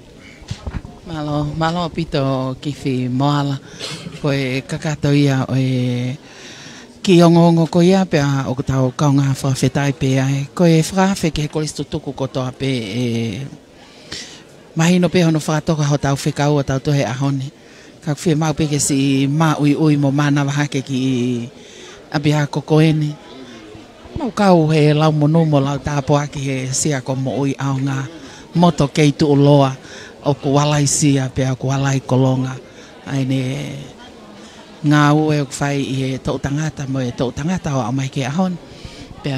Mālō, mālō ʻaupito Kifi Moala. Ko e kakato ia ʻo e kiʻi ongoongo ko ia pea ʻoku tau kaungā fakafetaʻi pē ai. Ko e fakaafe ki he kolisi tutuku kotoa pē ē. Mahino pē hono fakatoka hotau fekau ʻo tau tohi he ʻaho ni. Ka ʻoku fiemaʻu pē ke siʻi māʻuiʻui mo mānava hake ki ʻapiako ko eni. Mau kau he lau monū mo lau tāpuaki he Sia ko Moʻui ʻAonga, moto kei tuʻuloa, ʻoku ala ʻi Sia pea ʻoku ala ʻi Kolonga. ʻA ʻene ngāue ʻoku fai ʻi he toʻu tangata mo e toʻu tangata ʻo aʻu mai ki he ʻaho ni. Pea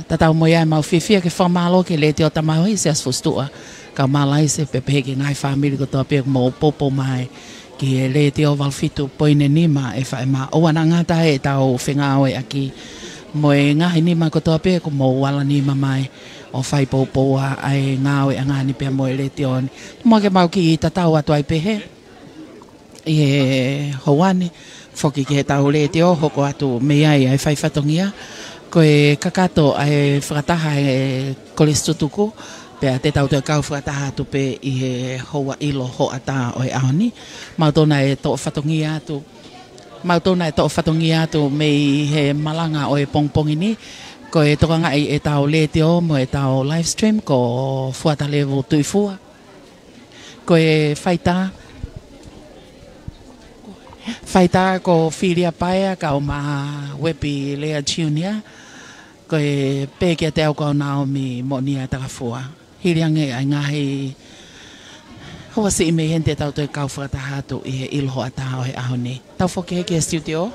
tatau mo ia ʻemau fiefia ke fakamālō ki he Letiō Tamaohi, Siaosi Fusituʻa, kau Malaise, pea pehē ki he ngaahi fāmili kotoa pē ʻoku mou poupou mai ki he Letiō valu fitu poini nima ʻe fai ma ʻoua naʻa ngata ai ʻetau fengāueʻaki mo e ngaahi nima kotoa pē ʻoku mou ala nima mai ʻo fai poupou ʻa e ngāueʻanga ni pea mo e letiō ni. Mo ke mau kiʻi tatau atu ai pehē ʻi he houa ni, foki ki heʻetau letiō, hoko atu mei ai ʻa e fai fatongia, ko e kakato ʻa e fakataha ʻa e kolisi tutuku, pea te tau toe kau fakataha atu pē ʻi he houa ʻilo hoʻatā ʻo e ʻaho ni. Mau tonu ʻe toʻo fatongia atu Mautolu naʻe toʻo fatongia atu mei he malanga ʻo e pongipongi ni, ko e tokangaʻi ʻetau letiō mo ʻetau live stream ko Fuata Levu Tuʻifua. Ko e faitā, faitā ko Filia Paea kau mo Wepi Lea Junior, ko e pē kiate au ko Naomi Moʻonia Takafua. Hili ange ʻa e ngaahi huasiʻi mei heni te tau toe kau fakataha atu ʻi he ʻilo hoʻatā ʻo e ʻaho ni. Tau foki hake ki he studio,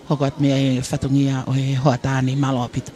hoko atu mei ai e fatongia ʻo e hoʻatā ni, mālō ʻaupito.